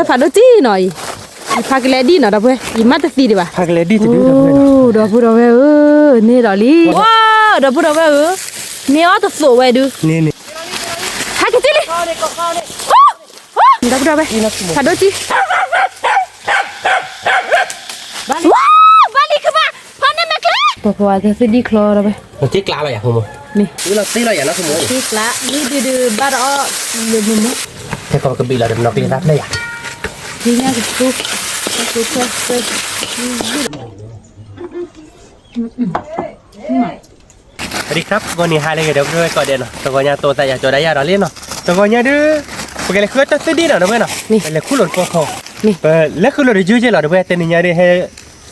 ဖးဒိၣ်တံၢ်နီၤအံၤ, ယဖးကလဲဒံၣ်နီၤ ဒီပုၢ်ဝဲၢ်, ယမ့ၢ်တသံဒံးဘၣ်. ဖးကလဲဒံၣ်တဒု ဒီပုၢ်ဝဲၢ်ဧၢ, န့ၢ်ဒီးလံ, ဒီပုၢ်ဒီပုၢ်ဝဲၢ်ဧၢ, န့ၢ်အီၣ်တသိးဝဲဒု, ဟဲက့ၤလံ, ဒီပုၢ်ဒီပုၢ်ဝဲၢ်, ဖးဒိၣ်တံၢ်, ဘၣ်လံကဘၣ်, ဖးန့ၢ်မဲာ်ကျဲ, ပှၤပှၤတသ့ဒံၣ်ချီဒီပုၢ်ဝဲၢ်, တ့ကျးလီၤယၤဖိမုၣ်, တ့လီၤယၤနီၤဖိမုၣ်, တ့ကျး, ဒ်ဒုးဒုးဘၣ်ဒီးအီၣ်, ဟဲကီးကဘံးလီၤဒီးနီၢ်ကျ့သၣ်ဖျဲၣ်ယၤ, ဒ်ညါကဆူ, ကဆူဖျဲၣ်ဖျဲၣ် สวัสดีครับ ဂီၤနံၤဟါလၢအဂ့ၤဒီပုၢ်ဝဲၢ်ကိးဂၤဒဲးနီၤ, တဂီၤညါတိၤသးယၤကၠီၤဒၣ်ယၤဒီးလံနီၤ, တဂီၤညါဒုး, ပကလဲၤဃုတၢ်သူၣ်ဒံၣ်နီၤ ဒီပုၢ်ဝဲၢ်နီၤ, ပလဲၤခူၣ်လိာ်တပီခီ, ပလဲၤဃုလိာ်တယုၢ်ယဲၢ်လီၤ ဒီပုၢ်ဝဲၢ်, တနံၤညါဒုးဟဲ,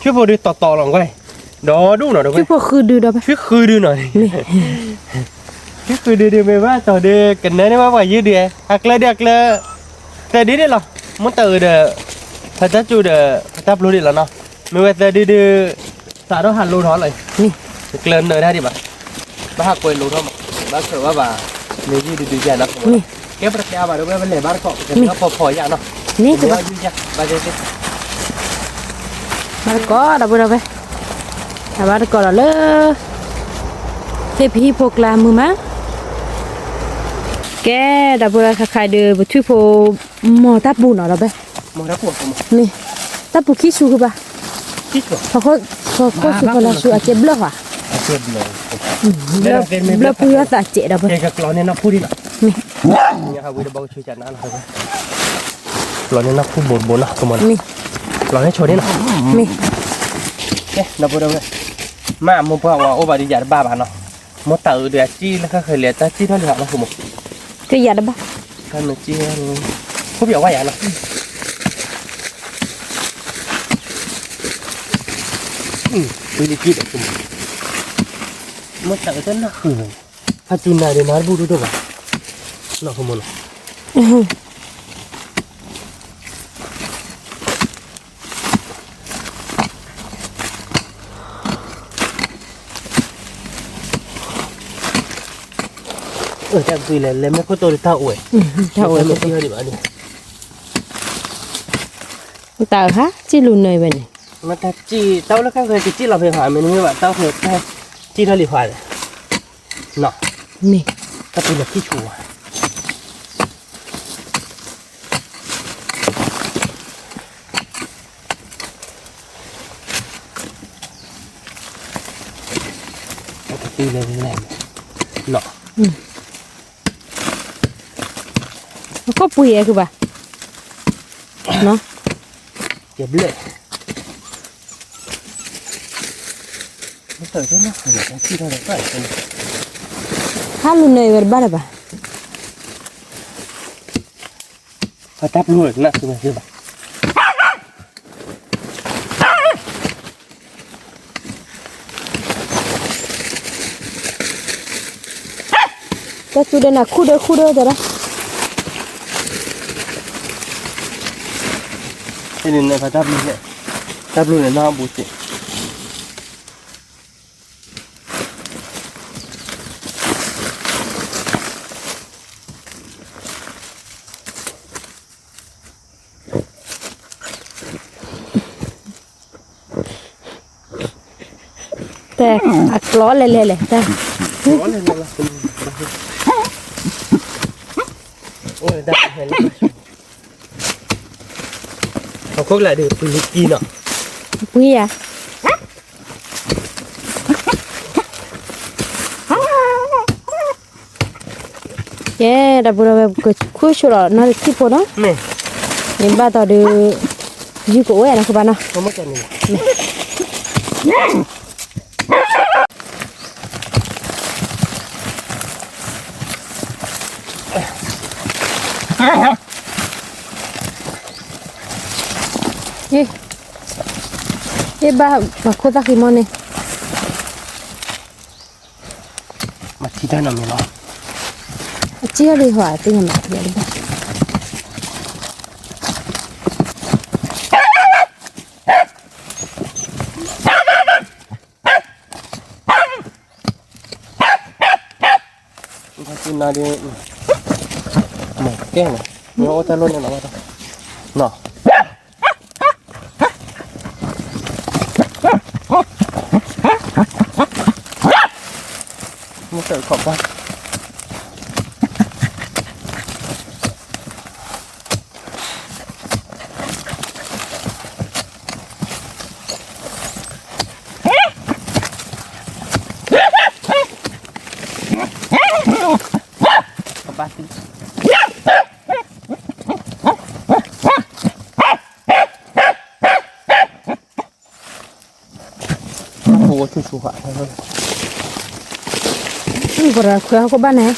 ထွံၣ်ဖိဒုးတီၤတီၤလီၤကွၢ်, ဒီဒူၣ်နီၤ ဒီပုၢ်ဝဲၢ်, ထွံၣ်ဃုဒုဒီး, ထွံၣ်ဃုဒုနီၤ, ထွံၣ်ဃုဒုဒုးမ့ၢ်ဘၣ်တီၤဒုး ကနၢန့ၢ်ဘၣ်ပှၤယုၢ်ဒုး, အကျဲဒုးအကျဲ, သၢဒုဒၣ်လီၤ, မ့ၢ်တၢ်အုးဒီး, ဖဲတၢ်စူၤဒီး, ဖဲတၢ်ပျိဒၣ်လီၤနီၤ, မ့ၢ်ဝဲသၢဒုဒုး, သးထီၣ်ဟးလိထီၣ်လီၤ, ကျၢၤနၢၤတၢ်ဒံးဘၣ်, ဘၣ်ဟးကွဲးလိထီၣ်မး, ဘၣ်ဆၢဘၣ်ဘၣ်, မ့ၢ်ယုၢ်ဒုဒုယၤနီၤ, ကဲပတကဲအါဘၣ်ဒီပုၢ်ဝဲၢ် ပလဲၤဘၣ်တကိး, ပလဲၤဘၣ်ဖီဖီယၤနီၤ, မ့ၢ်ယုၢ်ယၤ, ဘၣ်သ့သ့ ဘၣ်တကိးဒီပုၢ်ဝဲၢ်, အဘၣ်တကိးဒီးလၢ, သ့ၣ်ဖံဟံၣ်ဖိကျါမုာ်မး, ကဲ, ဒီပုၢ်ဝဲၢ် ခါခါဒုး ပထွံၣ်ဖိ, မီၤတၢ်ပူၤနီၤဒီပုၢ်ဝဲၢ်, မ့ၢ်, တၢ်ပူၤခံဆူကဘၣ်, ခိၣ်ဆူဖီလာ်ဆူအကဲဘျၢၣ်ဧါ, ဘျၢၣ်ပှံၤအီၣ်သးစဲးဒီပုၢ်ဝဲၢ်, မ့ၢ်, ပျီန့ၢ်နီၢ်ခိဘိးဘိနီၤ, မ့ၢ်, ပျီန့ၢ်ဆိဒ်နီၤ, မ့ၢ်, ဒီပုၢ်ဝဲၢ်, မ့ၢ်မိၢ်ပှၢ်ဝဲအိၣ်ဘၣ်ဒီးယၤတဘၣ်ဘၣ်နီၤ, မိၢ်တၢ်အုးဒီးအစံၣ်လၢဃၣ်ဃၣ်လံ တၢ်စံၣ်ထီၣ်လံဟးလီၤဖိမး, ကယၤတဘၣ်, တၢ်မ့ၢ်စံၣ်, ခိၣ်ပယီၤဝါယၤနီၤ, ပလံၤကံဒီးဖိမး, မိၢ်တၢ်အုးတနၢ်ဃုာ်, ဖးစူၤနၤဒီးနၤတဘူၣ်ဒိၣ်ဒိၣ်ဘၣ်, နီၤဖိမးနီၤ တၢ်ကွံာ်လဲၣ် လဲၤမ့ၢ်ခိၣ်တိၢ်တၢ်အိၣ်ဝဲ, တၢ်အိၣ်ဝဲမ့ၢ်စံၣ်ထီၣ်ဒံးဘၣ်န့ၣ်, တၢ်အုးဟါ စံၣ်လူၤနၢၤဝဲန့ၣ်, မ့ၢ်တၢ်စံၣ် တၢ်အိၣ်လၢဃၣ်ဃၣ်ကစံၣ်လီၤဖဲဖး မ့တမ့ၢ်ဘၣ် တၢ်အိၣ်ဖဲတၢ်စံၣ်ထီၣ်လံဖးလဲၣ်, နီၤ, မ့ၢ်, တၢ်ပူၤလဲၤခံဆူၣ်ဝဲ အကသံလဲၤလဲၤ, နီၤ, အခိၣ်ပှ့ၤအဲၣ်ခုဘၣ်, နီၤ, ကဲဘျဲၣ်, ဟါလူၤနၢၤဝဲတဘၣ်လၢၤဘၣ်, အတၢ်ပျိနၢ်သုဝဲသ့ၣ်ဘၣ် တၢ်စူၤဒီးနၤခူၣ်ဒၢခူၣ်ဒၢတဲဒၣ်, ဖဲန့ၣ်နဖးတၢ်ပျိန့ၣ်, တၢ်ပျိန့ၣ်နီၢ်ဘူးစ့ၢ် တဲ, အကျီလဲၤလဲၤလဲၤ, တဲ, အခိၣ်ကလးဒုးပှ့ၤလံကံနီၤ, ပှ့ၤယၤ ကဲ, ဒီပုၢ်ဒီဝဲၢ် ကခူၣ်ဆိလီၤနီၢ်တထံၣ်ဖိနီၤ, မ့ၢ်ဘၣ်တီၤဒုး ယုၢ်ကအိၣ်ဝဲနီၤ ကဘၣ်နီၤ, အ့ၣ်, ဘၣ်မၤခိၣ်သၣ်ဃံမီၢ်န့ၣ် မၤထံတၢ်နီတမံၤလီၤ, အစံၣ်ထီၣ်လံဟီ သ့ၣ်ညါမၤထံတၢ်တဘၣ်, နၤဒုး, မၤကဲနီၤ, မ့ၢ်အိၣ်တၢ်လိၣ်န့ၣ်လီၤဘၣ်, နီၤ တၢ်ခီၣ်ပှၢ် ကဘၣ်သံ ဖိဆူၣ်ဆူၣ်ဃာ် ပရၤခွဲးဟီၣ်ကဘၣ်န့ၣ်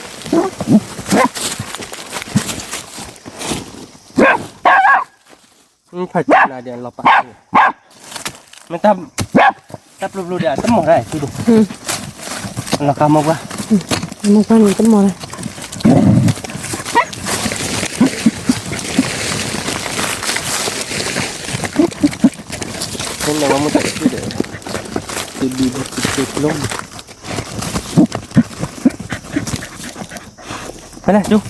ဖးနၤဒီးလီၤပာ် မ့ၢ်တၢ်ပျိပျိဒီး တမီၢ်ဒၣ် သူဒိၣ် လီၤကါမီပှၢ် မီပှၢ်န့ၣ် တမီၢ်ဒၣ် မ့ၢ်လီၤဝဲမ့ၢ်တၢ်ပျိဒီး တဘံၣ်ဘၣ်တဘံၣ်ဘၣ် ဖဲလဲၣ် ဒိၣ်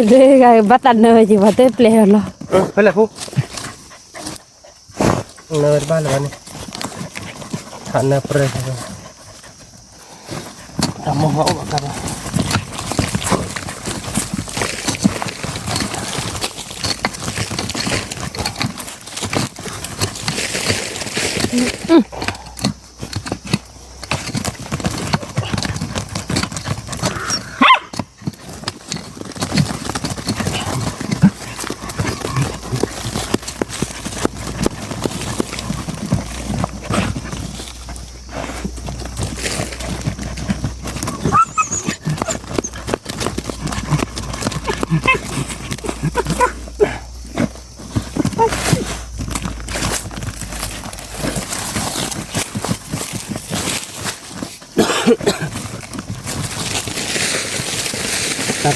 တဒ့ဂၤဘၣ်တၢ်နၢယံၤ ပှၤတဲပျဲၢ်လီၤ ဖဲလဲၣ်ဖိ နၢတဘၣ်လၢၤဘၣ်န့ၣ် ထးနၢပြဲၢ် တၢ်မီၢ်ဂၤအိၣ်ဘၣ်ကါဘၣ် တၢ်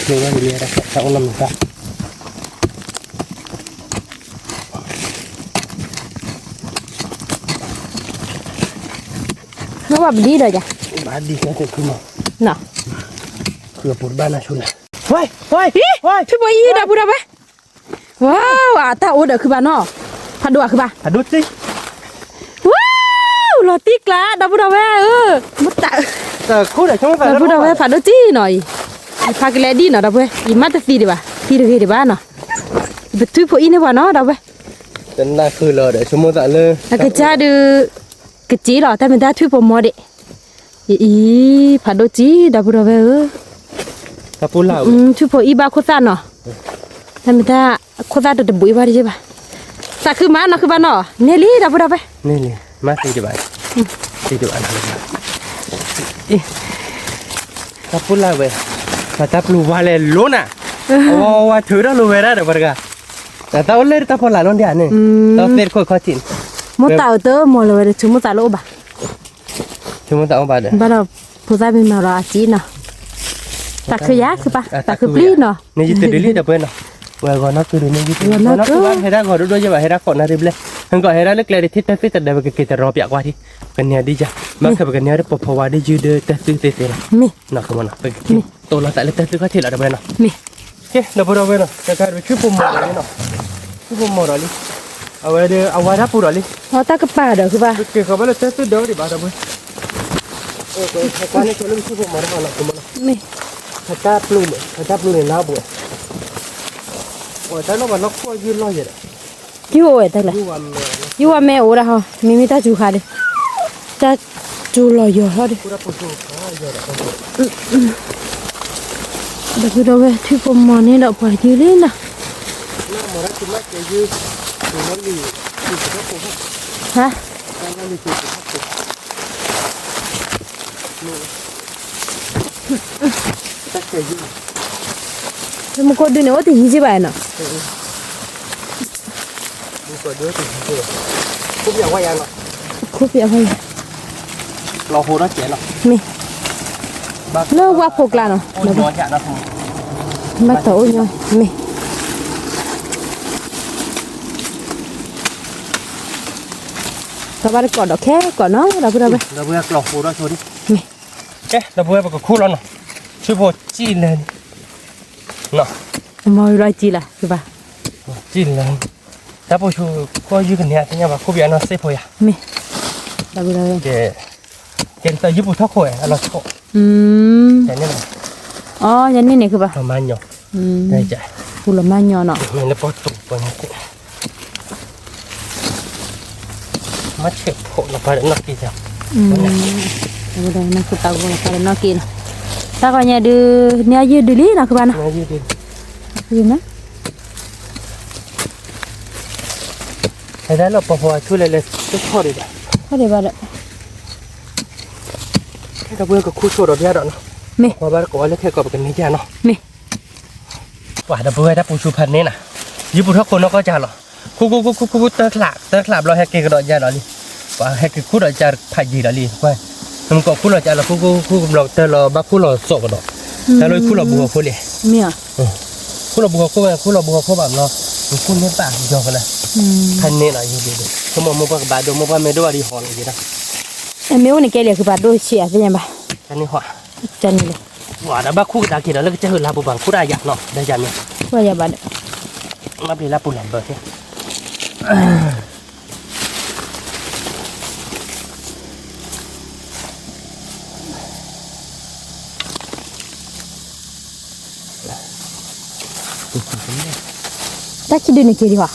ဖျိဘၣ်ဒ်လဲၣ် တၢ်အိၣ်လီၤမုၢ်တၢ် မ့ၢ်ဘၣ်ပဒံဒီးယၤ ဘၣ်ဒံကဲတခုမး နီၤ ခုအပူၤတဘၣ်နၤဆူလဲၣ် ဝဲ ဝဲ ဝဲ ထူဖိအံၤဒီပုၢ်ဒီဝဲၢ် ဝါ ဝါ တၢ်အိၣ်ဒီးခုဘၣ်နီၤ ဖးဒိၣ်အခုဘၣ် ဖးဒိၣ်တံၢ် ဝါ လီၤတံၢ်ကျါ ဒီပုၢ်ဒီဝဲၢ်ဧၢ မ့ၢ်တၢ် ဒီပုၢ်ဒီဝဲၢ် ဖးဒိၣ်တံၢ်နီၤအံၤ ယဖးကလဲၤဒံနီၤ ဒီပုၢ်ဝဲၢ် ယမ့ၢ်တသံဒံးဘၣ် သံတဂ့ၤဒံးဘၣ်နီၤ ပထူဖိအံၤန့ၢ်ပှၤနီၤ ဒီပုၢ်ဝဲၢ် တနၢ်ဃုာ်လီၤဒီး ဆိကမိၣ်သးလၢ အကစၢ်ဒုး ကစ့လီၤ တၢ်မ့ၢ်တၢ်ထူၣ်ဖိမီၤဒံး အံၤ ဖးဒိၣ်တံၢ် ဒီပုၢ်ဒီဝဲၢ်ဧၢ ထူၣ်ဖိအံၤဘၣ်ခိၣ်သၣ်နီၤ တၢ်မ့ၢ်တၢ် ခိၣ်သၣ်တတဘိးအံၤဘၣ်တယ့ၢ်ဘၣ် သးခုမးနီၤခုဘၣ်နီၤ န့ၢ်လံ ဒီပုၢ်ဒီဝဲၢ် န့ၢ်လံ မ့ၢ်သံတဘၣ် သံတဘၣ် တၢ်ဖိလာ်ဝဲ ပတၢ်ပျိဝါလဲၤလိၤနၤ အဝဲဝဲထုးထီၣ်လိၤဝဲဒၣ်ဒီးပှၤတဂၤ တၢ်တၢ်အိၣ်လၢတၢ်ဖိလာ်လိၤဒံးဧါန့ၣ် တၢ်သ့ၣ်တခိၣ်ခီၣ်ထံးန့ၣ် မိၢ်သးအတမီၤလၢၤဝဲဒီး ဆိကမိၣ်သးလၢအိၣ်ဘၣ် ဆိကမိၣ်သးအိၣ်ဘၣ်ဒီး ဘၣ်ဒီး ဖိသၣ်မ့ၢ်မၤဒီးအစံၣ်နီၤ သးခုယၤခုဘၣ် သးခုပျံၤနီၤ န့ၢ်ယတဒုးလံဒီပုၢ်ဝဲၢ်နီၤ ဝဲဂီၤနီၢ်ကုဒီးန့ၢ်ယတဒုး ဂီၤနီၢ်ကုဘၣ်ဟဲဒၣ်ဂီၤဒိၣ်ဒိၣ်ယဲၢ်ဘၣ် ဟဲဒၣ်ခိးနၣ်ရံၣ်ဘျဲၣ် ဟဲကီးဟဲဒၣ်လၢကျဲဒံး ထံၣ်တၢ်သ့ၣ်တဒၢး ပကက့ၤတရီပၠးကွၢ်ထံ ပကန့ၢ်ဒ်ယၤ ဘၣ်ခဲပကန့ၢ်ဝဲဒၣ်ပီၤဖီဝါဒ်ယုၢ်ဒီးတၢ်သူသ့သ့လီၤ မ့ၢ် နီၢ်ကမနီၤ ပကက့ၤတိၢ်လီၤသးလၢတၢ်သူခီၣ်ထံးလီၤဒီပုၢ်ဝဲၢ်နီၤ ကဲ ဒီပုၢ်ဒီဝဲၢ်နီၤ တၢ်ခါဒီးပထူၣ်ဖိမီၤဒီးလံနီၤ ထူၣ်ဖိမီၤဒီးလံ အဝဲဒီးအဝါဒၣ်ပူၤဒီးလံ အတၢ်ကပၤဒီးခုဘၣ် ပက့ၤဃီၤဘၣ်လၢတၢ်သူဒီးဒံးဘၣ်ဒီပုၢ်ဝဲၢ် ကွၢ်န့ၣ်ဆိလၢပထူၣ်ဖိမီၤဒီးနီၤ ကမနီၤ မ့ၢ် ဖးတၢ်ပျိန့ၣ် ဖးတၢ်ပျိန့ၣ်လါဘိး အတၢ်နီၢ်ပှၤလီၢ်ခိၣ်ယုၢ်လီၢ်ယဲၢ်ဒီး ယုၢ်အိၣ်ဝဲတၢ်လဲၣ် ယုၢ်ဝဲမ့ၢ်အိၣ်ဒၣ်ဟီ မ့မ့ၢ်တၢ်စူၤခါဒီး တၢ်စူၤလီၤယီၤထီၣ်ဒီး ဒီပုၢ်ဒီဝဲၢ် ထူၣ်ဖိမီၤန့ၣ်ဒီးပှၤယုၢ်လံနီၤ ဟါ မူခိၣ်ဒုန့ၣ် အိၣ်တယံၤက့ဘၣ်နီၤ ခိၣ်ပၠးဝဲယၤ မ့ၢ် လၢဝါဖိကျါနီၤ ဘၣ်တၢ်အိၣ်ညီ မ့ၢ် ကဘၣ်တကိးဒီးခဲကိးနီၤ ဒီပုၢ်ဒီဝဲၢ် မ့ၢ် ကဲ ဒီပုၢ်ဝဲၢ် ပကခူၣ်လီၤနီၤ ထူၣ်ဖိစံၣ်လဲၤ နီၤ မ့ၢ်လီၤစံၣ်လၢ ကဘၣ် စံၣ်လဲၤ တၢ်ပိာ်ဆူ ခိၣ်ယုၢ်ကန့ၢ်အသ့ၣ်ညါဘၣ် ခိၣ်ပယီၤနီၢ်စ့ၢ်ဖိယၤ, မ့ၢ်, ကဲ, ကဲတၢ်ယုၢ်ပူၤထီၣ်ခိၣ်ဝဲ အလီၤဆီ, ယန့ၣ်လီၤ, အိ ယန့ၣ်န့ၣ်ကဘၣ်, လီၤမၢ်ညီ, ပူၤလီၤမၢ်ညီနီၤ, လၢပီၣ်တူာ်ပှၤန့ၣ်, မ့ၢ်ဆဲးဖိလီၤပာ်ဒီးနီၢ်က့ၤ, နဃုသးဂီၤလီၤပာ်ဒီးနီၢ်က့ၤနီၤ, တၢ်ဂီၤညါဒုး, န့ၢ်ယုၢ်ဒုးလံနီၤကဘၣ်နီၤ, ဟဲဒၣ်လီၤပီၤဖီအဆူလဲၣ်လဲၣ် တထီၣ်ဒံးဘၣ်, ထီၣ်ဒံးဘၣ်ဒီး, ခဲတၢ်ပှဲၤကခူၣ်ဆိဒီးပျၢ်ဒီးနီၤ, မ့ၢ်, ကွၢ်ဘၣ်တကိးဝဲလၢခဲကိးပကန့ၢ်ကၢ်နီၤ, မ့ၢ်, ပှၤဒီပုၢ်ဝဲၢ်တၢ်ပူၤဆူဖးန့ၣ်နီၤ, ယုၢ်ပူၤထီၣ်ခိၣ်နီၢ်ကီၢ်ကၢ်လီၤ, ခူခူခူခူခူခူတၢ်ချး တၢ်ချးဘျီဟဲက့ၤကဒီးယၤဒီးလံ, ပှၤဟဲက့ၤခူၣ်ဒီးယၤဖးယံၤဒီးလံ, ကွၢ်, နမ့ၢ်ကိးခူၣ်လီၤကၢ်လီၤ ခူခူခူခူဘျီတၢ်လီၤဘၣ်ခူၣ်လီၤစိးကဒီး, တၢ်လီၤခူၣ်လီၤဘူးဟီၣ်ခိၣ်လံ ခူၣ်လီၤဘူးဟီၣ်ခိၣ်ဝဲ ခူၣ်လီၤဘူးဟီၣ်ခိၣ်ဘၣ်ဘျီ, နခူၣ်န့ၢ်ပာ်ယီၤကလၢ, ဖဲန့ၣ်နီၤယံၤဒံးဒံး ဆိကမိၣ်မိၢ်ပှၢ်ကဘၣ်ဒိ မိၢ်ပှၢ်မ့ၢ်ဒိဘၣ်ဒီးဟီၣ်လီၤယံၤဒၣ်, အမ့ၢ်အိၣ်န့ၣ်ကဲလံာ်ဃုပာ်ဒိဆံးအသ့ၣ်ညါဘၣ်, တၢ်န့ၣ်ဟီၣ်, တၢ်န့ၣ်လံ, ဝၤဒီးဘၣ်ခူၣ်ကဒါက့ၤဒီးလၢကစၢၢ်ဟူးလါပူၤပှၤခူၣ်တၢ်ယၤနီၤ ဒီးယၤမ့ၢ်, ခူၣ်ယၤဘၣ်ဒီး, ဘၣ်ပျံၤလၢပူၤလီၤဘၢသ့ၣ် တၢ်ခံဒုန့ၣ်က့ၤဒံးဘၣ်,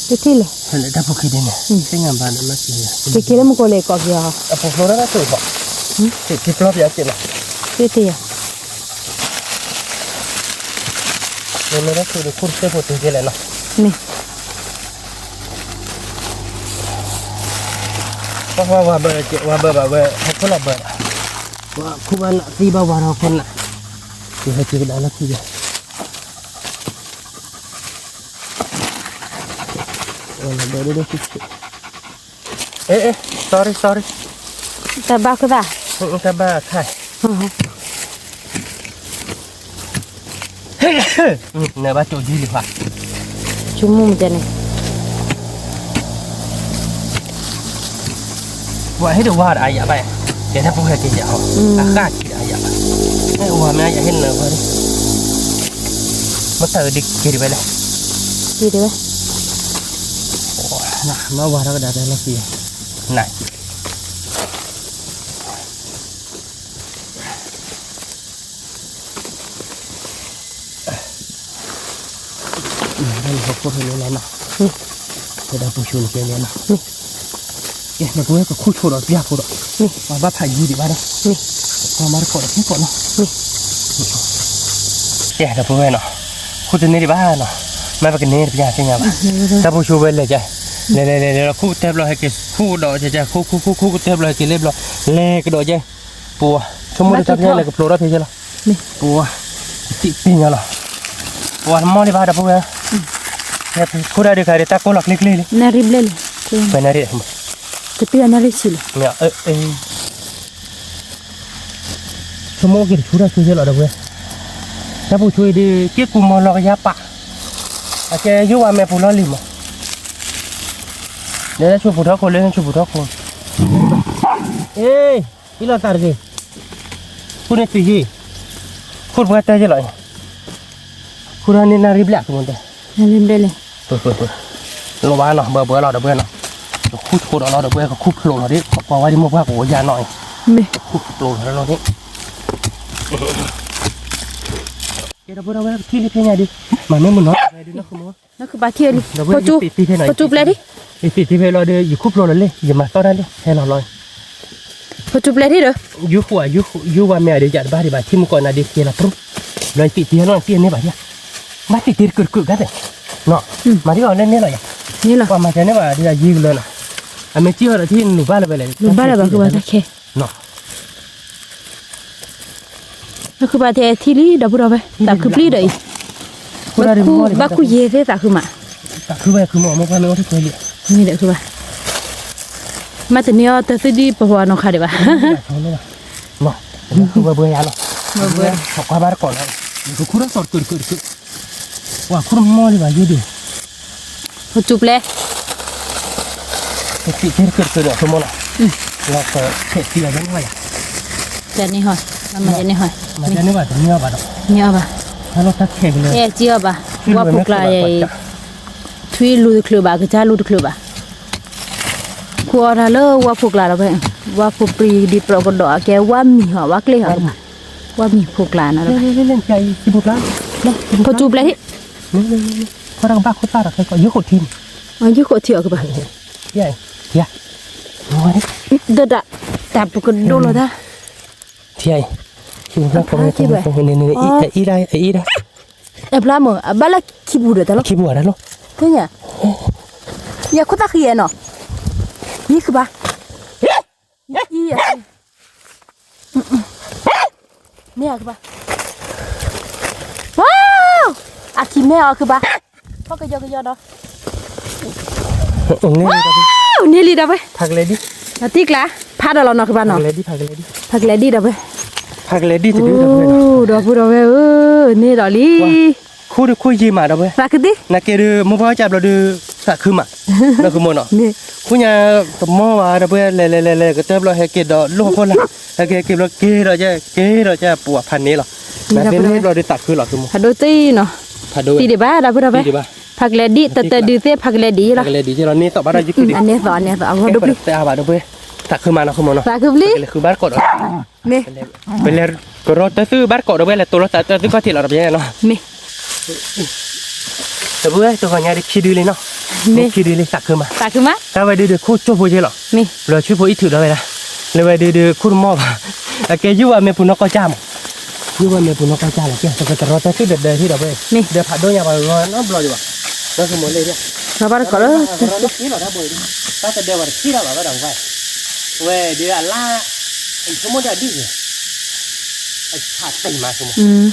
တထံၣ်လဲၣ်, တၢ်ဖိခံဒုန့ၣ်, သ့ၣ်ညါဘၣ်ဒီးမ့ၢ်က့ၤ, က့ၤက့ၤလၢမူကီၢ်လဲၣ်ကိးက့ၤအီၤ, အပူၤဖျိထီၣ်တၢ်ဆိၣ်ဃီ, က့ၤက့ၤပျီပယီၤက့ၤလီၤ, တထံၣ်ယၤ မ့ၢ်မ့ၢ်တၢ်ဆိၣ်ဒီးခိၣ်တစဲးဖိတုၤက့ၤလဲၣ်နီၤ, မ့ၢ်, ပှၤဝၤဘၢ, ဝၤဘၢဘၣ်ဝဲ ဟီၣ်ခိၣ်လီၤဘၢဒီး, ပှၤခူၣ်ဘၣ်နးသံဘၣ်ဝၤထီၣ်ခိၣ်နး, ကဟဲက့ၤကဒါလၢခံယၤ, လီၤဘၢဒိၣ်ဒိၣ်ဆံးဆံး, အဲ အဲ sorry sorry, တၢ်ဘၣ်ခိၣ်သၣ်, တၢ်ဘၣ်ခါ နဘၣ်ကၠိဒ်လံခွါ, ဆိကမိၣ်မတၤန့ၣ်, ပှၤဟ့ၣ်တဝါဒီးအယၤဘၣ်, ကဲတၢ်ဖိဟဲက့ၤယၤဟီ, အဃၣ်က့ၤဒီးအယၤဘၣ်, ဟဲဝၤမ့ၢ်အယၤဟ့ၣ်နၤဝဲ, မ့ၢ်တၢ်အဒုးက့ၤဒံးဝဲလဲၣ်, က့ၤဒံးဝဲ, မ့ၢ်ဝၤထီၣ်ကဒါတၢ်လီၢ်က့ၤ, နၤ တၢ်လီၢ်ဟီၣ်ခိၣ်ထီၣ်လၢလီၤနီၤ, တၢ်ပူၤဆူန့ၣ်ကဲလၢနီၤ, ကဲ ဒီပုၢ်ဝဲၢ်ကခူၣ်ဆိဒီးပျၢ်ဖိဒီး, ပှၤဘၣ်ဖးယံၤဒံးဘၣ်ဒီး, ပှၤမၤတကိးဒီးခဲကိးနီၤ, ကဲ ဒီပုၢ်ဝဲၢ်နီၤ, ခူၣ်တန့ၢ်ဒံးဘၣ်နီၤ, မ့ၢ်ပကန့ၢ်တပျၢ်သ့ၣ်ညါဘၣ်, တၢ်ပူၤဆူဝဲလဲၤကဲ, လဲၤလဲၤလဲၤလဲၤ ခူၣ်တၢ်ဘျီဟဲက့ၤ ခူၣ်ဒီးကဲ ခူၣ်ခူၣ်ခူၣ်ခူၣ်ကတၢၢ်ဘျီဟဲက့ၤလဲၤဘျီ, လဲၤကဒီးကဲ, ပှၤ ဆိကမိၣ်တၢ်ဖဲလဲၤကဖျိးထီၣ်ဖဲယဲလီၤ, ပှၤ သံၣ်ပညီလီၤ, ပှၤမီၢ်လံဘၣ်ဒီပုၢ်ဝဲၢ်, ခိၣ်ဒၣ်ဒုးခါဒုးတၢ်ကိၢ်လီၤကျ့ကျ့လံ, နၣ်ရံၣ်ဘျဲၣ်လံ, ပနၣ်ရံၣ်, ကတၢၢ်နၣ်ရံၣ်ဆံးလံ, ဆိကမိၣ်က့ၤတဆူတၢ်ဆူယဲလီၤဒီပုၢ်ဝဲၢ်, တၢ်ပူၤဆူအံၤဒုး က့ၢ်ကူမီၤလီၤကယၤပာ်, အကဲယိၣ်ဝါမဲာ်ပူၤလီၤလံမး, လဲၤလၢဆူပူၤထီၣ်ခိၣ် လဲၤလၢဆူပူၤထီၣ်ခိၣ်, အ့ ဟံးလီၤသးတဂ့ၤ, ခိၣ်န့ၣ်သံယံၤ, ခိၣ်တပှဲၤတဲယဲလီၤ, ခိၣ်ဒၣ်န့ၣ်နၣ်ရံၣ်ဘျဲၣ်အကမူတဲ, နၣ်ရံၣ်ဘျဲၣ်လံ, လီၤဘၣ်နီၤ ဘၢဘၢလီၤဒီပုၢ်ဝဲၢ်နီၤ, ကခူၣ်ဆိဒီးလီၤဒီပုၢ်ဝဲၢ် ကခူၣ်ဖျိးလီၤဒ် ကွၢ်ဝဲဒ်မိၢ်ပှၢ်ကအိၣ်ယါနီၤအံၤ, မ့ၢ် ကခူၣ်ဖျိးလီၤလီၤဒ် ကဲဒီပုၢ်ဝဲၢ် ပထံၣ်လံဖဲညါဒုး, မၤမ့ၢ်မုၢ်နီၤ ဒုးနီၤ နကဘၣ်ထံၣ်လံ, ဖိတူပျဲၢ်ဒံး, ယသ့ၣ်တဖဲလီၤဒီး ယခူၣ်ဖျိးလီၤလံ ယမၤသီၣ်တၢ်လံ ဟဲလီၤလီၤ, ဖိတူပျဲၢ်ဒံးဒီး, ယဃိ ယဝၤမ့ၢ်အဒုး ယတဘၣ်ဒံးဘၣ် ထံမူကီၢ်နၤဒုး ကဲလီၤပြူ, ဘျီယသ့ၣ်တဖဲလီၤ သ့ၣ်န့ၢ်ဘၣ်ဒံး, ဘၣ်သ့ၣ်တဖဲတကၢၢ်တကၢၢ်ကါသ့ၣ်, မၤဒ်အီၤလၢန့ၣ်လီၤယၤ, ပှၤမၤစၢၤန့ၢ်ဘၣ်ဒုးယံၤကလၢာ်နီၤ, အမ့ၢ်စံၣ်အီၤဒီးထံၣ်နုာ်ဘၣ်လၢၤဝဲလဲၣ်, နုာ်ဘၣ်လၢၤဘၣ် ကဘၣ်တၢ်ခဲ နကဘၣ်ထဲထံၣ်လံ ဒီပုၢ်ဒီဝဲၢ် သးခုပျံၢ်ဒီးအံၤ, ဘၣ်ခူၣ်ယဲၢ်သ့ၣ်သးခုမး, သးခုဘၣ်ခုမး မိၢ်ပှၢ်မ့ၢ်အိၣ်ထီၣ်ကွဲလံ, မ့ၢ်ဒီးခုဘၣ်, မ့ၢ်တန့ၢ်အီၤတသ့ဒံးပဝၤနီၢ်ခါဒံးဘၣ်, ခုဝဲဘှဲယၤလီၤ, ကွၢ်ဘၣ်တကိးလီၤ, ကခူၣ်ထီၣ်စီၤတကုာ်တကုာ်တကုာ်, ပှၤခူၣ်တမီၢ်လံဘၣ်ယုၢ်ဒုး ဟိတူပျဲၢ်, ကသံၣ်ကဲတကၢၢ်တကၢၢ်ဒီး ဆိကမိၣ်လီၤ, လီၤကဆဲးသံအီၤယဲန့ၣ်ဘၣ်ယၤ, ယဲန့ၣ်ဟီ, မၤယဲန့ၣ်ဟီ, မၤယဲန့ၣ်ဘၣ်တမံအီၤဘၣ်ဒီး, မံအီၤဘၣ်, ဟဲလီၤတၢ်ခဲကလၢာ်, အဲၣ်ကံအီၤဘၣ်, ဝၣ်ဖိကျါယဲ, ထွံၣ်လူၤတချုးဘၣ် ကစၢ်လူၤတချုးဘၣ်, ခူၣ်အီၣ်တၢ်လၢဝၣ်ဖိကျါဒီးဝဲ, ဝၣ်ဖိပြံဒံးပြိးကဒီးအကဲဝၣ်မံၤဟီၣ် ဝၣ်ကျ့ၢ်ဟီၣ်, ဝၣ်မံၤဖိကျါနီၤ, ဖိကၠူပျဲၢ်ဟံၣ်, ယုၣ်ခိၣ်ထံ, ယုၣ်ခိၣ်ထံအီၤကဘၣ်, ဒၣ်, တၢ်ပကဒိလီၤတၢ် ထံအံၤ, အံၤဒၣ်, အဖျါမ့ၢ် အဘၣ်လၢခံပူၤဒီးတၢ်လီၤ, ခံပူၤတၢ်လီၤ, ယဲခိၣ်သၣ်ဃံအဲၣ်နီၤ, မံကဘၣ်, မ့ၢ်အကဘၣ်, အခံမ့ၢ်အီၤကဘၣ်, ဖီကယီကယီဒီး န့ၢ်လံဒီးဝဲ, တံၢ်ကျါ, ဖးဒီးလီၤနီၤကဘၣ်နီၤ, ဖးကလဲၤဒံးဒီးဝဲ, ဖးကလဲၤဒံးတဒုဒီးဝဲ, ဒီပုၢ်ဒီဝဲၢ်ဧၢ, န့ၢ်ဒီးလံ, ခိၣ်ဒုခိၣ်ယံာ်မးဒီးဝဲ, သးခုသ့, နကဲဒုး မိၢ်ပှၢ်ကၢ်ဘျီဒုး သးခုမး, နီၢ်ကမိၢ်နီၤ, ဃိညါ တမီၢ်ဘၣ်ဒီးဝဲ လဲၤလဲၤလဲၤလဲၤ ကတၢၢ်ဘျီဟဲက့ၤဒီး လိၣ်ဟီၣ်ခိၣ်လာ်, ဟဲက့ၤက့ၤဘျီက့ၤဒီး က့ၤဒီးကပူၤဖးန့ၢ်လီၤ, နကဲန့ၢ်ဘျီဒုးသးခုလီၤ ကမိၢ်, ဖးဒိၣ်သ့နီၤ, သံဒံးဘၣ် ဒီပုၢ်ဒီဝဲၢ်, ဖးကလဲၤဒံး တတၢၢ်ဒုးသ့ ဖးကလဲၤဒံးလီၤ, အန့ၢ်သီၣ်ဘၣ်ဒီးယုၢ်ခံဒံး, အန့ၢ်သီၣ်အဂီၢ်ဒိၣ်ပျံၤ, သးဘၣ်ဒီးဝဲ, သးခုမးနီၢ်ကမိၢ်နီၤ, သးခုပျံၤ, ဘၣ်တကိးဒီး မ့ၢ်, ပလဲၤကရီတၢ်သုဘၣ်တကိးဒီးဝဲ လဲၤတိၤလီၤသးတၢ်သုခီၣ်ထံးလီၤဒီးပယဲနီၤ, မ့ၢ်, တပုၢ်ဝဲၢ် တဂီၤညါဒုးခံဒုလံနီၤ, မ့ၢ်ခံဒုလံ သးခုမး, သးခုမး, တၢ်ဝဲဒုးဒုးခိၣ်ကၠိဖိက့လီၤ, မ့ၢ်, ဘျီဆူဖိအံၣ်ထုးဒီးဝဲဒၣ်, လၢဝဲဒုးဒုးခိၣ်တမီၢ်ဘၣ်, အကဲယုၢ်ဝဲမ့ၢ်ပူၤနီၢ်ကီၢ်ကၢ်မး, ယုၢ်ဝဲမ့ၢ်ပူၤနီၢ်ကီၢ်ကၢ်လီၤ, ကဲ ပကတရီတၢ်သုဒီးဒၢထံဒီးဝဲ, မ့ၢ်, ဒီးဖးဒိၣ်ညါပှၤဂီၤနီတဘျီဒံးဘၣ်, ဒီးကမိၢ်လၢဒ် ရီဘၣ်တကိးလၢ တၢ်တဒၢဝဲတထံၣ်လီၤဘၣ်ဝဲဒီးဝဲ, ဝဲဒုးအလါ, ဆိကမိၣ်ဒ်အဒံၣ်န့ၣ်, အဆးတံၢ်မးဆိကမိၣ်,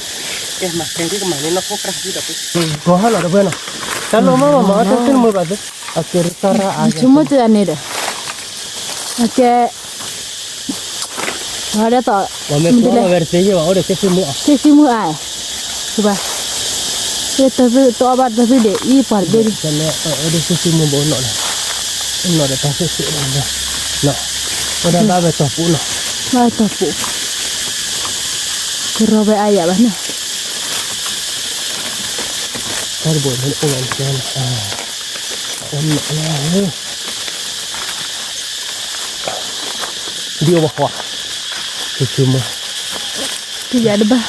ကဲမၤကဲဒ်ကမၤန့ၢ်နီၢ်ခိၣ်ကြၢ်ဒ်ဒီး, ကီဟီၣ်လီၤဒီးဝဲနီၤ, တၢ်လိၣ်မးမးမၤအီၣ်တၢ်သုတမုာ်ဘၣ်သု, အကဲတၢ်ရၣ်အါ, ဆိကမိၣ်တန့ၣ်ဒီး, အကဲ ဝဲဒၣ်သိး, ဝဲမ့ၢ်ပှၤဝဲတသ့ယဲၢ်ဘၣ် အိၣ်ဒီးသ့ၣ်သုမုၢ်အီၤ, သ့ၣ်သုမုၢ်အါ, ကဘၣ်, တၢ်သုတအီၣ်ဘၣ်တၢ်သုဒံးအံၤပှၤတဘ့ၣ်ဒံး, အိၣ်ဒီးသ့ၣ်သုမုၢ်ဘၣ်အိၣ်နီၣ်ဒီး, အိၣ်နီၣ်ဒီးတၢ်သ့ၣ်သုးဒီး, အိၣ်ဒၣ်ဘၣ်ဝဲတီၤပူၤနီၤ, ဘၣ်တီၤပူၤ, ကရီဝဲအါယၤဘၣ်န့ၣ်, တၢ်တဘိန့ၣ်အိၣ်ဝဲန့ၣ်, အိၣ်နီၣ်လၢ ဒ်အိၣ်ဘၣ်ဃီ, ကဆိကမိၣ်, ကယၤတဘၣ်,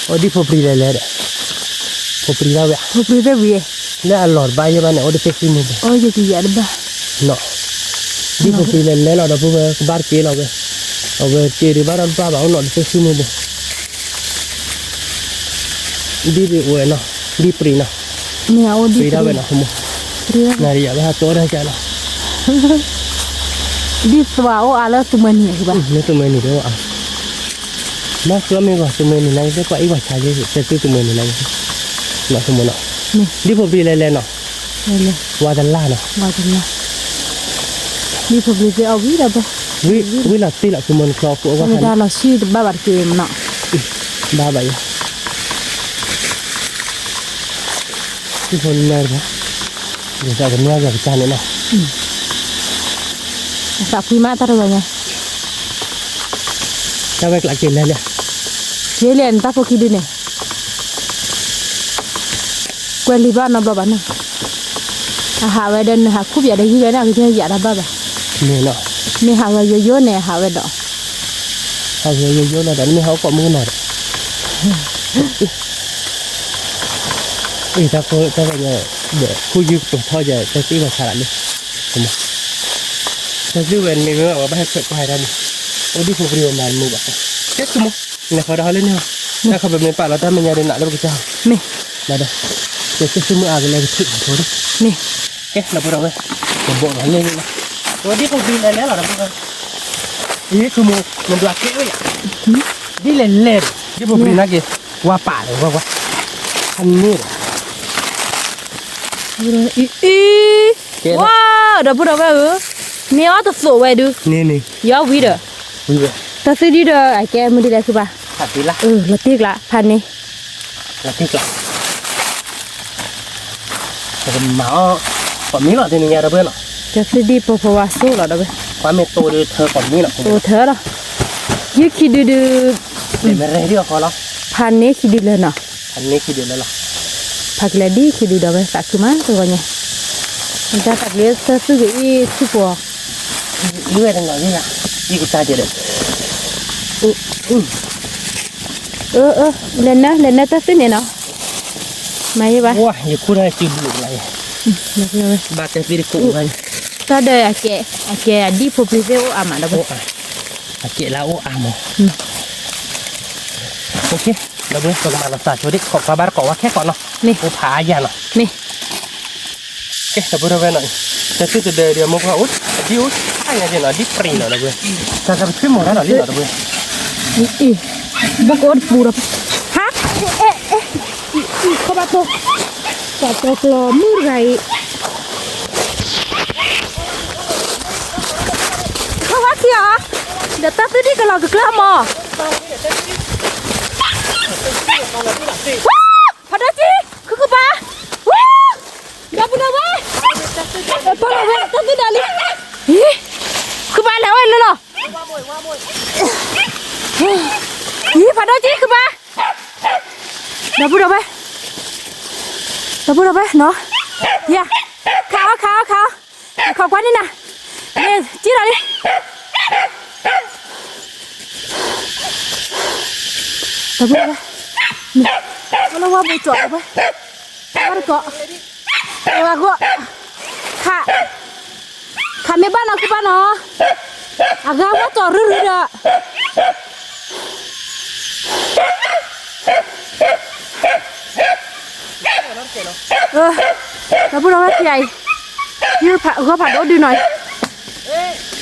အိၣ်ဒ်ဖိပြံလဲၤလဲၤဒီး, ဖိပြံဒၣ်ဝဲ, ဖိပြံသ့ၣ်ဝံၤ, လၢအလီၢ်တဘၣ်ယဲၢ်ဘၣ်န့ၣ် အိၣ်ဒီးသ့ၣ်သုမုၢ်ဘၣ်, အိၣ်ယကယၤတဘၣ်, နီၣ်, ဒ်ဖိပြံလဲၤလဲၤလီၤဒီး ဖိဝဲကဘၣ်တက့ၢ်လီၤဝဲ, အဝဲတက့ၢ်ဒံးဘၣ်ဒီးတဘၣ်ဘၣ် အိၣ်နီၣ်ဒီးသ့ၣ်သုမုၢ်ဘၣ် ဒ်ဒ်အိၣ်ဝဲနီၤ, ဒ်ပြံနီၤ, ပြံဒၣ်ဝဲနီၤ, နၤဒီးယၤဝဲဟးကၠီတၢ်ကၢ်လီၤ, ဒ်သွၤအိၣ်အါလၢသုးမွဲနံၤဘၣ်, လၢသုးမွဲနံၤဒီးအါ, မ့ၢ်ကျီမ့ၢ်ဂီၤ သုးမွဲနံၤနာ်က့ ကွၢ်အံၤဝဲဆါယဲၢ် တၢ်သုးသုးမွဲနံၤနာ်က့, နီၤသုးမွဲနီၤ, ဒ်ဖိပြံလဲၤလဲၤနီၤ, ဝါတလၢ်နီၤ, ဒ်ဖိပြံသ့ၣ်အီၣ်ဝံၤဒီးဘၣ်, ဝံၤလီၤတ့ၢ်လီၤ သုးမွဲနံၤချီဃိအဂီၢ်, ဝဲဒၣ်လီၤဆံတဘၣ်ဘၣ်တက့ၢ်မနီၤ, ဘၣ်ဘၣ်ယၤ သုဖိနၢ်တဘၣ်, ဒ်သိးကနၢ်ယၤကစၢ်န့ၣ်နီၤ, အသးဖှံမးတၢ်တဂီၤညါ, တၢ်ဝဲကျးက့ၤလဲၤလဲၤ, က့ၤလဲၤနတၢ်ဖိခံဒုန့ၣ်, ကွဲးလံာ်ဘၣ်နီတဘျီဘၣ်နီၤ, အဟးဝဲဒီးနဟးခူၣ်ပၠးဒီးဟံၣ်ဝဲန့ၣ် အကစၢ်ယၤတၢ်ဘၣ်ဘၣ်, မ့ၢ်နီၤ, မ့ၢ်ဟးဂီၤယိယိန့ၣ် ဟးဝဲဒီး ဟးဂီၤယိယိလီၤဒီး နမ့ၢ်ဟးအိၣ်ကိးမုၢ်ကနီၤဒီး, အံၤတၢ်ဖိတၢ်ဝဲညါ, ဒီးခူၣ်ယုၢ်ကပၢၤထီၣ်ယၤ တၢ်သ့ၣ်ဝဲဆါလၢ်လံ, တၢ်သ့ၣ်ဝဲမ့ၢ်မ့ၢ်ဝဲဘၣ်ဟဲခွဲးကွၢ်တၢ်န့ၣ်, အိၣ်ဒ်ဖိပြံဝဲမၤတမုာ်ဘၣ်, ကဲသုးမုၢ်, နခီဒီးဟီလၢန့ၣ်, တၢ်ခီပမ့ၢ်ပာ်လီၤတၢ်မဲာ်ညါဒီးနးလၢပကစၢ်, မ့ၢ်, ဒီး, ကဲသုးမုၢ်အါကလဲၤကထုးဖိဒီး, မ့ၢ်, ကဲလီၤပဒီးဝဲ, ကဘီၣ်လီၤန့ၣ်လီၤ, အိၣ်ဒ်ဖိပြံလဲၤလဲၤလီၤဒီး အံၤဆိကမိၣ် နဒွးကဲဝဲယၤ, ဒ်လဲၣ်လဲၣ်ဒီး ဒ်ဖိပြံနာ်က့ၤ ဝါပာ်ဒီးဝဲဝဲ, ဟးန့ၢ်ဒီး, အံၤ, ဝါ, ဒီပုၢ်ဒီဝဲၢ်ဧၢ, မ့ၢ်အီၣ်တသိးဝဲဒုး, ယီဝံၤဒီး, တၢ်သုဒံၣ်ဒီး အကဲမုၢ်ဒ်လဲၣ်သုဘၣ်, လီၤတံၢ်ကျး ဖးန့ၢ် လီၤတံၢ်ကျး, ပကမၤအီၣ်, ကိးမံၤလီၤတနံၤညါဒီပုၢ်ဝဲၢ်နီၤ, တၢ်သုဒံၣ်ဖိဖိဝါဆိၣ်လီၤဒီပုၢ်ဝဲၢ်, ပှၤမ့ၢ်တိၢ်ဒုးထၢကိးမံၤလီၤ, တိၢ်ထၢလီၤ, ယုၢ်ခံဒုဒုး, ဖးန့ၢ်ခံဒုလၢာ်နီၤ, အန့ၣ်ခံဒုးလၢလီၤ. ဖးကလဲၤဒ်ခံဒုးဒီးဝဲသးခုမးတဂီၤညါ, တၢ်သးကလဲၤသၢသုက့ၤအံၤဆူပှၤ, ဒ်ဝဲတနီၤဒ်ယၤ, ယကစၢ်ကဲဒီး, အၢ အၢ လဲၤနၢ လဲၤနၢတၢ်သုန့ၣ်နီၤ, မၤယဘၣ်, ယခိၣ်တၢ်စုဘျုးလၢယၤ, ဘၣ်တဲသ့တခိၣ်, တၢ်ဒီးအကဲ, အကဲအဒံဖိပျံၤသ့ၣ်အိၣ်အါမးဒီးဝဲ, အကဲလၢအိၣ်အါမး, ဒီးဝဲ ပကမၤလီၤသးဆိဒ် ခိးကွၢ်ဘၣ်တကိးဝဲခဲကိးနီၤ, မ့ၢ်အိၣ်ဖးအါယၤနီၤ, မ့ၢ် ကဲ ဒီပုၢ်ဒီဝဲၢ်နီၤ, တၢ်သုတဒၢဒီးမိၢ်ပှၢ်အိၣ်, ဒ်အိၣ်ဆါညါက့နီၤ ဒ်ပြံၤနီၤ ဒီပုၢ်ဝဲၢ်, တၢ်သးပထွံၣ်မီၤတၢ်နီၤ ဒ်နီၤ ဒီပုၢ်ဝဲၢ်, ဘၣ်ကအိၣ်တပူၤဒီး, ဟါ, အဲ အဲ အဲ အံၤ ခီဘၣ်တိၢ်, ပှၤတိၢ်ကျီၤမုၢ်တဂၤအံၤ, ခီဝါခံအီၤ, ဒီးတၢ်သုဒံၣ်ကလီၤကကျၢၢ်မီၤ, ဖးဒိၣ်ကံ, ခုကပၤ, ဒီပုၢ်ဒီဝဲၢ်, တၢ်သုဒၣ်လံ, ခုကပၤလဲၤဝဲလၢလီၤ, ဖးဒိၣ်ကံခုကပၤ, ဒီပုၢ်ဒီဝဲၢ်, ဒီပုၢ်ဒီဝဲၢ်နီၤ, ယၤ, ခးအီၤ ခးအီၤ ခးအီၤ, ခိးကွၢ်န့ၢ်နၤ, မ့ၢ်ကံလီၤလံ, ဒီပုၢ်ဒီဝဲၢ်, အလီၤဝါဘိကၠီၣ်ဒီပုၢ်ဝဲၢ်, ဝါတကိး, ဝါဂီၢ်, ခး, ခးမ့ၢ်ဘၣ်နီၤ ခုဘၣ်နီၤ, အဂၤဝါကၠီၣ်ရုရုဒီး, ဒီပုၢ်ဒီဝဲၢ်ခံဂၤအံၤ, ဂီၢ်ဖးဒိၣ်ဒုနီၤအံၤ,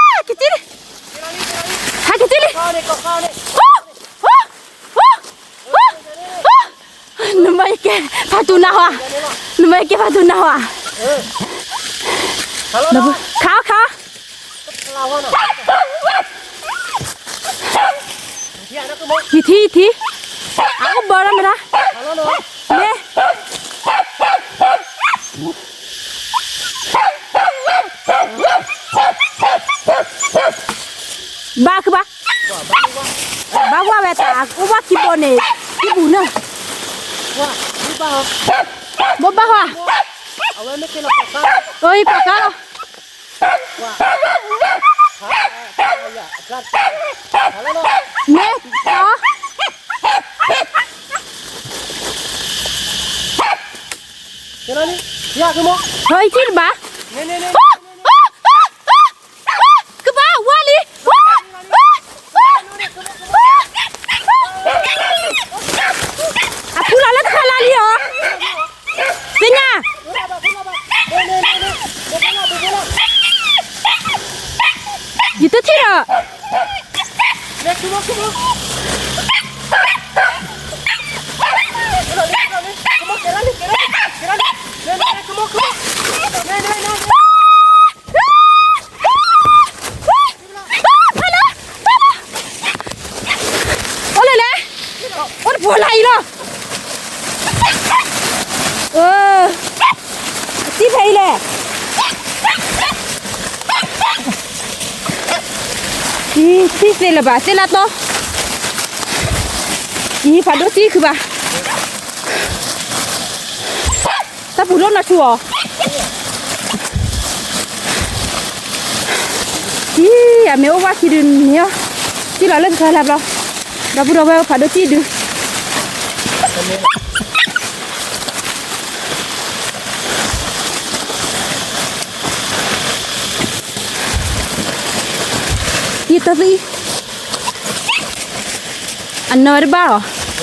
ကတံၢ်လံ, ဟဲကတံၢ်လံ, ဟိ ဟိ ဟိ နမ့ၢ်ယကဲဖးတူနၢ်ဟူဧါ, နမ့ၢ်ယကဲဖးတူနၢ်ဟူဧါ, ခးအီၤ ခးအီၤ, ယထံၣ် ယထံၣ်, အအိၣ်ဘၢလီၤမတၤ, မ့ၢ် ဘၣ်ခုဘၣ်, ဘၣ်ဝဲဝဲတၢ် အိၣ်ဘၣ်ခံဘိန့ၣ်, ခံပူၤန့ၣ်, ဘၣ်ဘၣ်ဟါ, အဝဲမ့ၢ်ကဲလီၤပှၤသၣ်လီၤ, အၢ ယကွၢ်ကါလီၤ, မ့ၢ်, ဟဲထံၣ်တဘၣ်, ကဘၣ်ဝါလံ, အဖူလီၤလၢတခါလၢလံအီၤ, သ့ၣ်ညါ, ယတထံၣ်ဒီး, အိၣ်လၢလဲၣ်, အိၣ်တဖိလၢအံၤလီၤ, အတံၢ်ဖဲအံၤလဲၣ်, တံၢ်သ့လၢၤဘၣ် သ့လၢတီ, အံၤဖးဒိၣ်တံၢ်ခုဘၣ် တၢ်ပူၤလိၣ်နီၢ်ဆူၣ်အီၤ, အံၤ အမ့ၢ်အိၣ်ဝဲခံဒုန့ၣ်, စံၣ်လီၤလၢကခါလၢဘျီ, ဒီ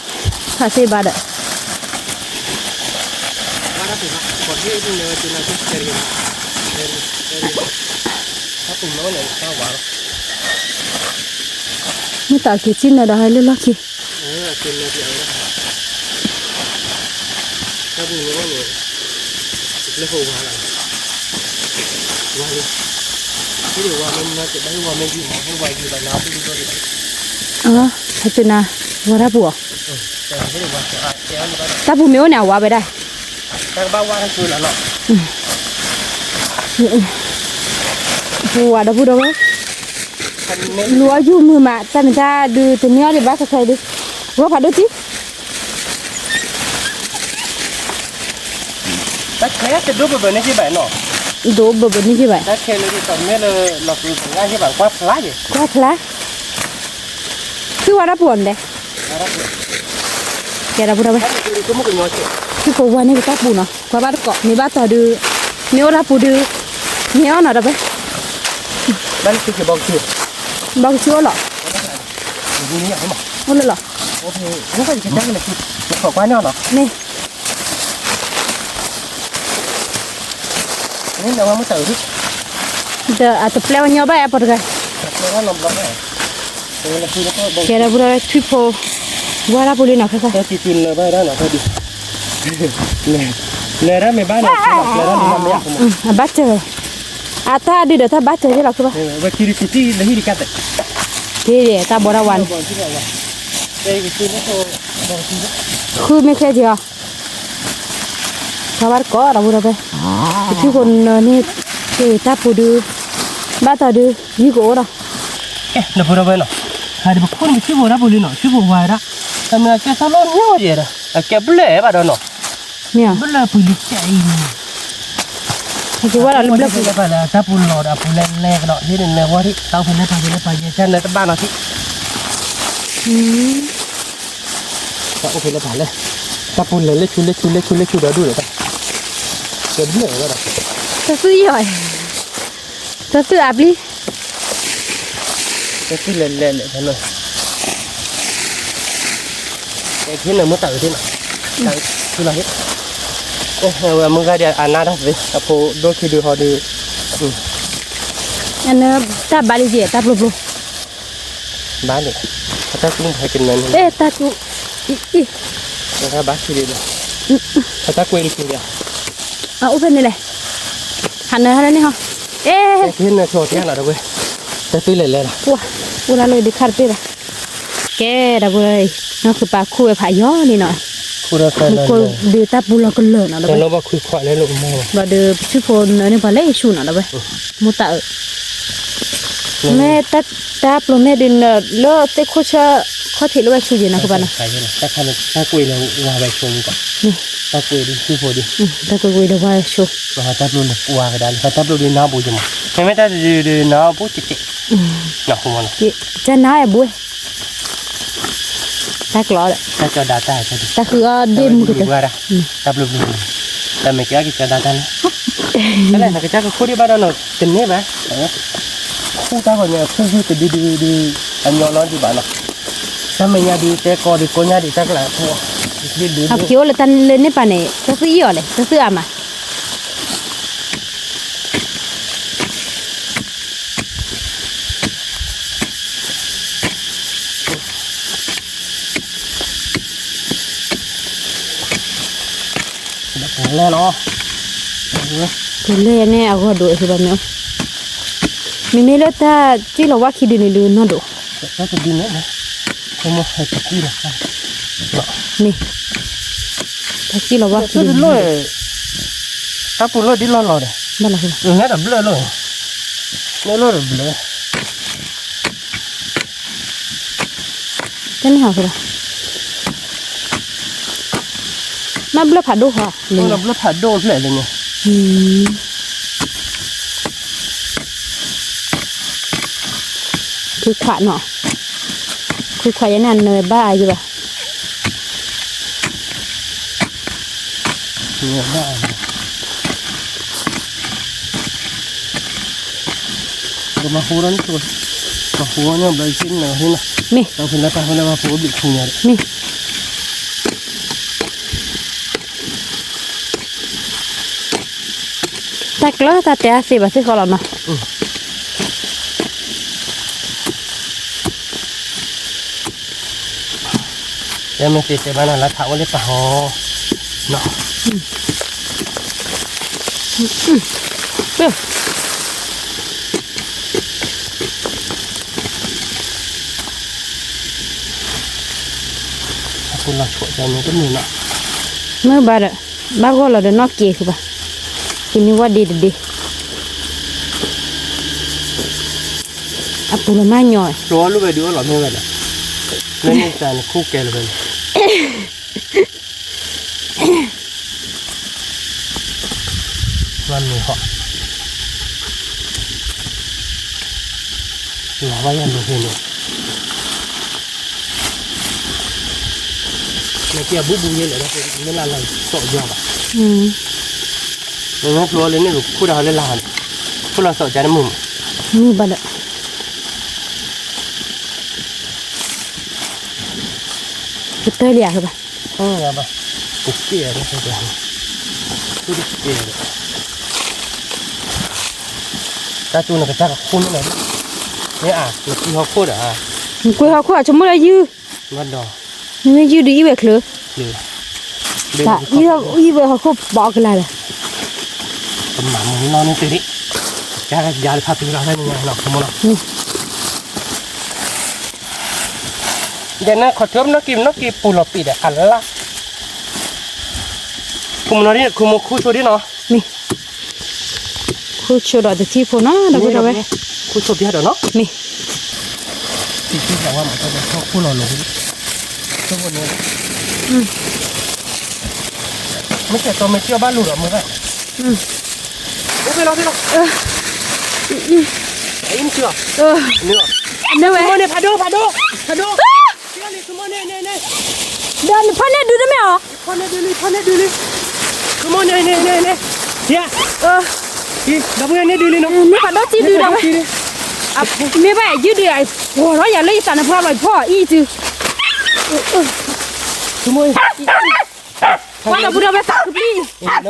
ပုၢ်ဒီဝဲၢ်ဖးဒိၣ်စံၣ်ဒု, ယတသံ အနီၢ်တဘၣ်လီၤ, တၢ်ဘျုး, အံၤ အံၤ ဖးဒိၣ်စံၣ်ဒီးကဘၣ်, ကွၢ်ထွဲခံတုၤဖဲအံၤလဲၣ်, လီၤလီၤမး, ဂီၢ်ဖးဒိၣ်, ဖးသ့ဘၣ်ဒီး မ့ၢ်တၢ်က့ၤစံၣ်နၢၤဒီးဟဲလၢလီၢ်ခံ, အ သုနၤ, ဝါတၢ်ပူၤအီၤ, တၢ်ပူၤမ့ၢ်အိၣ်န့ၣ် အဝါဝဲဒၣ်, ပူၤဝါဒီပုၢ်ဒီဝဲၢ်, လူၤအီၣ်ယူၢ်မုာ်မး တၢ်မ့ၢ်တၢ်ဒုးတန့ၢ်အီၤဒံးဘၣ်ခဲခဲအံၤဒုး, ဂီၢ်ဖးဒိၣ်တံၢ် တၢ်ခဲတဒိၣ်ဘၢဘၢန့ၣ်က့ဘၣ်နီၤ, ဒိၣ်ဘၢဘၢန့ၣ်က့ဘၣ်, တၢ်ခဲလၢကီၢ်မ့ၢ်လၢလီၤပူၤကငါက့ဘၣ် ကွၢ်ဖျါယဲ, ကွၢ်ဖျါ, သုဝါတၢ်ပူၤအီၤန့ၣ်လဲၣ်, ကဲဒီပုၢ်ဒီဝဲၢ်, သုကိးဝါန့ၢ်ပတၢ်ပူၤနီၤ ကွၢ်ဘၣ်တကိး မ့ၢ်ဘၣ်တီၤဒုး, မ့ၢ်အိၣ်တၢ်ပူၤဒုး, မ့ၢ်အီၣ်နီၤဒီးဝဲ, ဘၣ်လၢသုကဘီကဆူ, ဘီကဆူအိၣ်လီၤ, အိၣ်လၢလီၤ, မ့ၢ် ဒီးအတပျဲဝဲညီဘၣ်အပီတဂၤ, ကဲဒီပုၢ်ဒီဝဲၢ် ထွံၣ်ဖိ, ဝါတၢ်ပူၤလံနီၤခဲခဲ, လၢမ့ၢ်ဘၣ်နီၤ, အဘၣ်စၢၤ, အတၢ်ဒုးဒီးတၢ်ဘၣ်စၢၤလီၤခဲခဲ, က့ၤတၢ်ဘီတၢ်ဝါန့ၣ်, ဃုမ့ၢ်ခဲက့ၤအီၤ ပှၤဘၣ်တကိးဒီပုၢ်ဒီဝဲၢ်, ပထံဖိနၢၤန့ၢ်က့ၤတၢ်ပူၤဒုး, ဘၣ်တီၤဒုး မံကအိၣ်ဒီး, ဒီပုၢ်ဒီဝဲၢ်နီၤ, ဟးဒီးပခိၣ်န့ၣ်ပထံဖိတၢ်ပူၤလံနီၤ ထံဖိဝါဒၣ်, တၢ်မ့ၢ်အကဲသီလိၣ်ညီယဲဒီး အကဲဘျၢၣ်ဘၣ်ဒီးနီၤ, ဘျၢၣ်ပှံၤလံကဲအံၤ, ဟဲက့ၤဝဲဒီးလၢဘျၢၣ်ပှံၤ, တၢ်ပူၤလီၤဒီးအပူၤလဲၤလဲၤကဒီး ဟ့ၣ်န့ၣ်လဲၤဝါထံၣ် တၢ်အိၣ်ဖဲလဲၣ်ပာ်ဖဲလဲၣ်ပာ်ယဲၢ်ကၢ်နၢတဘၣ်နီၤထံၣ် တၢ်အိၣ်ဖဲလဲၣ်ပာ်လဲၣ်, တၢ်ပူၤလဲၤလၢဆူလၢဆူလၢဆူဒီးဒူၣ်ဒီးတၢ်, ကဲဘျၢၣ်ဝဲဒီး, တၢ်သုအံၤအီၤ, တၢ်သုအပျံၤ, တၢ်သုလဲၤလဲၤလဲၤဖဲန့ၣ်, ကဲနၢမ့ၢ်တၢ်အုးသ့ၣ်နီၤ, တၢ်အုးသ့ၣ်နီၤ, ဝဲမုၢ်ဂၤဒီးအနၢ်တၢ်သ့ အဖိဒိၣ်ခံဒုဟီဒုး, အနၢတၢ်ဘါလံက့ၤ တၢ်ပျိပျိ ဘၣ်န့ၣ်, အတၢ်ကူဟဲကနၢန့ၣ်, အဲ တၢ်ကူ, အံၤ, ဘၣ်ခံဒုန့ၣ်, အတၢ်ကွဲးတကူဒီး, အအိၣ်ဖဲန့ၣ်လဲၣ်, ဟးနၢဟးနၢန့ၣ်ဟီ, အဲ, နၢဆိတ့ၢ်လီၤတဝဲ, တၢ်သုလဲၤလဲၤလီၤ, အိၣ်လၢဒုးခါတပ့ၢ်ဘၣ်, ကဲဒီပုၢ်ဒီဝဲၢ်, နီၢ်ခုပာ်ခူၣ်ဝဲဖးယီၤလံနီၤ, ဒုးတၢ်ပူၤလီၤကလၢာ်နီၤဒီး, ဘၣ်ဒီးပထံဖိနၢန့ၣ်ပှၤလဲၤဆူနီၤဒီးဝဲ, မိၢ်တၢ်အုး မ့ၢ်တၢ်ပျိမ့ၢ်ဒုးနၢလၢသ့ၣ်ခိၣ်ဆၢ ခီၣ်ထံးလၢဝဲဆူယဲၢ်နီၤကဘၣ်နီၤ, တၢ်ကွဲးလၢဝါဝဲဆိမူကီး, တၢ်ကွဲးဒုးဃုဖိဒုး, တၢ်ကွဲးကွဲးဒီးဝါဝဲဆိ, တၢ်ပျိလၢဝါဝဲဒၣ်လၢတၢ်ပျိဒုးနါဘိယမး, မ့မ့ၢ်တၢ်ဒုးဒုးနါဘိကဲးကဲး, တၢ်နါအဲၣ်ဘှဲ တၢ်ကျီဒီး တၢ်ဃုအီၣ်ဒ့ၣ်မုၢ်ကတၢၢ်, တၢ်ဘျုးဘျုး, တၢ်မ့ၢ်ကဲအီၣ်က့ၤကၢဒါတၢ်န့ၣ်, တၢ်လဲၣ် နကစၢ်ကခိၣ်ဒံးဘၣ်ဒီးနီၤ တန့ၢ်ဘၣ်, ခူၣ်တၢ်ဂီၤညါ ခူၣ်ယုၢ်တဒုဒုဒု, အညီနီဒံးဘၣ်နီၤ, တၢ်မဲာ်ညါဒုး တဲကီဒုး ကိးညါဒံး တၢ်ကလးခိၣ်, အက့ၢ်ဒုး အက့ၤအိၣ်လၢတၢ်လၢန့ၢ်ပာ်န့ၣ် တၢ်သုအံၣ်အီၤလဲၣ် တၢ်သုအါမး လဲၣ်လီၤ, ပလဲၣ်န့ၣ် အဂီၢ်ဒိၣ်အဟ့ၣ်ဘၣ်မ့ၢ်, မ့မ့ၢ်လၢတၢ်စံၣ်လီၤဝါခံဒုန့ၣ်ဒုးနီၢ်ဒိၣ်, တၢ်တဒုန့ၣ်, မ့ၢ်, တၢ်စံၣ်လီၤဝါခံဒုန့ၣ်, တၢ်ပူၤလီၤဒ်လီၢ်လီၤဒီး, ဘၣ်လီၤ, လၢတဘျၢၣ်လီၤ, လၢလီၢ်တဘျၢၣ် တန့ၢ်ဟီၣ်လီၤ, မ့ၢ်ဘျၢၣ်ဖးဒိၣ်ဟီ, ဘျၢၣ်ဖးဒိၣ်ဖျဲၣ်လၢန့ၣ်, ခွံခွးနီၤ, ခွံခွးယဲန့ၣ် အနၢၤဘၣ်ယဘၣ် မၤဟူထီၣ်န့ၣ်, မၤဟူထီၣ်န့ၣ်ဘျီ ယစ့ၣ်နၢၤဟ့ၣ်နီၤ, မ့ၢ်, တၢ်ဖဲလၢတၢ်ဖဲလၢပှၤဖိဘံၣ်ထူညါဒီး, မ့ၢ်, တၢ်ကျၢၢ်တၢ်တဲအသ့ဘၣ်သ့ၣ်ဃီလီၤနီၤ. တဲမ့ၢ်သ့တဲဘၣ်နၤလၢထးအိၣ်လၢပၢ်ဟီ, ပၢ် လီၤဆီၣ်တၢ်န့ၣ်တမုာ်နီၤ, မ့ၢ်ဘၣ်ဒီး ဘၣ်ဂီၢ်လီၤဒီးနီၢ်က့ၤဃုာ်ဘၣ်, က့ၤမ့ၢ်ဝဲဒ့တဒ့, အပူၤလီၤမၢ်ညီ, ကျိအီၤလိၣ်ဝဲဒုးအီၣ်လီၤမ့ၢ်ဝဲဒီး, မ့ၢ်န့ၣ်တၢ်န့ၣ်ခူၣ်ကဲလၢၤဝဲန့ၣ် မ့ၢ်ဟီၣ်, လီၤဘၣ်ယၤလိၤဖဲန့ၣ်, နက့အဘူၣ်ဘူၣ်ယဲလဲၣ်, မ့ၢ်လၢလီၤစီၣ်ယီၤဘၣ်, နကျိအီၤလၢန့ၣ် ခိၣ်ဒၣ်ဟီလၢလၢ်န့ၣ်, ခိၣ်လီၤစီၣ်ကၢ်န့ၣ်မုာ်မး, မုာ်ဘၣ်ဒီး, ကတၢၢ်လံဧါဘၣ်, ဘၣ်, ကကဲၣ်, တၢ်တူၢ်နကစၢ်ကခိၣ်န့ၣ်လီၤ, မ့ၢ်အါ, နကွံဟီၣ်ခိၣ်ဒီး, နကွံဟီၣ်ခိၣ်အဆိကမိၣ်လၢယုၢ်, ဘၣ်ဒီး, နမ့ၢ်ယုၢ်ဒုးအံၣ်ဝဲချၢ, အံၣ်ဝဲဟီၣ်ခိၣ်ဘီကလာ်ဒီး, ကမၤမုာ်နီၢ်န့ၣ်တဒ့, ကယါလၢဖးပ့ၤလီၤဖဲန့ၣ်လီၤ, ဒီးနခီၣ်ထၢပနီၣ်က့ၤ ပနီၣ်က့ၤပူၤလီၤပံာ်ဒီးအလၢ်, ခူမနီၤဒ် ခူမခူဆိဒ်နီၤ, မ့ၢ်, ခူဆိဒီးတထံၣ်ဖိနီၤ ဒီပုၢ်ဒီဝဲၢ်, ခူဆိဘၣ်ဒီးနီၤ, မ့ၢ်, တထံၣ်ဝဲမး ခူလီၤလီၤ, မ့ၢ်ဆဲးတီမ့ၢ်ကၠီဘၣ်လိာ်ဒီးမ့ၢ်ဘၣ်, အိၣ်ဖဲလီၤဖဲလီၤ, အံၤမ့ၢ်ကၠီ, န့ၣ်ဝဲ, န့ၣ်ဖးဒိၣ် ဖးဒိၣ် ဖးဒိၣ်, န့ၣ်န့ၣ်, ဒီးနဖီၣ်န့ၢ်ဒုတမ့ၢ်အီၤ, ဖီၣ်န့ၢ်ဒုလံ ဖီၣ်န့ၢ်ဒုလံ, ခမီန့ၣ်န့ၣ်န့ၣ်န့ၣ်, ယၤ, ဒီပုၢ်ဝဲၢ်န့ၢ်ဒုလံနီၤ, မ့ၢ်ဖးဒိၣ်စံဒုဒီးဝဲ, မ့ၢ်ဘၣ်ယုၢ်ဒုး, ပှီၤထီၣ်ယၤလၢယသးနဖျါလီၤဖီၣ်အံၤတုၤ, ခမီ, ပှၤဒီပုၢ်ဒီဝဲၢ်သးကပျံၢ်, စံသွံၣ်လီၤ, စံ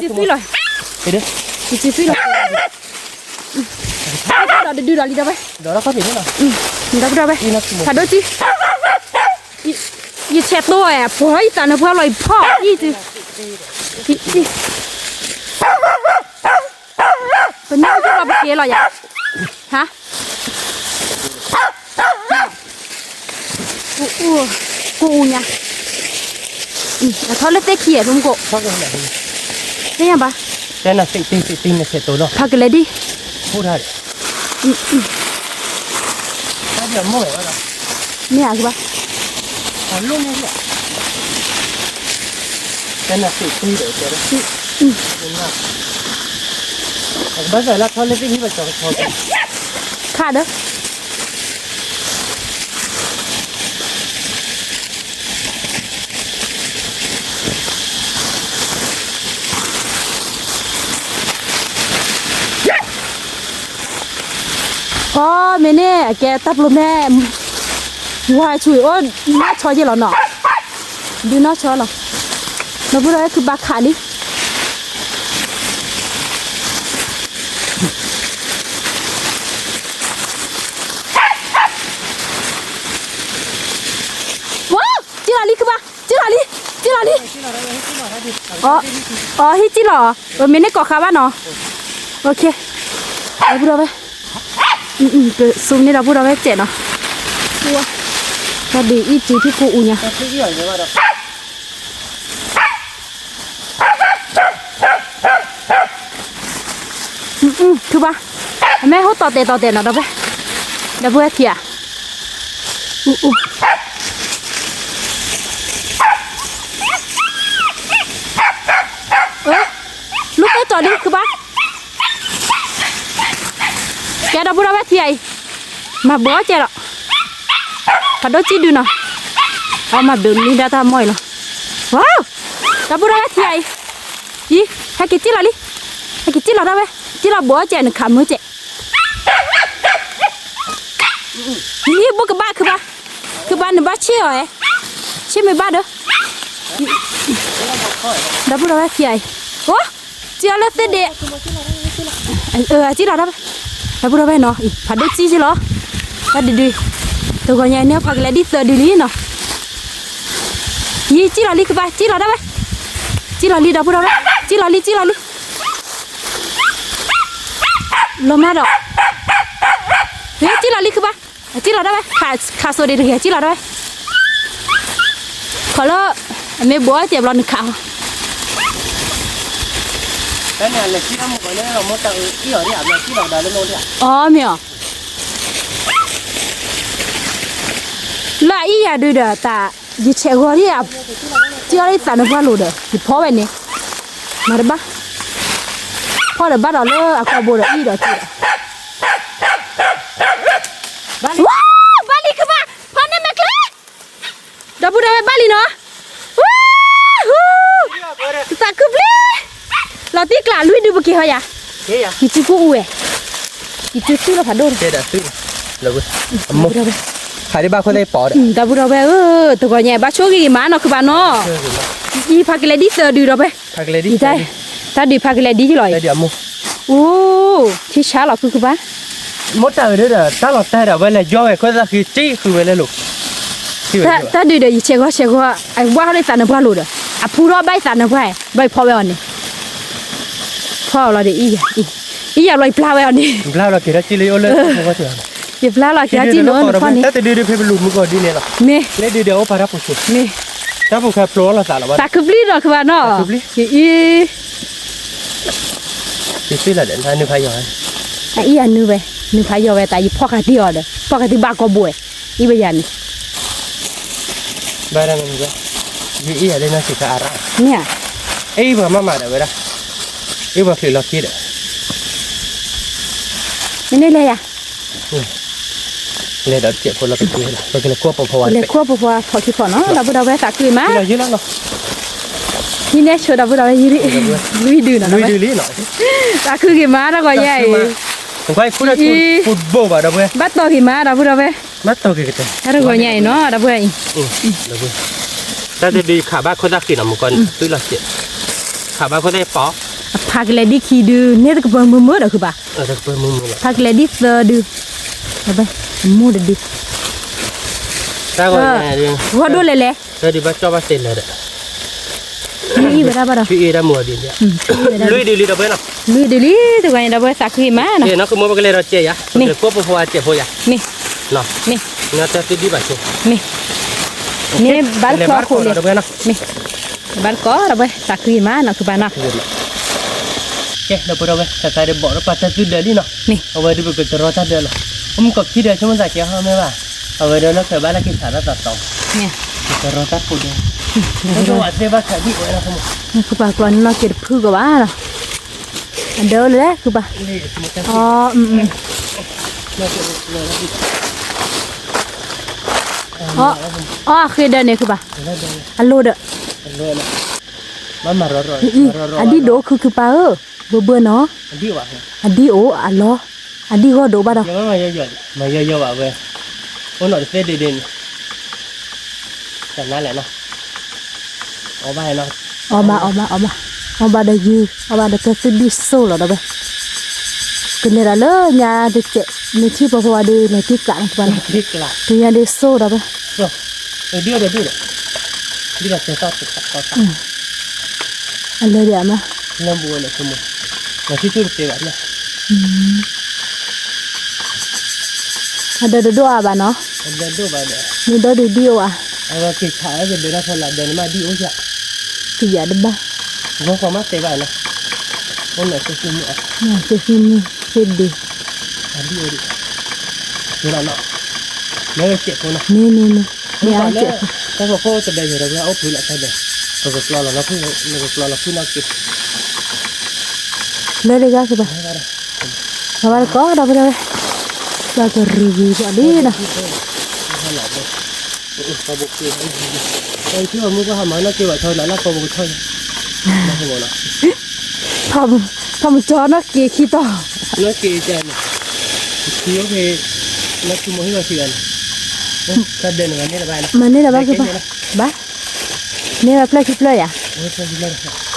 သွံၣ်လီၤ, ဒီးတဒုဒီးလံဒီးဝဲ, ဒီပုၢ်ဒီဝဲၢ်, ဖးဒိၣ်စံ ယဆဲးတိဝဲ ပှၤယသးနဖျါလီၤအံၤဖီၣ်အံၤတုၤ, ပမ့ၢ်အိၣ်လီၤပက့ၤလီၤယၤ, ဟါ, ကိၣ်အူညါ, အထီၣ်လၢသ့ၣ်ခံဧါ ဖိမုၣ်ကိၣ်, သ့ၣ်ညါဘၣ်, ဖးကလဲၤဒ်, မ့ၢ်ဧါကဘၣ်, ခါဒီး အီ မ့ၢ်န့ၣ် အကဲတၢ်ပျိမ့ၢ် ဝါဆူၣ်အိၣ်နီၢ်ဆီယဲလီၤနီၤ, ဒုးနီၢ်ဆီလီၤ, ဒီပုၢ်ဒီဝဲၢ်ခုဘၣ်ခးလံ, ဝါ, ကံလီၤလံခုဘၣ်, ကံလီၤလံ, ကံလီၤလံ, အီ အီ ဟံၣ်ကံလီၤ, မ့ၢ်န့ၢ်ကိးဃာ်ဘၣ်နီၤ, ဒီပုၢ်ဒီဝဲၢ်, ပသူန့ၢ်ဒီပုၢ်ဒီဝဲၢ်စဲးနီၤ, တၢ်ဒုးအံၣ်စုထံၣ်ကိၣ်အူညါ ထုဘၣ်, အမ့ၢ်ဟိၣ်တီတဲာ်တီတဲာ်နီၤ ဒီပုၢ်ဝဲၢ်, ဒီပုၢ်ဝဲၢ်ထံဧါ, လူၢ်သ့ၣ်ကၠီၤလံခုဘၣ်, ကဲဒီပုၢ်ဒီဝဲၢ်ထံအံၤ, မၤဘၢအီၣ်ကဲလီၤ, ဖးဒိၣ်ကံဒုနီၤ, အမၤဘၢမံဒၣ်တၢ်မီၢ်အံၤလီၤ, ဝါ, ဒီပုၢ်ဒီဝဲၢ်ထံအံၤ, အံၤ, ဟဲက့ၤကံလီၤလံ, ဟဲက့ၤကံလီၤဒၣ်ဝဲ, ကံလီၤဘၢအီၣ်ကဲနခးမုၢ်ကဲ ယံၤဘိကဘၣ်ခုဘၣ်, ခုဘၣ်နဘၣ်ဆ့ၣ်အီၤဧဲ, ဆ့ၣ်မ့ၢ်ဘၣ်ဒီး, ဒီပုၢ်ဒီဝဲၢ်ခံဂၤအံၤ, အိ, ကံအီၤလၢသ့ဒ့, ကံလီၤဒၣ်ဝဲ, ဒီပုၢ်ဒီဝဲၢ်နီၤ, ဖးဒိၣ်ကံက့လီၤ, တၢ်ဒုဒု, တဂီၤညါအံၤန့ၣ် ဖးကလဲၤဒ်သၢဒုလံနီၤ, ယံၤ ကံလီၤလံခုဘၣ်, ကံလီၤဒၣ်ဝဲ, ကံလီၤလံ ဒီပုၢ်ဒီဝဲၢ်, ကံလီၤလံ ကံလီၤလံ, လီၤမၢ်ဒီး, ကံလီၤလံခုဘၣ်, ကံလီၤဒၣ်ဝဲ, ခးစိဒ့တဂ့ၤ ကံလီၤဒၣ်ဝဲ, ခီလၢ အမ့ၢ်ဘိးအီၣ်စဲးဘျီနခးအီၤ, အီမ့ၢ်အီၤ, လၢအအံၤယၤဒုးဒီးတၢ်, ယဆဲးဂီၤဒ်, တံၢ်အီၤလၢယသးနၢၤပှၢ်လိၤဒီး ယဖီဝဲန့ၣ်, မၤတဘၣ်, ဖီဒီးဘၣ်ဒီးလၢအကီၢ်ဘိဒီးအံၤဒီးတံၢ်ဒီး, ဘၣ်လံကဘၣ်, ဖီန့ၢ်မဲာ်ချံ ဒီပုၢ်ဒီဝဲၢ်ဘၣ်လံနီၤ, သးခုပျံၤ, လီၤတံၢ်ကျးလွံၢ်ဒုပက့ၤဟီယၤ, ယစုကိၣ်အူဝဲ, ယစုစုလီၤဖးဒိၣ်, ဒီပုၢ်ဒီဝဲၢ်ဧၢ, တဂီၤညါဘၣ်ဆိၣ်ဂ့ၤဂ့ၤမးနီၤခုဘၣ်နီၤ, အံၤဖးကလဲၤဒ်သၢဒုဒီပုၢ်ဝဲၢ်, တၢ်ဒုးဖးကလဲၤဒ်ယလီၤအံၤ, အိၣ်, ထံဆါလီၤခုခုဘၣ် မိၢ်တၢ်ဝဲဒၣ်ဒီး တၢ်လီၤတဲာ်ဒီးဝဲလဲၤယီၢ်ဝဲ ခိၣ်သၣ်ဃံတံၢ်ဃုာ်ဝဲလဲၣ်လိၤ, တၢ်ဒုးဒီးယဆဲးဂီၤဆဲးဂီၤ, အဝဲဟီၣ်လၢသးနၢၤပှၢ်လိၤဒီး, အဖူထီၣ်ဘၣ်ယသးနၢၤပှၢ်, ဘၣ်ယဖီဝဲအီၤန့ၣ်, ဖီအီၤလီၤဒီးအံၤ, အံၤယၤဘျီယပျၢ်ဝဲအီၤန့ၣ်, ယပျၢ်လီၤက့ၤထီၣ်ကံၣ်နီၤနဖီန့ၣ်, မ့ၢ်, တၢ်တဒုဒုဖဲပလူၤမုၢ်ကီၢ်ဒ်န့ၣ်လီၤ, မ့ၢ်, လၢဒုးဒီးအိၣ်ပာ်တၢ်ပူၤဆိ, မ့ၢ်, တၢ်ပူၤခဲဖျိအီၤလီၤသးလီၤဘၣ်, သးခုပျံၤနီၤခုဘၣ်နီၤ, အံၤ ယသ့လီၤဒီး နုၢ်ဖးယီၤဝဲ, အအံၤယနုၢ်ဝဲ, နုၢ်ဖးယီၤဝဲတၢ် ယဖီၣ်ဃာ်တံၢ်အီၤဒီး ဖီၣ်ဃာ်တံၢ်ဘၣ်ကီၢ်ဘိဝဲ, အံၤဝဲယၤန့ၣ်, ဘၣ်ဒၣ်န့ၣ်, ယအံၤယၤလၢနီၢ်ဆံးခါအရၣ်, မ့ၢ်ဧါ, အံၤပှၤမၤမၤဒီးဝဲဒၣ်, အံၤပှၤချုးလီၤခံဒီး, မ့ၢ်န့ၣ်လဲၤယၤ လဲၤဒီးတစဲးဖိလီၤကသ့, ပကလဲၤကွၢ်ပီၤဖီဝါ, လဲၤကွၢ်ပီၤဖီဝါဖီၣ်ခံဖီၣ်နီၤ ဒီပုၢ်ဒီဝဲၢ်သးခုမး, ဟံးန့ၢ်ဆိဒီပုၢ်ဒီဝဲၢ်, လွံၢ်ဒုနီၤ, သးခုဂ့ၤမးတဂီၤညါအံၤ, ဘၣ်တီၢ်ဂ့ၤမးဒီပုၢ်ဒီဝဲၢ်, ဘၣ်တီၢ်ဂ့ၤကတၢၢ်, တဂီၤညါအံၤနီၤ ဒီပုၢ်ဝဲၢ်အံၤ, တၢ်တဒုခးဘၣ်ခိၣ်သၣ်ဃံနီၤ မုၢ်ကီၢ်န့ၣ် သုလီၤစဲး, ခးဘၣ်ခိၣ်သၣ်ပီၤ, အဖးကလဲၤဒ်ခံဒု န့ၣ်တကပၢၤမုာ်မုာ်ဒီးခုဘၣ်, ဖးကလဲၤဒ်သၢဒု, မိၢ်တဒု, တၢ်ဂီၤညါအံၤ, ဂီၢ်ဒိၣ်လဲၣ်လဲၣ်, တၢ်ဒုးဘၣ်ကၠီၣ်ဘၣ်တဲာ်လၢဒီး, အံၤဝဲဒၣ်ဘၣ်ဒီး, လွံၢ်ဒုလံဒီပုၢ်ဝဲၢ်နီၤ, လွံၢ်ဒုလံ တဂီၤညါဒီပုၢ်ဝဲၢ်သးခုဂ့ၤမးနီၤ, နီၢ်ကမိၢ်ပကလဲၤဒီးစဲးယၤ, ပကလဲၤကွၢ်ပီၤဖီဝါစဲးဖိယၤ, မ့ၢ်, မ့ၢ်, နတၢ်သ့ဒံးဘၣ်ဆိ, မ့ၢ်, န့ၣ်ဘၣ်တကီၢ်ခိၣ်န့ၣ်, မ့ၢ်, ဘၣ်တကီၢ်ဒီပုၢ်ဝဲၢ်သးခုဂ့ၤမးနီၤခုဘၣ်နီၤ, ကဲ ဒီပုၢ်ဒီဝဲၢ် တၢ်သးဒုးဘီၣ်ဒီးပာ်တၢ်သုဒၢးလံနီၤ, မ့ၢ်, အဝဲဒုးပကတရီတၢ်ဒၢးလီၤ, အိၣ်မုၢ်ကီၢ်ခံဒၢးဆိကမိၣ်သးကဲဟီမ့ၢ်ဘၣ်, အဝဲဒၣ်လၢခဲဘၣ်လၢက့ၤခးတၢ်သးတီၤ, မ့ၢ်, ပကတရီတၢ်ဖိဒၢး, ပကဝဲသ့ၣ်ဘၣ်ခးဒံၣ်ဝဲလီၤ, နကပာ်ကျီန့ၣ်နီၢ်က့ၤတဖုကဘၣ်နီၤ, အဒၢးလၢခုဘၣ်, အ, အီၣ်ဃ့ဒၢးန့ၣ်ခုဘၣ်, အလိၣ်ဒီး, အဒံၣ်ဒိၣ်ခုခုပၢ်ဧၢ, ဘၢဘၢနီၤ, အဒံၣ်အိၣ်အလီၢ်, အဒံၣ်ဂီၢ်ဒိၣ်ဘၣ်ဒီး, မၤယီၢ်ယီၢ်ဘၣ်ဝဲ, အိၣ်နီၣ်တသ့ဒ့ဒ့န့ၣ်, တနၤလဲၣ်နီၤ, အီၣ်ဘၣ်, အီၣ်ဘၣ်, အီၣ်ဘၣ်ဒီးယုၢ်, အီၣ်ဘၣ်ဒီးတၢ်သူၣ်ဒုၣ်စိၢ်လီၤဒီးဝဲ, ကလဲၤဒီးလၢညါတစဲး, မ့ၢ်ထံၣ်ပီၤဖိဝါဒုး လီၤတံၢ်ကျးန့ၣ်ပှၤလီၤ, ကညါဒုးစိၢ်ဒီးဝဲ, အလဲၤဒံးအမး, အဒၢးတဒိၣ်အါဘၣ်နီၤ, မ့ၢ်ဒီဒုးဒံၣ်အိၣ်ဧါ, ကယၤတဘၣ်, ကသံမုၢ်သ့ဒ့, မ့ၢ်, မ့ၢ်, မ့ၢ်, တၢ်ဖိဖိတဒၢးယဲၤဒီးဝဲအိၣ်ဖုးလီၤတၢ်ဒၢး, ပကကျီလီၤလီၤဖုၣ်, ပကကျီလီၤဖုၣ်နီၢ်က့ၤ, လၢတဂၤကဘၣ်, ဘၣ်ဘၣ်တကီၢ်ဒီပုၢ်ဒီဝဲၢ်, ပကရူၤရူၤကီးလံနီၤ ထီၣ်မူကွၢ်ဟးမၤနီၢ်က့ၤဘၣ်ထီၣ်နၤလၢကီၢ်ပူၤကထီၣ်, မၤန့ၢ်လၢၤဘၣ်ကဘၣ်, ဘၣ်, န့ၢ်ဘၣ်ဖျၢၣ်ခံဖျၢၣ်ယၤ,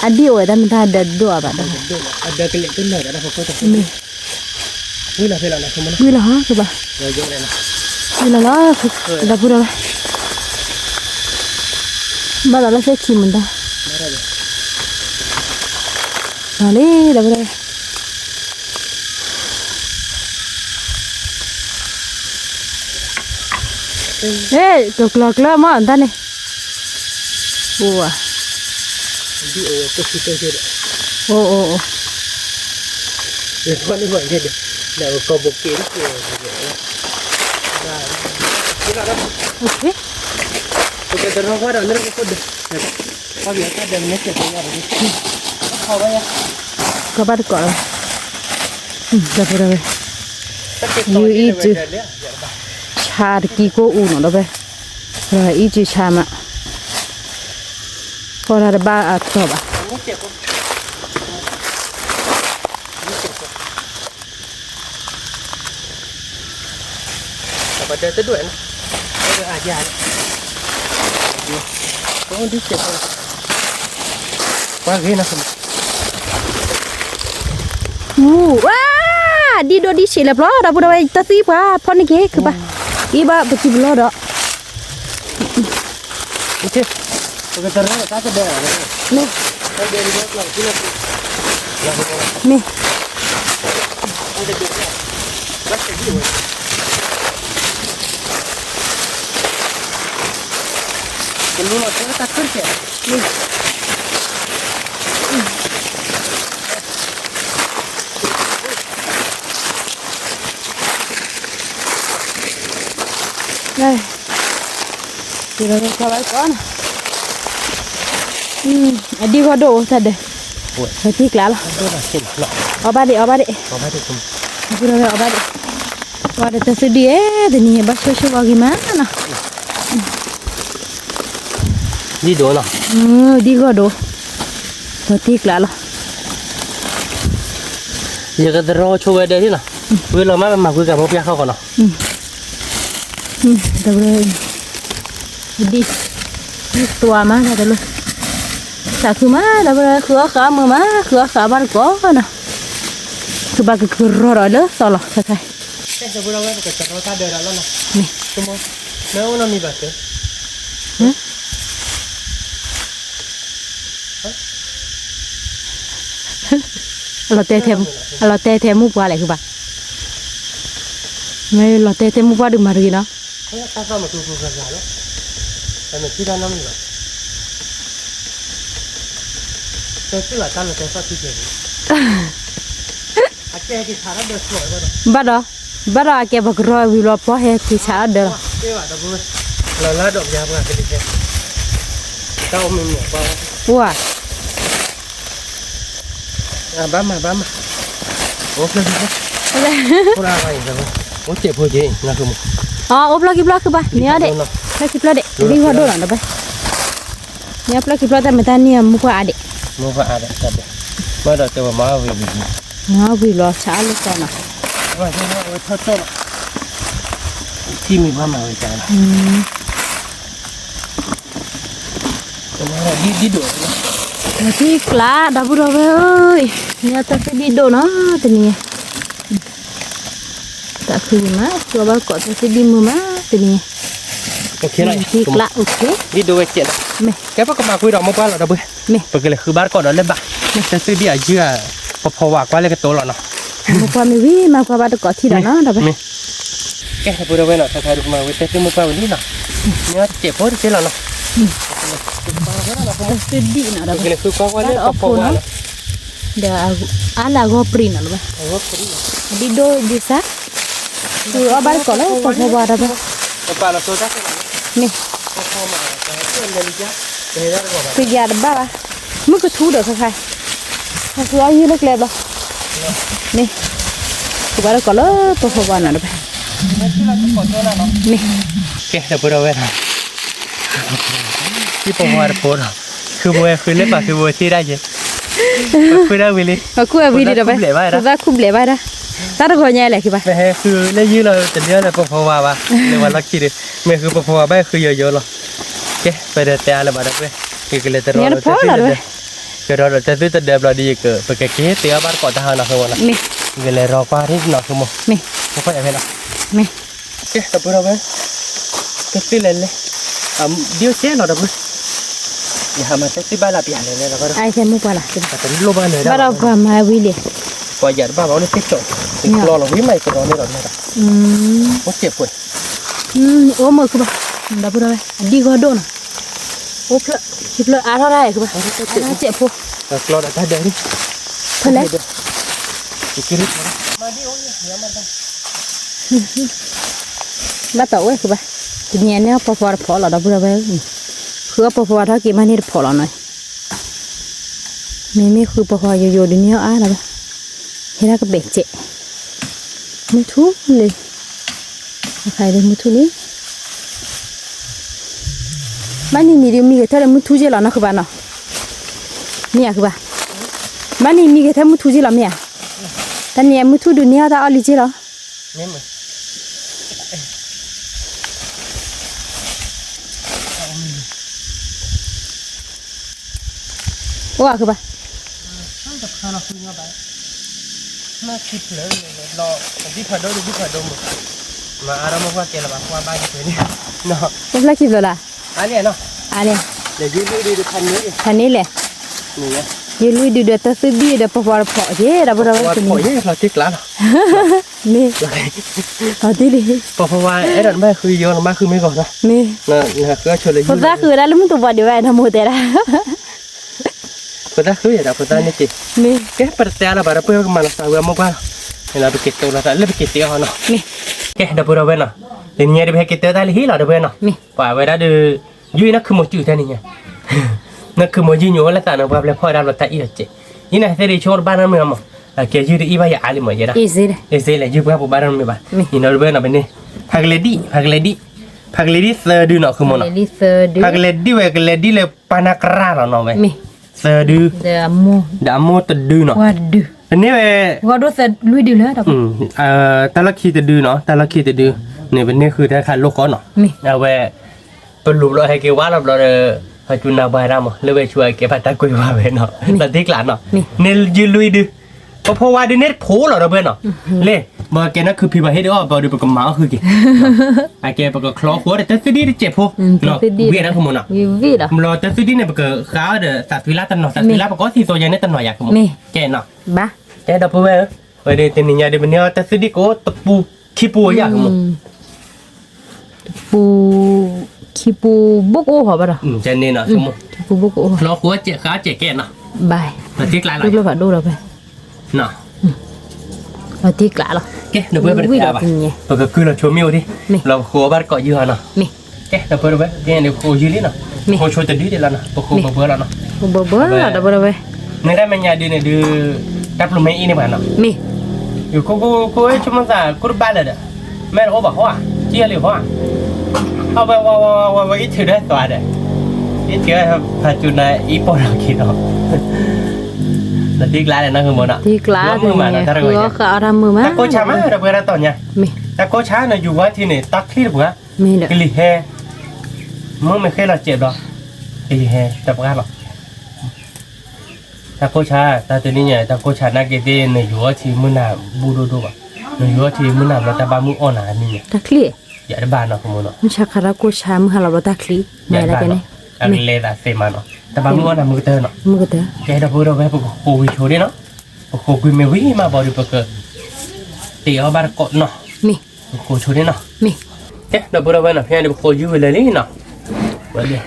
အဒံၣ်အိၣ်ဝဲတၢ်မတၤဒၢးဒိၣ်အါဘၣ်ဒီး, မ့ၢ်, ဝံၤလီၤဟီကဘၣ်, ဝံၤလီၤလီၤ, ဒီပုၢ်ဒီဝဲၢ်, ဘၣ်ဒီးလၢသ့ၣ်ခံမတၤ, လီၤလံ ဒီပုၢ်ဒီဝဲၢ် ဟ့ၣ် ကကျီၤကျၢမးတၢ်န့ၣ်, အိၣ်ဝဲ, ဒ်အိၣ်ဝဲတဆံတဆံဒီး, အိၣ်အိၣ်အိၣ်, လၢဖီန့ၣ်ဝဲန့ၣ်ဒီး, လၢကီၢ်ဘိက့ၤတက့ၤဝဲန့ၣ်ဒီး, ပကတရီဖီဒီးလၢကဖိဒီး, ဖီဒီးတၢ်ဒီးမ့ၢ်စဲးတညါဒီး, ဖီဝဲယါ, ကဘၣ်တကိးလီၤ, ဒီပုၢ်ဒီဝဲၢ်, ယူၤအံၤတုၤ, ဆါတကံကိၢ်အူနီၤဒီးဝဲ, အံၤတုၤဆါမး, ဖီတၢ်တဘၣ်အတီၢ်ဘၣ်. ဝါ, ဒ်ဒိၣ်ဒ်ဆံးလၢပျီ ဒီပုၢ်ဒီဝဲၢ် တၢ်သံပှၤဖီန့ၢ်က့ၤ ခုဘၣ်, အံၤဘၣ်ပစုပလီၢ်ဒီး မ့ၢ်, မ့ၢ်, အဒံၣ်ဂီၢ်ဒိၣ်အိၣ်တၢ်ဒဲး, ထံကျါလီၤ, အီၣ်ဘၣ်ဒံး အီၣ်ဘၣ်ဒံး, အီၣ်ဘၣ်ဒံး, ဝါဒီးတၢ်သူဒံၣ်အဲၣ်တနံၤ ဘၣ်ဆိၣ်ဆိၣ်ဝါဂ့ၤမးနီၤ, ဒံၣ်ဒိၣ်နီၤ, ဒံၣ်ဂီၢ်ဒိၣ်, ထံကျါလီၤ, ယကသရီဆိဝဲဒဲးနီၤ, ဝံၤလီၤမး ပမၤကွံာ်ကၤမိၢ်ပှၢ်ဃီဃီနီၤ. ဒ်, ဒ်သွါမးတၢ်တလီၢ်, သးခုမး ဒီပုၢ်ဒီဝဲၢ် ဃုအီၣ်ဃုအီမုာ်မး ဃုအီၣ်ဃုအီဘၣ်တကိးနီၤ, ဃုဘၣ်ကကရီဒီးလၢသီလီၤ ခဲခါ, မ့ၢ် အလီၤတဲထဲမုၢ်ပှၢ်လဲၣ် ဃုဘၣ်, မ့ၢ်လီၤတဲထဲမုၢ်ပှၢ်ဒုးမၤတဂ့ၤနီၤ, ဘၣ်ဒီး, ဘၣ်ဒီးအကဲပကရီဝံၤလီၤ ပှၤဟဲက့ၤဆးအီၣ်ဒၢးလီၤ, ပှၤ အိၣ်ဖျီကံဖျီ ဃုဘၣ် န့ၢ်အီၤဒံး ဖျီကံဖျီဒံး ဒ်ဂီၢ်ဒိၣ်နီၤ န့ၢ်အီၤဖျီကံဖျီတၢ်မ့ၢ်တၢ်န့ၢ်အမိၢ်ပှၢ်အါဒံး, မ့ၢ်ဝံၤလီၤဆးအီၣ်လၢကီနီၤ, ထံမံၤပှၢ်မၤဝဲကါလီၤ ထံကျါ ဒီပုၢ်ဒီဝဲၢ်ဧၢ, န့ၢ်တၢ်သ့ၣ်ဒံၣ်ဒိၣ်နီၤ တနံၤ, တၢ်ခုမး ကဘၣ်ကိးတၢ်သ့ၣ်ဒံၣ်မုၢ်မး တနံၤ, ထံကျါ မ့ၢ်, ကဲပကမၤကွံာ်ဒီးမိၢ်ပှၢ်လီၤ ဒီပုၢ်, မ့ၢ်, ပကလဲၤဃုဘၣ်တကိးဒီးလၢဘၣ်, မ့ၢ်, တၢ်သ့ၣ်ဒံၣ်အယုၢ်ဧါ, ပဖီဝါကွၢ်လၢကတိၤလီၤနီၤ, မိၢ်ပှၢ်မ့ၢ်ဝံၤ မၤကွၢ်ဘၣ်တကိးထံၣ်ဒီးနီၤ ဒီပုၢ်, မ့ၢ် ကဲဒီပုၢ်ဒီဝဲၢ်နီၤ ခဲခါဒုးကမၤဝံၤတၢ်သ့ၣ်မိၢ်ပှၢ်ဝံၤလံနီၤ, မ့ၢ်တစဲးဖိတစဲးလီၤနီၤ, သ့ၣ်ဒံၣ်နီၤ ဒီး ဒီးအါလၢအဂီၢ်ပြံနီၤလၢၤဘၣ်, အဒံၣ်ဒိၣ်ဒံးစါ, ဃုအီၣ်ဘၣ်တကိးလၢပဖီဝါဒီးဘၣ်, မ့ၢ်, ကယၤတဘၣ်ဘၣ်, မုၢ်ကထူဒီးခဲခါ ဃုအီၣ်ယုၢ်လၢကျဲဘျီ, မ့ၢ်, ဃုဘၣ်တကိးလၢပဖီဝါနီၤတဘၣ်, မ့ၢ်, ကဲဒီပုၢ်ဒီဝဲၢ်နီၤ, ဟံၣ်ပဝါတဖိဒီး, ဃုဝဲဃုလၢပှၤဃုဝဲသ့ၣ်ဒၣ်ယဲ, ဃုဒၣ်ဝံၤလံ, ပှၤခူၣ်ဘျဲးဘၣ်ဒၣ်, တၢ်တဂီၤညါလဲၣ် ပဟဲဃုလၢယုၢ်လီၤ တဒၢလၢပဖီဝါဘၣ်, လၢပှၤလီၢ်ခံဒီး, မ့ၢ်ဃုပဖီဝါဘၣ်ဃုယိယိလီၤ, ကဲ ပတဲအါလၢၤဘၣ်ဒီပုၢ်ဝဲၢ်, ယကလဲၤတရီဒီးတၢ်သ့ၣ်တဒၢ, ကရီဒီးတၢ်သ့ၣ်တဒၢဘျီဒီးယက, ပကက့ၤသ့အီၣ်ဘၣ်တကိးတၢ်ဟးနီၤဃုဝဲနီၤ, ယကလဲၤရီကွၢ်ထံၣ်နီၤဃုမိၢ်, မ့ၢ်, မ့ၢ် ကဲဒီပုၢ်ဒီဝဲၢ်, တၢ်သ့ၣ်လဲၤလဲၤ, ဒ်အိၣ်စဲလီၤဒီပုၢ်, ယဟးမၤတၢ်သ့ၣ်ဘၣ်လၢပျၢ်လဲၤလဲၤလီၤဘၣ်ဒီး, ဘၣ်ဒီးပှၤမၤဝံၤလံ, ပှၤယၤတဘၣ်ဘၣ်အိၣ်လၢသ့ၣ်ကၠီၣ်, ကျီလီၤဝံၤမးယကရီန့ၢ်ဒီးမ့ၢ်ဒီး, အိၣ်စဲးပှဲၤ, အိၣ်မုာ်ခုဘၣ်, ဒီပုၢ်ဒီဝဲၢ် အဒံၣ်ဂီၢ်ဒိၣ်နီၤ, အိၣ်ဖျၢၣ်, ခံဖျၢၣ်အါထီၣ်တၢ်ဟဲကဘၣ်, အါထီၣ်စဲးဖိ, ဖဲလဲၣ်, ဘၣ်တၢ်အိၣ်ကဘၣ်, တနံၤအံၤန့ၣ် ပီၤဖီဝါတဖီလီၤ ဒီပုၢ်ဒီဝဲၢ်, ဃုအီၣ်ပီၤဖီဝါထီၣ်က့ၤမးန့ၣ်တဖီလီၤနီၤ, မ့မ့ၢ်ဃုပီၤဖီဝါယိာ်ယိာ်ဒ်န့ၣ်အီၤအါလီၤဘၣ်, ဟဲဒၣ်ကဘဲးစဲး, မုၢ်ထူၣ်လံ, အခါဒ်မုၢ်ထူၣ်လံ ဘၣ်နံၤနံၤဒုးမံဂဲၤထၢၣ်လၢမုၢ်ထူၣ်က့လီၤနီၢ်ဃုဘၣ်နီၤ, မ့ၢ်ဧါဃုဘၣ်, ဘၣ်နံၤမံဂဲၤထၢၣ်မုၢ်ထူၣ်က့လီၤမ့ၢ်ဧါ, တနံၤမုၢ်ထူၣ်ဒုးန့ၢ်အီၣ်တၢ်အီၣ်လံက့လီၤ, အိၣ်ဃုဘၣ်, မ့ၢ်ခံဖျၢၣ်လီၤ, ဒ်ဖးဒိၣ်ဒ်ဖးဒိၣ်မး, မၤအါထီၣ်မ့ၢ်ကွၢ်ကဲလၢၤဘၣ် ကွၢ်ဘၣ်ယၤန့ၣ်, အိၣ်ဖျၢၣ်ခံဖျၢၣ်လီၤ, အါန့ၣ်, အါန့ၣ်, ဖးန့ၢ်လဲၣ်, ယလွံၢ်ဒုးဒီးတၢ်သူၣ်ဒံၣ်ဒီးပီၤဖီဝါတဖီက့ ဒီပုၢ်ဒီဝဲၢ်, မ့ၢ်, ပီၤဖီဝါအဲၣ်ဒိးနဘၣ်ဃုယိာ် နဘၣ်ဃုမ့ၢ်ဂီၤနီၤ, မ့ၢ်, ဖိသၣ်ဃုဝဲဒၣ်လၢမုၢ်တဘီဒံးဝဲ ဒီမိၢ်တဲဒၣ် ဖိသၣ်ဃုယၤဒီးဖိသၣ်န့ၣ်က့ၤ, မ့ၢ်, ကဲ ပတတဲအါလၢၤဘၣ်ဒီပုၢ်ဝဲၢ် ကမၤလီၤသးဝဲအမိၢ်ပှၢ်လီၤ, ပက့ၤတိလီၤသးလၢပက့ၤတဲအီၤနီၤ, မ့ၢ်, ကဲ ဒီပုၢ်ဒီဝဲၢ်နီၤ, တနံၤညါဒုး ပဟဲက့ၤတဲတၢ်လၢဟံၣ်လီၤ ဒီပုၢ်ဝဲၢ်နီၤ, မ့ၢ်, ပှၤဝဲဒၣ်ဒုး, ယုၢ်အံၤနၢ်ခုမိၢ်စုၣ်တၢ်နံၤညါ, နၢ်ခုမိၢ်ယုၢ်ညိးလၢသးနီၤ ပှၤဖျဲးဖီၣ်ဝဲဒၣ်လီၤတၢ်အံၣ်လီၤစဲး, ယနာ်သ့ဒုးဆိကတဘၣ်နီတမံၤမး, အကဲယုၢ်တအံၣ်ဘၣ်ယအါလံမးယဲဒၣ်, အ့ၣ်စ့လဲၣ် ယုၢ်ပှၢ်ပူၤဘၣ်နီတမံၤဘၣ်, ယနီၤဒီပုၢ်ဝဲၢ်နီၤ ပန့ၣ်, ဖးကလဲၤဒံၣ်, ဖးကလဲၤဒံၣ်, ဖးကလဲၤဒံၣ်သၢဒုနီၤ ဃုမိၢ်နီၤ, ဖးကလဲၤဒံၣ်ဝဲကလဲၤဒံၣ်လၢပှၢ်နၢ်ကရၢ်လီၤနီၤဝဲ, သၢဒု, ဒီးအမိၢ်တဒုနီၤ, ပန့ၢ်ဝဲ, တၢ်လီၢ်ခံတဒုနီၤ တၢ်လီၢ်ခံတဒု, န့ၣ်ပန့ၢ်ဃုတၢ်ခးလိာ်ဃီနီၤ, အဝဲ ပလူၤဘျီဟဲက့ၤဝါလီၤဘျီဒီး, ဟဲကၠူနၤဘၣ်ဒၣ်မး လၢဝဲဆူအကဲဘၣ်တၢ်ကွဲးဝဲနီၤ, လီၤတံၢ်ကျးနီၤ, န့ၣ်ယုၢ်လွံၢ်ဒု, ပီၤဖီဝါဒုန့ၣ်တဖိလီၤဒီပုၢ်ဝဲၢ်နီၤ, လၢ, ဘၣ်ကဲနၢ်ခုဖံဘၣ်ဟ့ၣ်ဒုးအီၣ်ဘျီဒီး ပကမၤအီၣ်ဃုာ်က့ၤ, အကဲပကချီဃိဒီးတၢ်သူၣ်ဒံၣ်တစဲးဖိ, ဝံၤနီၤ ဃုမိၢ်နီၤ, ဘျီတၢ်သူၣ်ဒံၣ်န့ၣ် ပကဃးအီၤဒီးသးသွံလါတနီၤ သးသွံလါပကအီၣ်သံသိးယၤန့ၣ်တနီၤယၤ ဃုမိၢ်နီၤ, ကဲနီၤ, ကဲဒီပုၢ်ဝဲၢ်ဧၢ, ဝဲဒၣ်တနံၤညါဒုး ပန့ၢ်အီၣ်တၢ်သူၣ်ဒံၣ်ကအိၣ်တပူၤခံပူၤယၤ ဃုမိၢ် ပူၤ, ခံပူၤဘိၣ်ကအိၣ်ဃီဘၣ်ဒီး, ကဲန့ၣ်နီၤ, ခံပူၤဘိၣ်ကအိၣ်, လီၤဃိစဲးဃာ်စဲးကဲနီၤ, ဘၣ်, လီၤတံၢ်ကျးလီၤ, လီၤတံၢ်ကျးလီၤ, ကဲ ဒီပုၢ်ဝဲၢ်ပတတဲဘၣ်, ပကကုၢ်လီၤဆိမ့ၢ်အိၣ်ဒံး, လီၤပဃိဘၣ်တကိးယုၢ်ဟီနီၤ, ကဲ ဒီပုၢ်ဝဲၢ်, ကဲန့ၣ်ပဃိယုၢ်လံနီၤ, ပဃိဆိတဒုဒံးလီၤနီၤ, ပဃိဘၢဘၢလီၤနီၤ, ဘၢဘၢလီၤ ဒီပုၢ်ဝဲၢ်, နဒၣ်မဲာ်ညါဒုးန့ၣ်ဒုး, တၢ်ပျိမ့ၢ်အံၤန့ၣ်ဘၣ်နီၤ, ယကိၢ်ကိၢ်ကိၢ်ဆိကမိၣ်သးကိၢ်တဘၣ်လၢၤဒီး, မ့ၢ်တအိၣ်ဘၣ်ဟီဧါ, ကံၣ်အီၤလံဟီဧါ, အဝဲဝဲဝဲဝဲဝဲအံၤထုးဒီးသွါဒီး, အံၤထုးဖးစူၤနၤအံၤပိာ်ထီၣ်က့ၤနီၤ, လီၤတံၢ်ကျးလီၤနီၤ ဃုမိၢ်နီၤ, တံၢ်ကျး, တၢ်ကိၢ်ဆါမး ဒီပုၢ်ဝဲၢ်တၢ်တီၤညါ, တၢ်ကိၢ်ဆါန့ၣ် ယူၤဝဲထံန့ၣ် တၢ်ချံတပှၢ်, ကလံၤဟဲ, မ့ၢ်မ့ၢ်ဃဲလီၤစဲးဘျီ, ကလံၤဟဲတပှၢ်လီၤ တၢ်ကိၢ်ဆါ, တၢ်တနံၤညါ တၢ်ကိၢ်ဆါနာ်က့ၤသ့ၣ် နယူၤအီၣ်ထံမုၢ်နၤဘူၣ်ဒိၣ်ဒိၣ်ဘၣ်, နယူၤအီၣ်ထံမုၢ်နၤဘျီတၢ်ဘၣ်မုၢ်အီၣ်နၤနံၤညါ, တၢ်ချံ, ယတဘၣ်နီၤ ဃုမိၢ်နီၤ, မုၢ်ဆါခါတၢ်ကိၢ်ဆါမုၢ်ဟါလီၤဘျီတၢ်ချံ, ယတဘၣ်နီၤ, အကလဲၤသးသ့မးနီၤ, တၢ်ဘၣ်မုၢ်အီၣ်နၤမုၢ်ကတၢၢ်နီၤ, ကဲဒီပုၢ်ဝဲၢ် ပကဃိဝံၤဆိဒၣ်နီၤ, ပဃိကွံာ်မ့ၢ်ဝံၤမးဘၣ်ဒီး ပကတ့အီၣ်ဘၣ်တကိးနီၤ, ပဃိဆိဒၣ်နီၤ, ကဲဒီပုၢ်ဝဲၢ်နီၤ ဖဲန့ၣ်ပဃိယုၢ်ဝံၤလၢာ်လံနီ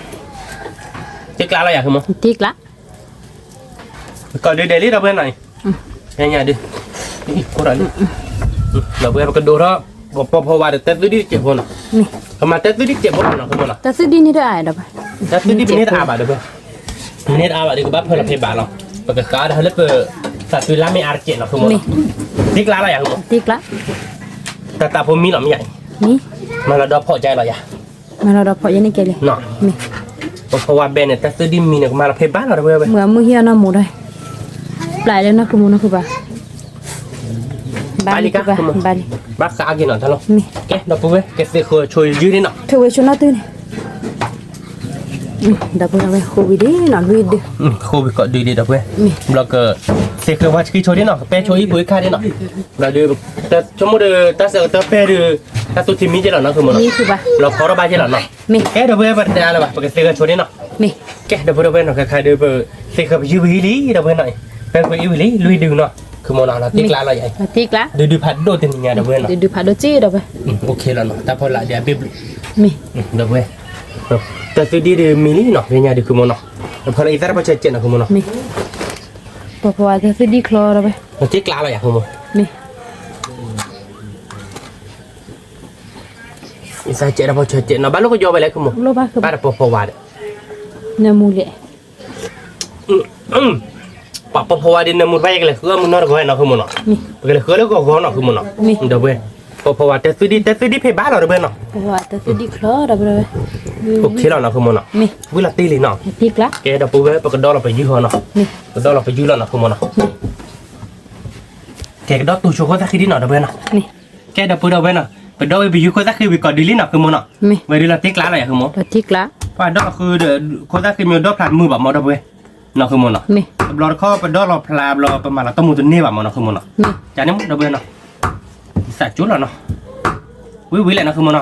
ၤ, တံၢ်ကျးလီၤယၤ ဃုမိၢ်, တံၢ်ကျး ကိးဒုဒဲးလံဒီပုၢ်ဝဲၢ်နီၤ, ညါဒု, ဒီပုၢ်ဝဲၢ် ပကဒိးထီၣ်, ပီၤဖီဝါဒီးတၢ်သူၣ်ဒံၣ်တစဲးဖိနီၤ, ပမၤတၢ်သူၣ်ဒံၣ်တစဲးဖိနီၤ ဃုမိၢ်နီၤ, တၢ်သူၣ်ဒံၣ်န့ၣ်တအါဒီး, တၢ်သူၣ်ဒံၣ်ပန့ၢ်တအါဘၣ်ဒီပုၢ်ဝဲၢ်, ပန့ၢ်တအါဘၣ်ဒီး ကဘၣ်ဖၢလီၤဖဲဘၣ်လီၤ, ပကဃးဒီးလၢပ, သးသွံလါမ့ၢ်အါတစဲးနီၤ ဃုမိၢ်နီၤ, တံၢ်ကျးလီၤယၤ ဃုမိၢ်, တံၢ်ကျး, တၢ်သးဖိမံလီၤမ့ၢ်ယၤ, မၤလီၤဒီဖီၣ်ကါလီၤယၤ မၤလီၤဒီဖီၣ်ယဲန့ၣ်ကဲလဲၣ်, ပီၤဖီဝါဘဲန့ၣ် တၢ်သူၣ်ဒံၣ်မံန့ၣ် ကမၤလီၤဖဲဘၣ်လီၤ ဒီပုၢ်ဝဲၢ်, မုၢ်အမုၢ်ဟံၣ်အနီၢ်မူဒီး, ပျဲလၢနီၢ်ကမူနီၢ်ခုဘၣ်, ဘၣ်လံ, ဘၣ်ဃးက့ၤနီၤ တၢ်လီၢ်, ကဲ ဒီပုၢ်ဝဲၢ် ကသ့ၣ်ဃီၤဆိယုၢ်န့ၣ်နီၤ, ထိၣ်ဝဲဆိနီၢ်တုၤန့ၣ် ဒီပုၢ်ဝဲၢ် ဃိဝံၤဒ်နီၤ လွံၢ်ဒု, ဃိဝံၤကိးဒုဒ် ဒီပုၢ်ဝဲၢ်, ဘျီက, သ့ၣ်ဃီၤဝါဆှံဆိဒ်နီၤ ကပဲဆိအံၣ်ပူၤအံၣ်ခါဒ်နီၤ, ဘျီဒု, ဆိကမိၣ်ဒီး တၢ်ဆၢကတီၢ်ပဲၢ်ဒုး, တၢ်သူၣ်ထံမံကဲလီၤနီၤ ဃုမိၢ်နီၤ, လီၤခီထီၣ်ဘၣ်ကဲလီၤနီၤ, ကဲ ဒီပုၢ်ဝဲၢ် ပတတဲအါလၢၤဘၣ် ပကသ့ၣ်ဃီၤဆိဒ်နီၤ, ကဲ ဒီပုၢ်ဝဲၢ်နီၤ ခဲခါဒုး ပသ့ၣ်ဃီၤပယုၢ်ဝံၤလံ ဒီပုၢ်ဝဲၢ်နီၤ, ပဲကွံာ်အံၣ်ဝံၤလံလွံၢ်ဒုနီၤ, ဃုမိၢ်နီၤ လီၤတံၢ်ကျးလီၤယၤ, ဒုးဒုးဖးဒိၣ်တနံၤညါ ဒီပုၢ်ဝဲၢ်နီၤ, ဒုးဒုးဖးဒိၣ်က့ ဒီပုၢ်ဝဲၢ်, အိၣ်ခ့လီၤနီၤ တၢ်ဖီလာ်ဒုးအဘ့ၣ်ဘျုး, ဒီပုၢ်ဝဲၢ်, တၢ်သုဒံဒုးမံလံနီၤ, ဖဲညါဒုး ဃုမိၢ်နီၤ, ဖီလၢအံသၣ်တပီၢ်ဆၢစဲးနီၤ ဃုမိၢ်နီၤ, မ့ၢ်, ပှၤဖီဝါတၢ်သုဒံချီဒီးဝဲ, တ့ကျးလီၤယၤ ဃုမိၢ်, မ့ၢ်, အံသၣ်စဲးတပီၢ်ဆၢစဲးနီၤ, ဘၣ်လိၣ်ကယီဝဲလဲၣ် ဃုမိၢ်, ဘၣ်တပီၢ်ဖီဝါဒီး, နမူလဲၣ် ပှၤပီၢ်ဖီဝါဒ်နမူတဖၣ် ယကလဲၤဃုအီၣ်မုၢ်နီၢ်တဂီၤနီၤ ဃုမိၢ်နီၤ, ပကလဲၤဃုအီၣ်လၢဂီၤဂီၤနီၤ ဃုမိၢ်နီၤ, ဒီပုၢ်ဝဲၢ်, ပီၢ်ဖီဝါတၢ်သုဒံ တၢ်သုဒံဖဲဘၣ်လီၤ ဒီပုၢ်ဝဲၢ်နီၤ, အိၣ်ခ့လီၤနီၤ ဃုမိၢ်နီၤ, ဝံၤလီၤတ့ၢ်လံနီၤ, ကဲဒီပုၢ်ဝဲၢ် ပကဒီလီၤပယုၢ်ဟီနီၤ, ပကဒီလီၤပယုၢ်လီၤနီၤ ဃုမိၢ်နီၤ, ကဲကဒီတူၢ်ဆိခိၣ်သၣ်ဃံဒံနီၤ ဒီပုၢ်ဝဲၢ်နီၤ, ကဲဒီပုၢ်ဝဲၢ်နီၤ, ပဒီဝံၤပယုၢ်ခိၣ်သၣ်ဃံဝံၤကိးဒုးလံနီၤ ဃုမိၢ်နီၤ, ဝဲဒုးလီၤတ့ၢ်ကျးလီၤယၤ ဃုမိၢ်, ပှၤဒီလီၤဃုဒီး ခိၣ်သၣ်ဃံမ့ၢ်ဒီဖျးမုာ်ဘၣ်မ့ၢ် ဒီပုၢ်ဝဲၢ် နီၤ ဃုမိၢ်နီၤ, တဘျီတခီၣ်ပဒီလီၤဖျးဘျီ ပမၤလီၤတမူတန့ၢ်ဘၣ်မ့ၢ်နီၤ ဃုမိၢ်နီၤ, ကန့ၣ်မ့ၢ် ဒီပုၢ်ဝဲၢ်နီၤ, သးကၠိလီၤနီၤ, ဝံၤဝံၤလဲၣ်နီၤ ဃုမိၢ်နီ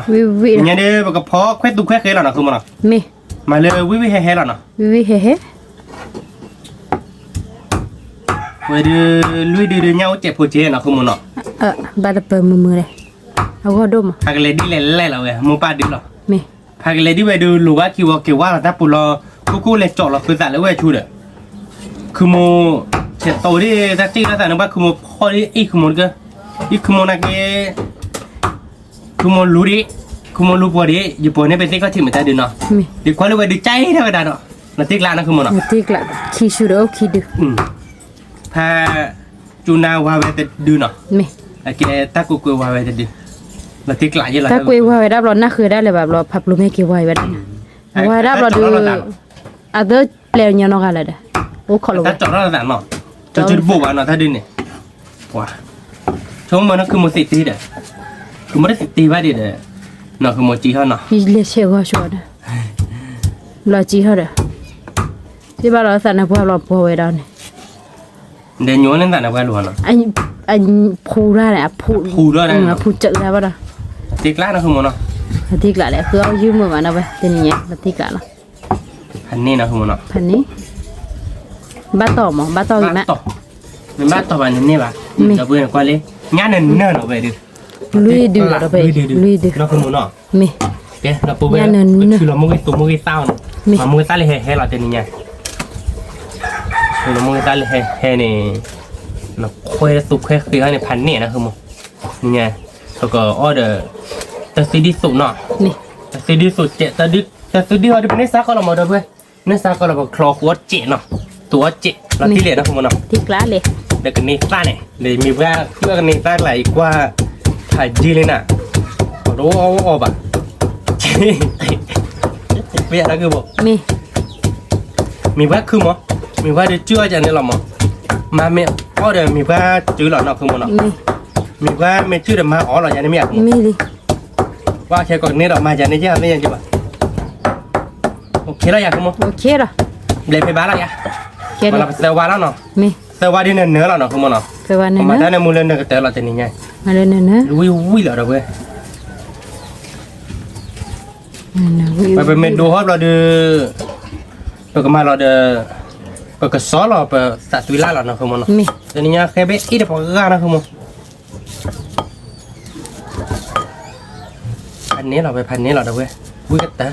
ၤ, ညါဒ် ပကဖီခွဲးသူခွဲးဃဲလီၤနီၤ ဃုမိၢ်နီၤ, မၤလၢဝံၤဝံၤဟဲဟဲလီၤနီၤ, ဝံၤဝံၤဟဲဟဲ ဝဲဒုး လွံၢ်ဒုးဒုးညါအိၣ်စဲးဖိက့နီၤ ဃုမိၢ်နီၤ, ဘၣ်တပၢၤမုာ်မုာ်လဲၣ်, အဂီၢ်ဒိၣ်မး, ဖးကလဲၤဒ်လဲၣ်လဲၣ်လီၤဝဲ မိၢ်ပၢ်ဒုးလီၤ, မ့ၢ် ဖးကလဲၤဒ်ဝဲဒုး လိၤဝဲက့ၤဝီၤက့ၤဝါလီၤတၢ်ပူၤလီၤ, ခိၣ်ခိၣ်လဲၤကၠီၣ်လီၤဃုသးလၢဝဲဆူဒီး, ခုမိၢ်ဆဲးတီဒ်တၢ်တ့ၢ်လီၤသးန့ၣ် ဘၣ်ခုမိၢ်ဖီဒ်အံၤ ခုမိၢ်တကၢ, အံၤခုမိၢ်နာ်က့ ခုမိၢ်လူဒံး, ခုမိၢ်လူပှီၤဒံး ယပှီၤန့ၣ် ပသ့ၣ်ခီၣ်ထံးမတၤဒုးနီၤ, ဒုးကွၢ်လၢဝဲဒုးကၠဲထီၣ်ဝဲဒၣ်ဒီး, လီၤတ့ၢ်ကျးနီၤ ခုမိၢ်နီၤ, ခံဆူဒီးအိၣ်ခံဒုး, ဖးကၠူနါဝါဝဲတဒုနီၤ, အကဲတၢ်ကွ့ကွ့ဝါဝဲတဒု, လီၤတ့ၢ်ကျးယဲလီၤ, တၢ်ကွ့ဝါဝဲဒၣ်ဘျီ နၢ်ဃုာ်ဒၣ်လၢၤဘၣ်ဘျီ ဖးပျိၤမ့ၢ်က့ၤဝါဝဲဒၣ်, ဝါဝဲဒၣ်ဘျီဒုး အသၢပျဲၢ်ညီနီတဂၤလၢၤဒီး, အိၣ်ခိးလီၤဝဲ, တၢ်ကၠီၣ်ထီၣ်သးနီၤ, တၢ်တဘိၣ်ဘၣ်နီၤ တၢ်ဒုးန့ၣ်, ပှၤ, ဆိကမိၣ်နီၤ ခုမိၢ်သ့တ့ၢ်ဒီး, ခုမိၢ်တသ့တ့ၢ်ဘၣ်ဒံးဒီး, နီၤ ခုမိၢ်စံးထီၣ်နီၤ, လဲၤဆဲးဂီၤဆိဒီး, ဘျီစံးထီၣ်ဒီး, တ့ၢ်ဘၣ်လီၤသးနၢ်ပှၢ်ဘျီပှီၤဝဲဒီးန့ၣ်, ဒီးညိန့ၣ်သးနၢ်ပှၢ်လိၤနီၤ, အဖူဒၣ်န့ၣ်, အဖူစၢးဒၣ်ဘၣ်ဒီး, တ့ၢ်ကျးနီၤ ခုမိၢ်နီၤ, တ့ၢ်ကျးလဲၣ် ဃုအီၣ်ယုၢ်မုာ်ဘၣ်နီၤဝဲ တနံၤညါ တ့ၢ်ကျးလီၤ ဖးန့ၣ်နီၤ ဖးန့ၣ်, ဘၣ်တီၢ်မး ဘၣ်တီၢ်ဂ့ၤမး, မ့ၢ်ဘၣ်တီၢ်ဘၣ်န့ၣ်န့ၢ်ဘၣ်, ဒီပုၢ်ဝဲၢ်ကွၢ်လံ, ညါနၢၤနၢၤနီၤဝဲဒုး, လွံၢ်ဒုးလီၤဒီးဖဲ, လွံၢ်ဒုး, နီၤ ခုမိၢ်နီၤ, မ့ၢ်, ကဲ ဒီပုၢ်ဝဲၢ်, ဆူလီၤမိၢ်ဂ့ၤသူၣ်မိၢ်ဂ့ၤသၣ်အီၤနီၤ, မ့ၢ်မိၢ်ဂ့ၤသၣ်လၢဟဲဟဲလီၤတနံၤညါ, ဆူလီၤမိၢ်ဂ့ၤသၣ်လၢဟဲဟဲန့ၣ်, နခွဲးသူခွဲးဃ့အီၤန့ၣ် ဖးန့ၣ်နီၤ ခုမိၢ်, နံၤညါ, ပကအီၣ်ဒီး, တၢ်သုဒံၣ်သူးနီၤ, တၢ်သုဒံၣ်သူးစဲး, တၢ်သုဒံၣ်အီၤဒ်ပန့ၢ်စါကီးလီၤမး ဒီပုၢ်ဝဲၢ်, န့ၢ်စါကီးလီၤ ပကချီဃိးစဲးနီၤ, သူးအီၣ်စဲး, လီၤတံၢ်လဲၣ်နီၤ ခုမိၢ်နီၤ, ဒီးကန့ၢ်သၣ်န့ၣ်, ဒီးမ့ၢ်ပှၤဃုအကန့ၢ်သၣ်ကျါအံၤကွၢ်, ဖးယံာ်လံနၤ, ပတအိၣ်အီၣ်အီၣ်ဘၣ်, မ့ၢ်ယၤတၢ်ဂ့ၢ်ဘၣ်, မ့ၢ်ပှၤခုမိၢ်, မ့ၢ်ပှၤဒုးစုၣ်အီၣ်ယၤန့ၣ်လီၤမး, မၤမ့ၢ်အီၣ်ဒီးမ့ၢ်ပှၤစုၣ်လီၤနီၤ ခုမိၢ်နီၤ, မ့ၢ်ပှၤမ့ၢ်စုၣ်ဒီးမၤအီၣ်လီၤယၤန့ၣ်မ့ၢ်ယၤ, မ့ၢ်လံ ပှၤခဲကိးကန့ၢ်ဒီးမၤယၤန့ၣ်ယၤသ့ၣ်ညါကဘၣ်, အိၣ်ခ့လီၤယၤ ခုမိၢ်, ဘျဲးဖဲဘၣ်လီၤယၤ, ပသၢဝါလီၤနီၤ, သၢဝါဒ်နၢၤနၢၤလီၤနီၤ ခုမိၢ်နီၤ, ပမၤတၢ်န့ၣ်မူလၢနၢၤကတၢၢ်လီၤတနံၤညါ, ဝံၣ်ဝံၣ်လီၤဒီးဝဲ ပမ့ၢ်ဒိဟီၣ်ဘျီဒီး, ပကမၤလီၤဒီး, ပကစီလီၤပသးသွံလၢ်လီၤနီၤ ခုမိၢ်နီၤ, တနံၤညါဃဲဘ့ၣ်အ့ၣ်တပှၤဂၤနီၤ ခုမိၢ်, ဖးန့ၢ်လီၤဝဲ ဖးန့ၢ်လီၤဒီးဝဲ, ဝံၣ်ကတၢၢ်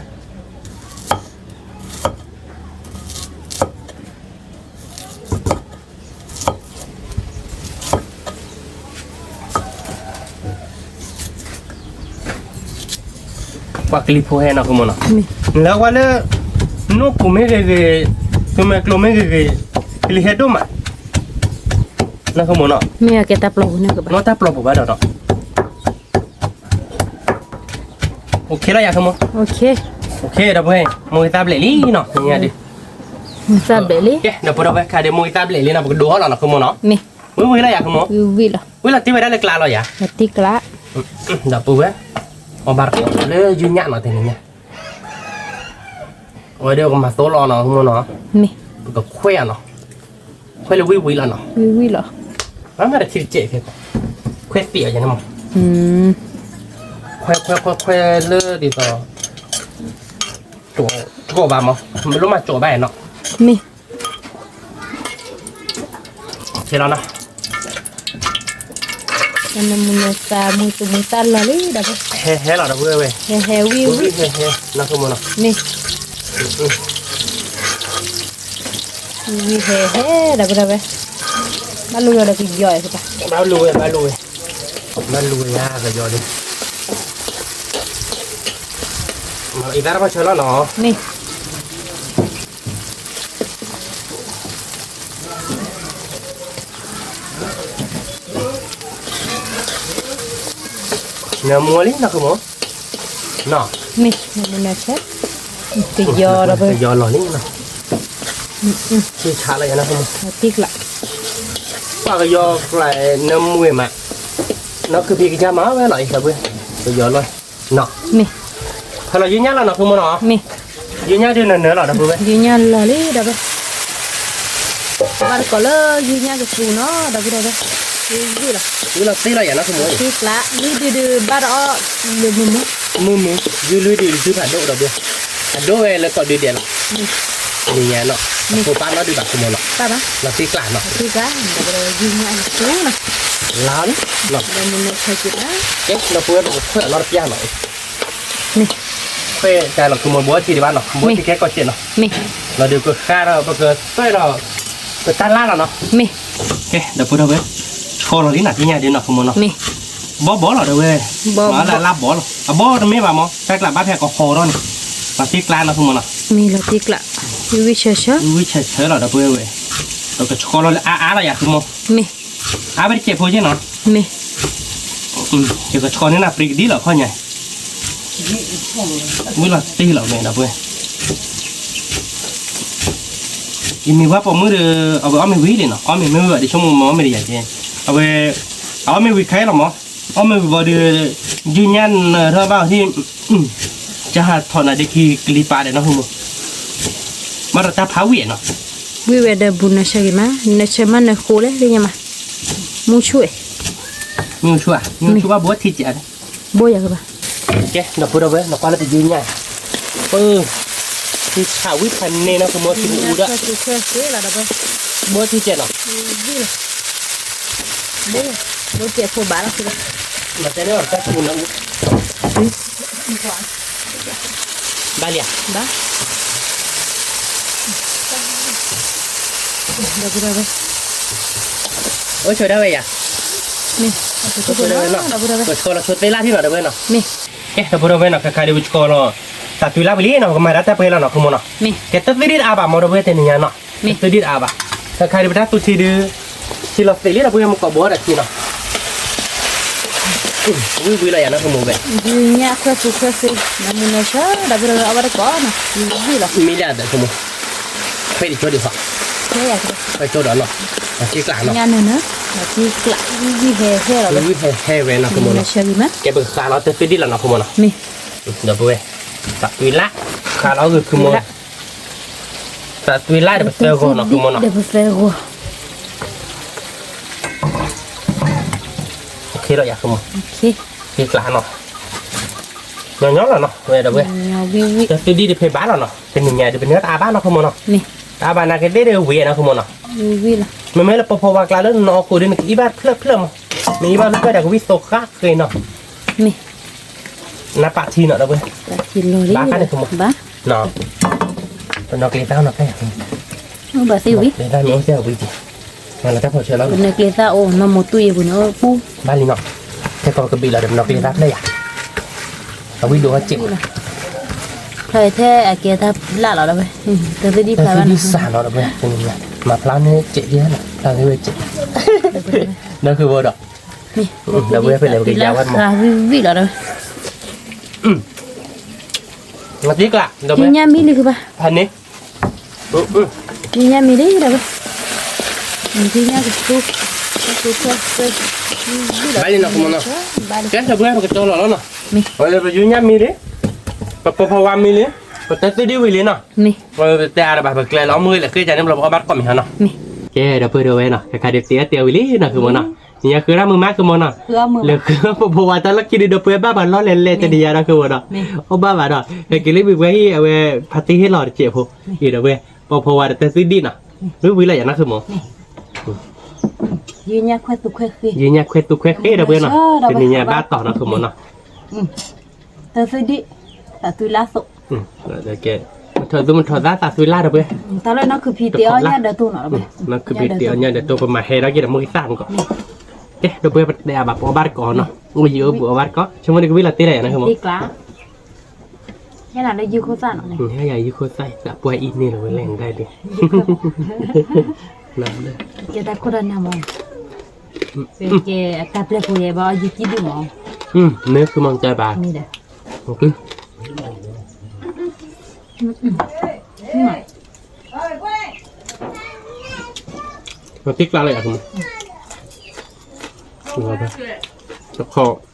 ပှၤကလံၤဖိဟဲနီၤ ခုမိၢ်နီၤ, လၢဝဲလၢ, နိၣ်ပူၤမ့ၢ်ဂ့ၤဂ့ၤ, သုမဲာ်ကျိၤမ့ၢ်ဂ့ၤဂ့ၤ, ကလံၤဟဲဒိၣ်မး, နီၤ ခုမိၢ်နီၤ, မ့ၢ်အကဲတၢ်ပျီပူၤန့ၣ်ကဘၣ်, နီၢ်တၢ်ပျီပူၤဘၣ်ဒီးနီၤ အိၣ်ခ့လီၤယၤ ခုမိၢ်, အိၣ်ခ့ဒီးပှဲၤ, မိၢ်ဂ့ၤသၣ်ဘျဲးလံနီၤ ညါဒုး, မိၢ်သၣ်ဘျဲးလံ, ဒီပုၢ်ဝဲၢ် ခဲဒုးမိၢ်ဂ့ၤသၣ်ဘျဲးလံနီၤ ပကဒိးအီၣ်လီၤနီၤ ခုမိၢ်နီၤ, ဝံၣ်ဝံၣ်လီၤယၤ ခုမိၢ်, ဝံၣ်လီၤတ့ၢ်ဝဲဒၣ်လၢကျါလီၤယၤ, ဒီပုၢ်ဝဲၢ်, အီၣ်ဘၣ်တကိးလၢယုၢ်ညၣ်နီၤ တနံၤညါ, အဝဲဒၣ်ကမၤသိလီၤနီၤ ခုမိၢ်နီၤ, ပကခွဲးအီၤနီၤ, ခွဲးလၢဝံၣ်ဝံၣ်လီၤနီၤ, ဝံၣ်ဝံၣ်လီၤ, မၤတထံၣ်တစဲးဖဲ, ခွဲးသံးအီၤယၤန့ၣ်မး, ခွဲးခွဲးခွဲးခွဲးလၢဒ်သိး, တကိးဘၣ်မး, မ့ၢ်လိၣ်မးကၠီဘၣ်နီၤ, မ့ၢ် ခဲလီၤနီၤ, နမုၢ်နသးမုၢ်သူၣ်မုၢ်သးလီၤလံဒီး, ဟဲဟဲလီၤဒီးဝဲဝဲ, ဟဲဟဲဝံၣ်ဝံၣ်, ဟဲဟဲ, နီၤ ခုမိၢ်နီၤ, မ့ၢ်, ဝံၤဟဲဟဲ ဒီပုၢ်ဒီဝဲၢ်, ဘၣ်လူၤဝဲဒီးကယီၤအံၤ, ဘၣ်လူၤဝဲ ဘၣ်လူၤဝဲ, ဘၣ်လူၤဝဲယၤကယီၤန့ၣ်, အံၤသၣ်တဖၣ်ဆၢလီၤနီၤ, မ့ၢ် နၢမူလံနီၤ ဃုမိၢ်, နီၤ, မ့ၢ် နၢမူနၢဆၢ, ကယီၤဒီး ကယီၤလီၤလံနီၤ, ဆံဆးလီၤယၤနီၤ ဃုမိၢ်, တံၢ်ကျး, ပှၤကယီၤကျး နၢမူဝဲမး, နီၤခုဖံကစၢ်မၤဝဲလီၤအံၤ ဒီပုၢ်ဝဲၢ်, ကယီၤလီၤ, နီၤ, မ့ၢ်, ဖဲလီၤယုၢ်ညၣ်လီၤနီၤ ဃုမိၢ်နီၤ, မ့ၢ်, ယုၢ်ညၣ်ဒုးနၢနၢလီၤ ဒီပုၢ်ဝဲၢ်, ယုၢ်ညၣ်လီၤလံ ဒီပုၢ်ဝဲၢ် ဘၣ်တကိးလၢယုၢ်ညၣ်ကသူနီၤ ဒီပုၢ်ဒီဝဲၢ်, ဝံၤလီၤ, ဝံၤလီၤသ့လီၤယၤနီၤ ဃုမိၢ်, သ့ကျး, လွံၢ်ဒုဒုးဘၣ်ဒီးအီၣ်, မုၢ်မုၢ်, မုၢ်မုၢ်, ယုၢ်လွံၢ်ဒုဒုးဖးဒိၣ်ဒီပုၢ်ဝဲၢ်, ဖးဒိၣ်ဝဲလၢကီၢ်ဒုဒဲးလီၤ, မ့ၢ်ညါနီၤ, မ့ၢ်, ဖိပၢ်နီၣ်ဒုးဘၣ် ဃုမိၢ်နီၤ, ဘၣ်ဘၣ်, လီၤသ့ကျးနီၤ, သ့ကျး, ဒီးယုၢ်ညၣ်ကသူနီၤ, လါလံ, ဒီးမုၢ်နီၤဆၢက့ၤဘၣ်, ကဲ ဒီပုၢ်ဝဲၢ် ပကခွဲးအီၤနီတပျၢ်နီၤ မ့ၢ်, ခွဲးတၢ်လီၤ ဃုမိၢ် ဘိထံတဘၣ်နီၤ, ဘိထံကဲကီၢ်စဲၣ်နီၤ, မ့ၢ်, လီၤဒုးကဃါဒီး ပကသွဲၣ်ဒီး ပတၢ်လါလီၤနီၤ, မ့ၢ်, ကဲ ဒီပုၢ်ဝဲၢ်, ဆှီလီၤလံနီၤ သ့ၣ်ညါဒုးနီၤ ဃုမိၢ်နီၤ, မ့ၢ်, ဘီဘီလီၤ ဒီပုၢ်ဝဲၢ်, ဘီဘီ, လါလါဘီလီၤ, အဘီတမ့ၢ်ဘၣ်မး တၢ်ကျးဘၣ်ဖဲကဟီထီၣ်န့ၣ်, လီၤသ့ကျးနီၤ ဃုမိၢ်နီၤ, မ့ၢ်လီၤသ့ကျး, ဝံၣ်ဝံၣ်ဆၢဆၢ, ဝံၣ်ဝံၣ်ဆၢဆၢလီၤ ဒီပုၢ်ဝဲၢ်, ပကဆှီလီၤလၢအါအါလီၤယၤ ဃုမိၢ်, မ့ၢ် အါဝဲတစဲးဖိက့နီၤ, မ့ၢ်, ယကဆှီန့ၢ်နၤပြံကဒံလီၤခီညါ, ဝံၣ်လီၤတ့ၢ်လီၤမ့ၢ်ဒီပုၢ်ဝဲၢ်, ယမ့ၢ်ဝဲပိာ်မုၣ်ဒီး အဝဲအီၣ်မ့ၤဝံၤလံနီၤ, အီၣ်မ့ၤမ့ၢ်ဝံၤဘၣ်ဒီး ဆိကမိၣ်မ့ၢ်အီၣ်မ့ၤဒီးယၤကဲ, အဝဲ အအီၣ်မ့ၤဝံၤခဲလီၤမး, အီၣ်မ့ၤဝံၤဘီဒီး ယုၢ်ညၣ်နၢထီၣ်ဘၣ်အီၤဒ် ကဟးထီၣ်နၤဒ်ခံကလံၤပာ်ဒီးနီၤ ဃုမိၢ်, ဘၣ်ဒီးတၢ်ဖးဝံၣ်နီၤ, ဝံၣ်ဝဲဒီးဘူးနၢဆၢဂ့ၤမး, နၢဆၢမးနၢဃိလဲၣ် သ့ၣ်ညါမး, မုၢ်ဆူၣ်, မုၢ်ဆူၣ်ဧါ, မုၢ်ဆူၣ်ဘၣ်ဘိထံကဲး, ဘိယၤကဘၣ်, ကဲ ဒီပုၢ်ဒီဝဲၢ် နကွၢ်လၢတယုၢ်ညၣ်, ပ ထံဆးဝံၣ်ဖးန့ၢ်နီၤ ဃုမိၢ် ထံအူဒီး, ဘိထံကဲးနီၤ, ဘိကဲးဖိဘၣ်လီၤ, ဘၣ်လံဧါ, အိၣ်ဆိးဒၣ်ဝဲယၤ, ကဆှီလီၤဆိသ့လၣ်ထံနီၤ ဒီပုၢ်ဒီဝဲၢ်နီၤ, ကဲ ဒီပုၢ်ဒီဝဲၢ်နီၤ ခဲခါဒုးပဆှီလီၤ, တၢ်သွံၣ်လၢ်ဝံၤလံနီၤ ကမၤဒၣ်တၢ်ပှဲၤလီၤနီၤ ဃုမိၢ်နီၤ, ကဲတၢ်သွံၣ်ဒံၣ်တအါဘၣ်မး ဒီပုၢ်ဝဲၢ် တနံၤညါနီၤ, တၢ်သွံၣ်ဒံၣ်တအါဘၣ်, ခဲခါဒုးပတၢ်သူထံဒုး, ထံလီၤသ့းလံ ဒီပုၢ်ဝဲၢ် မ့ၢ်ကိးဘိဒီးထံနီၤ, ဝံၣ်ဝံၣ်လီၤယၤနီၤ ဃုမိၢ်ဝဲၢ်, ယုၢ်ညၣ်ခွဲးသူခွဲးသ့, နၢမူနၢဆၢ ဒီပုၢ်ဒီဝဲၢ် အီၣ်ဘၣ်တကိးနီၤ, ဝံၣ်ဝံၣ်လီၤ, မ့ၢ်လၢအသး ဃုမိၢ်, ခွဲးတကၠိဒံးဃီ, ခွဲးကၠိဒီးနီၤ, အက့ကျးနီၤ, ညၣ်နၢနၢ, အက့ကျး, ဝံၣ်ဝံၣ်ဟဲဟဲလီၤ, ဝံၣ်ဝံၣ်ဟဲဟဲဝဲနီၤ ဃုမိၢ်နီၤ, ကဲပကဃးလီၤတၢ်သွံၣ်ဒံၣ်လီၤနီၤ ဃုမိၢ်နီၤ, မ့ၢ်, ဒီပုၢ်ဝဲၢ်, တၢ်သွံၣ်လၢ်, ဃးလီၤဂ့ၤ ဃုမိၢ်, တၢ်သွံၣ်လၢ်ဒီးပသၢဂီၤနီၤ ဃုမိၢ်နီၤ, ဒီးပသၢဂီၤ, ခဲလီၤယၤ ဃုမိၢ်, က့ကျးနီၤ, ညီညီလီၤနီၤ ဝဲဒီပုၢ်ဝဲၢ်, တၢ်သွံၣ်ဒံၣ်တဖဲဘၣ်လီၤနီၤ တနံၤညါဒုး ပန့ၢ်တအါဘၣ်နီၤ ဃုမိၢ်နီၤ, တအါဘၣ်နာ်က့သ့ၣ်ဒီးဝံၤနီၤ ဃုမိၢ်နီၤ, မ့မ့ၢ်လၢပီၤဖီဝါကျါလၢနီၢ်ခိၣ်ဒုး နကအံၣ်ဘၣ်ဖျၢၣ်ဖျၢၣ်မး, နအံၣ်ဘၣ်ဖျၢၣ်ဖျၢၣ်ဒီး ကဝံၣ်သိးဃာ်ဃ့နီၤ, မ့ၢ်, နပာ်ထံနီၤ ဒီပုၢ်ဝဲၢ်, ဘၣ်ဃါန့ၣ် ဃုမိၢ်, ပနီၣ်ကျဲသၣ်နီၤ ဖဲယၤ, ဘၣ်သ့ၣ်ဝံၤ, ကျဲသၣ်မ့ၢ်အိၣ်သ့ၣ်ဝံၤက့ၤ, မၤလီၤတၢ်ဖီၣ်ဆၢလီၤ, ပနီၣ်ကျဲသၣ်အိၣ် နီၢ်မိၢ်တူၢ်ယဲၢ်ပူၤန့ၣ် အိၣ်ပူၤ, ဘၣ်လံနီၤ, ထဲကီၢ်ကဘ့ၣ်လီၤဒီး ပနီၣ်ကျဲသၣ်ဖျၢၣ်ယၤ, အဝံၣ်ဒိၣ်ဝဲစဲး, ဖျါထဲအကဲတၢ်လၢ်လီၤဒီးဝဲ, တၢ်သွံၣ်ဒံၣ်ဖျါဘၣ်နီၤ, တၢ်သွံၣ်ဒံၣ်စၢ်လီၤဒီးဝဲ, မၤဖျါန့ၢ်စဲးဒံးနီၤ ဖျါန့ၢ်ဝဲစဲး, ဒီးဃုဝဲဒီး, ဒီပုၢ်ဝဲၢ် ဖဲလဲၣ်ပကယၤဝဲမး, သံဝံၣ်လီၤဒီး, မၤသံကျး, ညါမံလံဃုဘၣ်, ဖးန့ၣ် ညါမံလံဒီးဝဲ, ညါကသူ, ကသူ, ဘၣ်လံနီၤ ကမနီၤ, ကဲ ဒီပုၢ်ဝဲၢ် ပကတီလီၤလီၤနီၤ, ပယူၤညါမံလံ, ပပိာ်ဖီဝါမံလံ, ပတၢ်သွံၣ်ဒံၣ်ဝံၤလံနီၤ, ပတဲအါဒံးဘၣ် ပကျဲလီၤမုၢ်လၢဃ့ကန့ၣ်ဘျီ ပအီၣ်ဘၣ်တကိးမ့ၢ်ဟီနီၤ, ကဲ ဒီပုၢ်ဝဲၢ်နီၤ ခဲခါဒုးတဲအတဲဝံၤလံနီၤ ဃုမနီၤ, ညါဃုရၣ်မုာ်မး ဃုမနီၤ, လၢဃုပပိာ်ဝါတၢ်လီၢ်ခံဒုး ဒီပုၢ်ဝဲၢ်ဘၣ်ပှၤလီၢ်လဲၤလဲၤတနံၤညါနီၤ ဃုမနီၤ, အိၣ်ဘၣ်ဘၣ်ဒီး ဟဲက့ၤလၢဘံၣ်ပှဲၤဟံၣ် အဝဲ ဖါတံၢ်ဟ့ၣ်လီၤတစဲးဖိ, အံၤဒီပုၢ်ဝဲၢ် ပိာ်ဖီဝါဒီးတၢ်သွံၣ်ဒံၣ်နီၤ, ဝံၤဝံၤလီၤယၤနီၤ ဃုမနီၤ, ယုၤညါခွဲးသူခွဲးဃ့ ဒီပုၢ်ဝဲၢ်နီၤ, တနံၤညါဘၣ်တီၤနီၤ ဃုမနီၤ, တၢ်သွံၣ်ဒံၣ်, တၢ်သွံၣ်လၢ်သိး, ကဲ, မၤ ထီၣ်သူၣ်မုၢ်ထီၣ်သးသးသွံလါဒီးပှဲၤ, တၢ်လၢနီၢ်ခုဖံးတ့ၢ်အီၣ်ညၣ်ဒီးတိၢ်နီၤ, နီၢ်ခုဖံးတ့ၢ်အီၣ်ညၣ်ဒီးတိၢ် ပမၤဟဲထီၣ်က့ၤဒီးမုၢ်ကသၣ်မူကီး, ကဲ ဒီးပှဲၤပတဲအဘၣ်ပအီၣ်ဘၣ်တကိးနီၤ, အိၣ်ယံၤအိၣ်ဘူးအီၣ်ဘၣ်တကိး, ဆိကမိၣ်န့ၣ်ကဝံလီၤတ့ၢ်လၢယၤနီၤ, ဟဲလၢယုၢ်ခိၣ်သၣ်နီၤ, ဟဲယၤယုၢ်ခိၣ်သၣ် သးပှၢ်အံၤန့ၣ်လီၤဝဲလဲၣ်ဒၣ်ဒ် ကဲတၢ်ခိၣ်တၢ်နၢ်မး, ကဲတၢ်ပျဲပူၤယဲဘၣ်အီၣ်ယုၢ်ကံၣ်ဒုၣ်မး, မ့ၢ်သုမၤကဲဘၣ်, တ့ကျါလၢယၤ, တခီ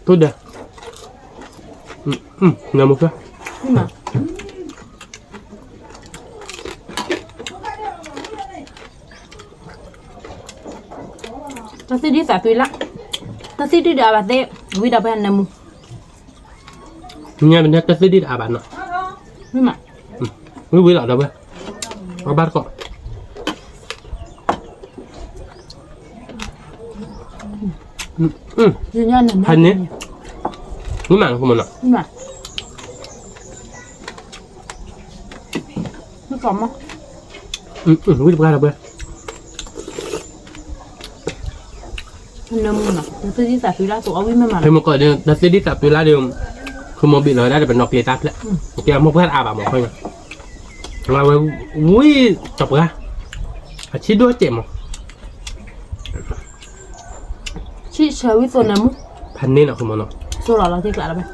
ထူၣ်ဒၢ, နမူဖျါ တၢ်သ့ၣ်ဒံးသးသွံလါ, တၢ်သ့ၣ်ဒံးဒီးအဘၣ်သ့ၣ်, ဝံၤဒီးဖဲနမူ, ညါပန့ၣ်တၢ်သ့ၣ်ဒံးဒီးအဘၣ်နီၤ, ဝံၤဝံၤလီၤဒီးဝဲ, အဘၣ်တကိး, ဖဲန့ၣ်, ဝံၤမးလီၤ, ဝံၤတပှၢ်ဒီးဝဲ ဖဲမ့ၢ်ကီးဒီး တၢ်သ့ၣ်ဒံးသးသွံလါဒီး ခီမိၢ်ဘ့ၣ်လီၤဝဲဒၣ်ဒီးပနီၣ်ကျဲၤတၢ်ဖျၢၣ်, ကဲမိၢ်ပှၢ်အါဘၣ်မးခီ, ဝဲဝံၤတပှၢ်, အဆံးဒိၣ်စဲးမး, ဆံးဆၢဝံၤသိနမူ, ဖဲန့ၣ်နီၤခီမိၢ်နီၤ, သိလီၤလီၤတ့ကျါလီၤဘၣ်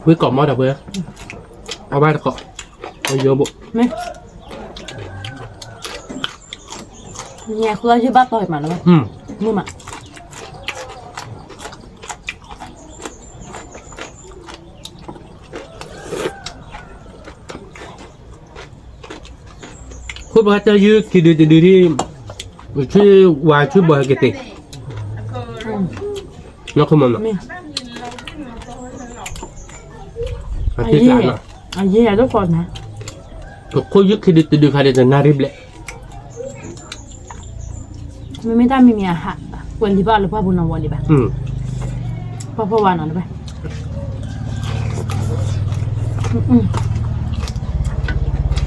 ဝံၤကိးမီၢ်ဒီးပှဲၤ, အီၣ်ဘၣ်တကိး, အယိဘိ, မ့ၢ်, ညါဃုအီၣ်ယုၢ်ဘၣ်တီၢ်အံၤမးလီၤ, မ့ၢ်မး, ခိၣ်ပှၤတၢ်ယုၢ်ခံဒုတဒုဒံး, ဆူဝါဆူဘီဟဲက့ၤသ့, နီၢ်ခိမနီၤ, အယ့ၢ်ယၤဒိၣ်ဃီနၤ, ခိၣ်ယုၢ်ခံဒုတဒုခါဒုးတနၣ်ရံၣ်ဘျဲၣ် မ့မ့ၢ်တၢ်မံၤမံၤအဟး, ကွဲးလံာ်ဘၣ်လၢပှၢ်ပူၤနီၤဝဲလံဘၣ်, ပှၢ်ဖီဝါနီၤတဘၣ်, ပှၢ်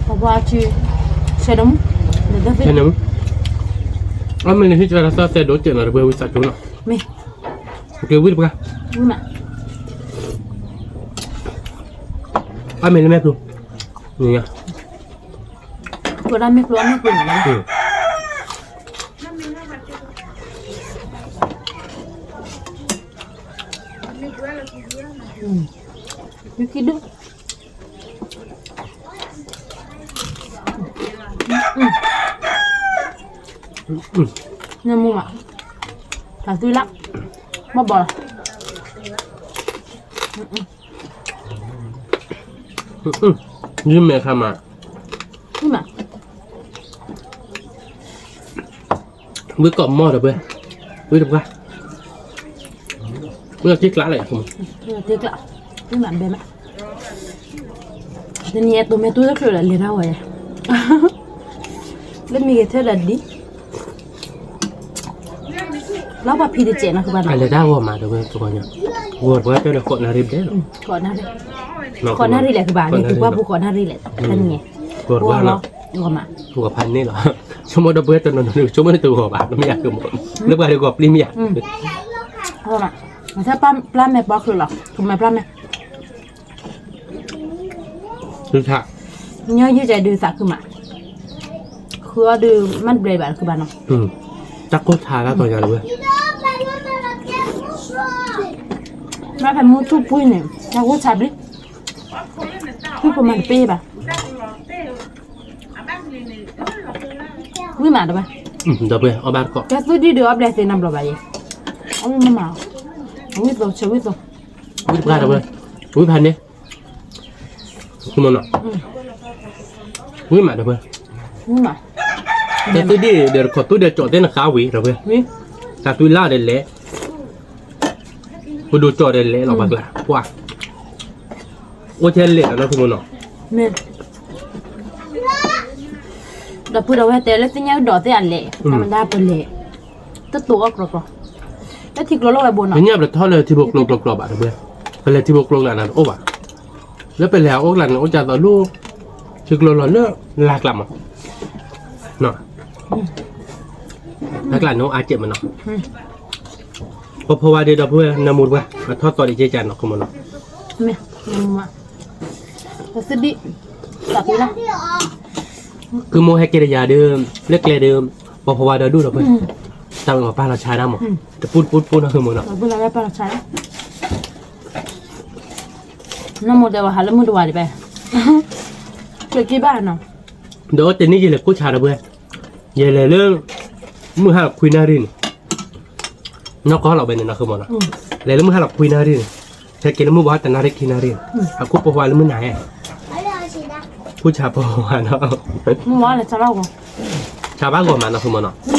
ဖီဝါ, ဆဲးဒိၣ်မူ, အမ့ၢ်နဟံၣ်ကသီသဲဒိၣ်စဲးနီၤတဘၣ်ဝံသးကၠိနီၤ, မ့ၢ်, ကဲဝံတပှၢ်, အမ့ၢ်လၢမဲာ်ဖျိ, န ကဒၣ်မ့ၢ်ကျိအမ့ၢ်ကျိန့ၣ်, ယုၢ်ခံဒုၣ်, နမူမး, တၢ်သွံလါ, ဘၣ်ဘီလီၤ ယုၢ်မဲာ်ခါမး, ဝံကိးမီၢ်ဒီးပှဲၤ, ဝံတပှၢ်, ဝံတ့ကျါလၢ, တ့ကျါ, ဝံမးဘဲမး, တနံၤအံၤတိၤမဲာ်တူၢ်တချုးဒီးလဲၤတၢ်ဂီၤယဲ, လၢမံၤဂဲၤထၢၣ်ဒီးဒ် လၢပှၤဖံးတစဲးနီၤကဘၣ်နီၤ, အလဲၤတၢ်ဂီၤမးဒီးဝဲတဂီၤညါ, ဂီၤတပှၢ်တဲဒီးဃိးနၣ်ရံၣ်ဘျဲၣ်လီၤ, ဃိးနၣ်ရံၣ်, ဃိးနၣ်ရံၣ်လဲၣ်ကဘၣ်, န့ၣ်တပှၢ်ပူၤဃိးနၣ်ရံၣ်လဲၣ်, တနံၤ, ဂီၤတပှၢ်နီၤ, ဂီၤမး, ဂီၤဖးန့ၣ်လီၤ, ဆိကမိၣ်ဒီးပှဲၤတနီၤနီၤ ဆိကမိၣ်န့ၣ်တဂီၤဘၣ် တမ့ၢ်ယၤကမိၣ်, လၢပှၤတဂီၤပျံၤမ့ၢ်ယၤ, မ့ၢ်ပျၢ်မဲာ်ပီချုးလီၤ, ကမဲာ်ပျၢ်မဲာ် သုထး, ညီယုၢ်ကဲဒုးသးခုမး, ဃုအီၣ်ဒုး မ့ၢ်တဘျဲဘၣ်တခုဘၣ်နီၤ, တၢ်ကိၢ်ထါတၢ်တီၤယၤလီၤဝဲ, မ့ၢ်ဖဲမူထူၣ်ပှံၢ်န့ၣ် တၢ်ကိၢ်ထါဘျ့, ထူၣ်ပမၤတပ့ၢ်ဘၣ်, ဝံမးတဘၣ်, ဒီးပှဲၤအီၣ်ဘၣ်တကိး ကဲသုဒံၣ်ဒုးအီၣ်ဘျဲသ့နီတဘျီဘၣ်ယဲ, အီၣ်ဝံမ့ၢ်မး, အဝံသိး ဆၢဝံသိး, ဝံတပှၢ်ဒီးပှဲၤ, ဝံဖးန့ၣ် ဝံမးဒီးပှဲၤ, တၢ်သုဒံၣ်ဒီးတခိးသုဒံၣ်ကၠီၣ်သ့ၣ်နဃါဝံၤဒီးပှဲၤ, တၢ်သုလါဒီးလဲၤ, ပဒိၣ်ကၠီၣ်ဒီးလဲၤလီၤပှၤကျါ ပှၤ, အိၣ်ထဲလဲၤလီၤနီၢ်ခိမနီၤ, ဒီပုၢ်ဒီဝဲၢ်တဲလၢသ့ၣ်ညါအုၣ်ဒီးသ့ၣ်အလဲၤ, တၢ်မတၤပလဲၤ, တတိၤအီၣ်ကြီကြီ, လၢထံကျိလီၤဝဲဘိနီၤ, ပညၣ်ပတထီၣ်လၢထံဖိကျိကျိကျိဘၣ်တဘျီ, ပလဲၤထံဖိကျိကျိန့ၣ်တအိၣ်ဘၣ်, လၢပလဲၤအအိၣ်ကျါန့ၣ် အိၣ်ကၢ်သိးလၢ ထံကျိလီၤလၢ လၢ်ကျါမး, လၢ်ကျါန့ၣ်အိၣ်အါကဲးမးနီၤ, ပဖီဝါဒ့ဒီပုၢ်ဝဲၢ် နၢမူတပှၢ် အထီၣ်သီဒံးကဲကၢ်နီၤ ခိၣ်မးနီၤ, သုဒံၣ်, သုဒံၣ်, သးပ့ၤလီၤ, ကုမိၢ်ဟဲက့ၤတယၤဒီး လၢကျဲဒီး ပဖီဝါဒီဒူၣ်ဒီပုၢ်ဝဲၢ်, တၢ်ဝဲပာ်လီၤဆါဒၣ်မး, တပူတပူတပူနီၤ သုမးနီၤ, ပာ်လီၤဆါ, နၢမူတဲဝဲဟးလၢမုၢ်တဝါဒံးပဲ, က့ၤက့ၤဘၣ်နီၤ, ဒီးတနံၣ်ယလဲၤကိးဆါဒီပုၢ်ဝဲၢ်, ယလဲၤလၢ မုၢ်ဟါလီၤခွံနၣ်ရံၣ်န့ၣ်, နီၢ်ကီၢ်လီၤဝဲန့ၣ်နီၤ ခိၣ်မးနီၤ, လဲၤလၢမုၢ်ဟါလီၤခွံနၣ်ရံၣ်န့ၣ်, ဟဲက့ၤလၢမုၢ်ဘီတနၣ်ရံၣ်ခံနၣ်ရံၣ်န့ၣ်, အခိၣ်ပဖီဝါလၢမုၢ်နၤဧၢ, ခိၣ်ဆါပဖီဝါနီၤ, ဆါဘၣ်ဂီၤမးနီၤ ခိၣ်မးနီၤ,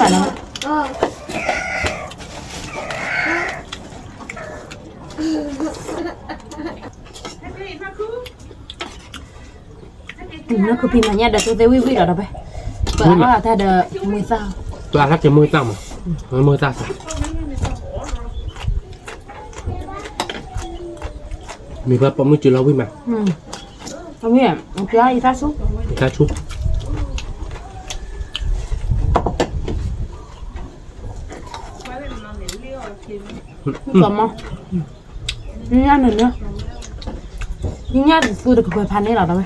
နၢ်ခုဖံမၤညၣ်ဒီး သုသ့ဝံၣ်ဝံၣ်လီၤဒီးပဲ, ပအါထီၣ်တၢ်ဒီးမုၢ်သၣ်, ပအါထီၣ်က့ၤမုၢ်သၣ်မး, မုၢ်သၣ်သး, မ့ၢ်ပှၤပိာ်မုၣ် ကၠီလီၤဝံၣ်မး, အဝံၣ်, တၢ်ဆူ, တၢ်ဆူ, ကမီၤ, ညၣ်န့ၣ်, ညၣ်တသူတကပၤဖးန့ၣ်လီၤဒီးဝဲ,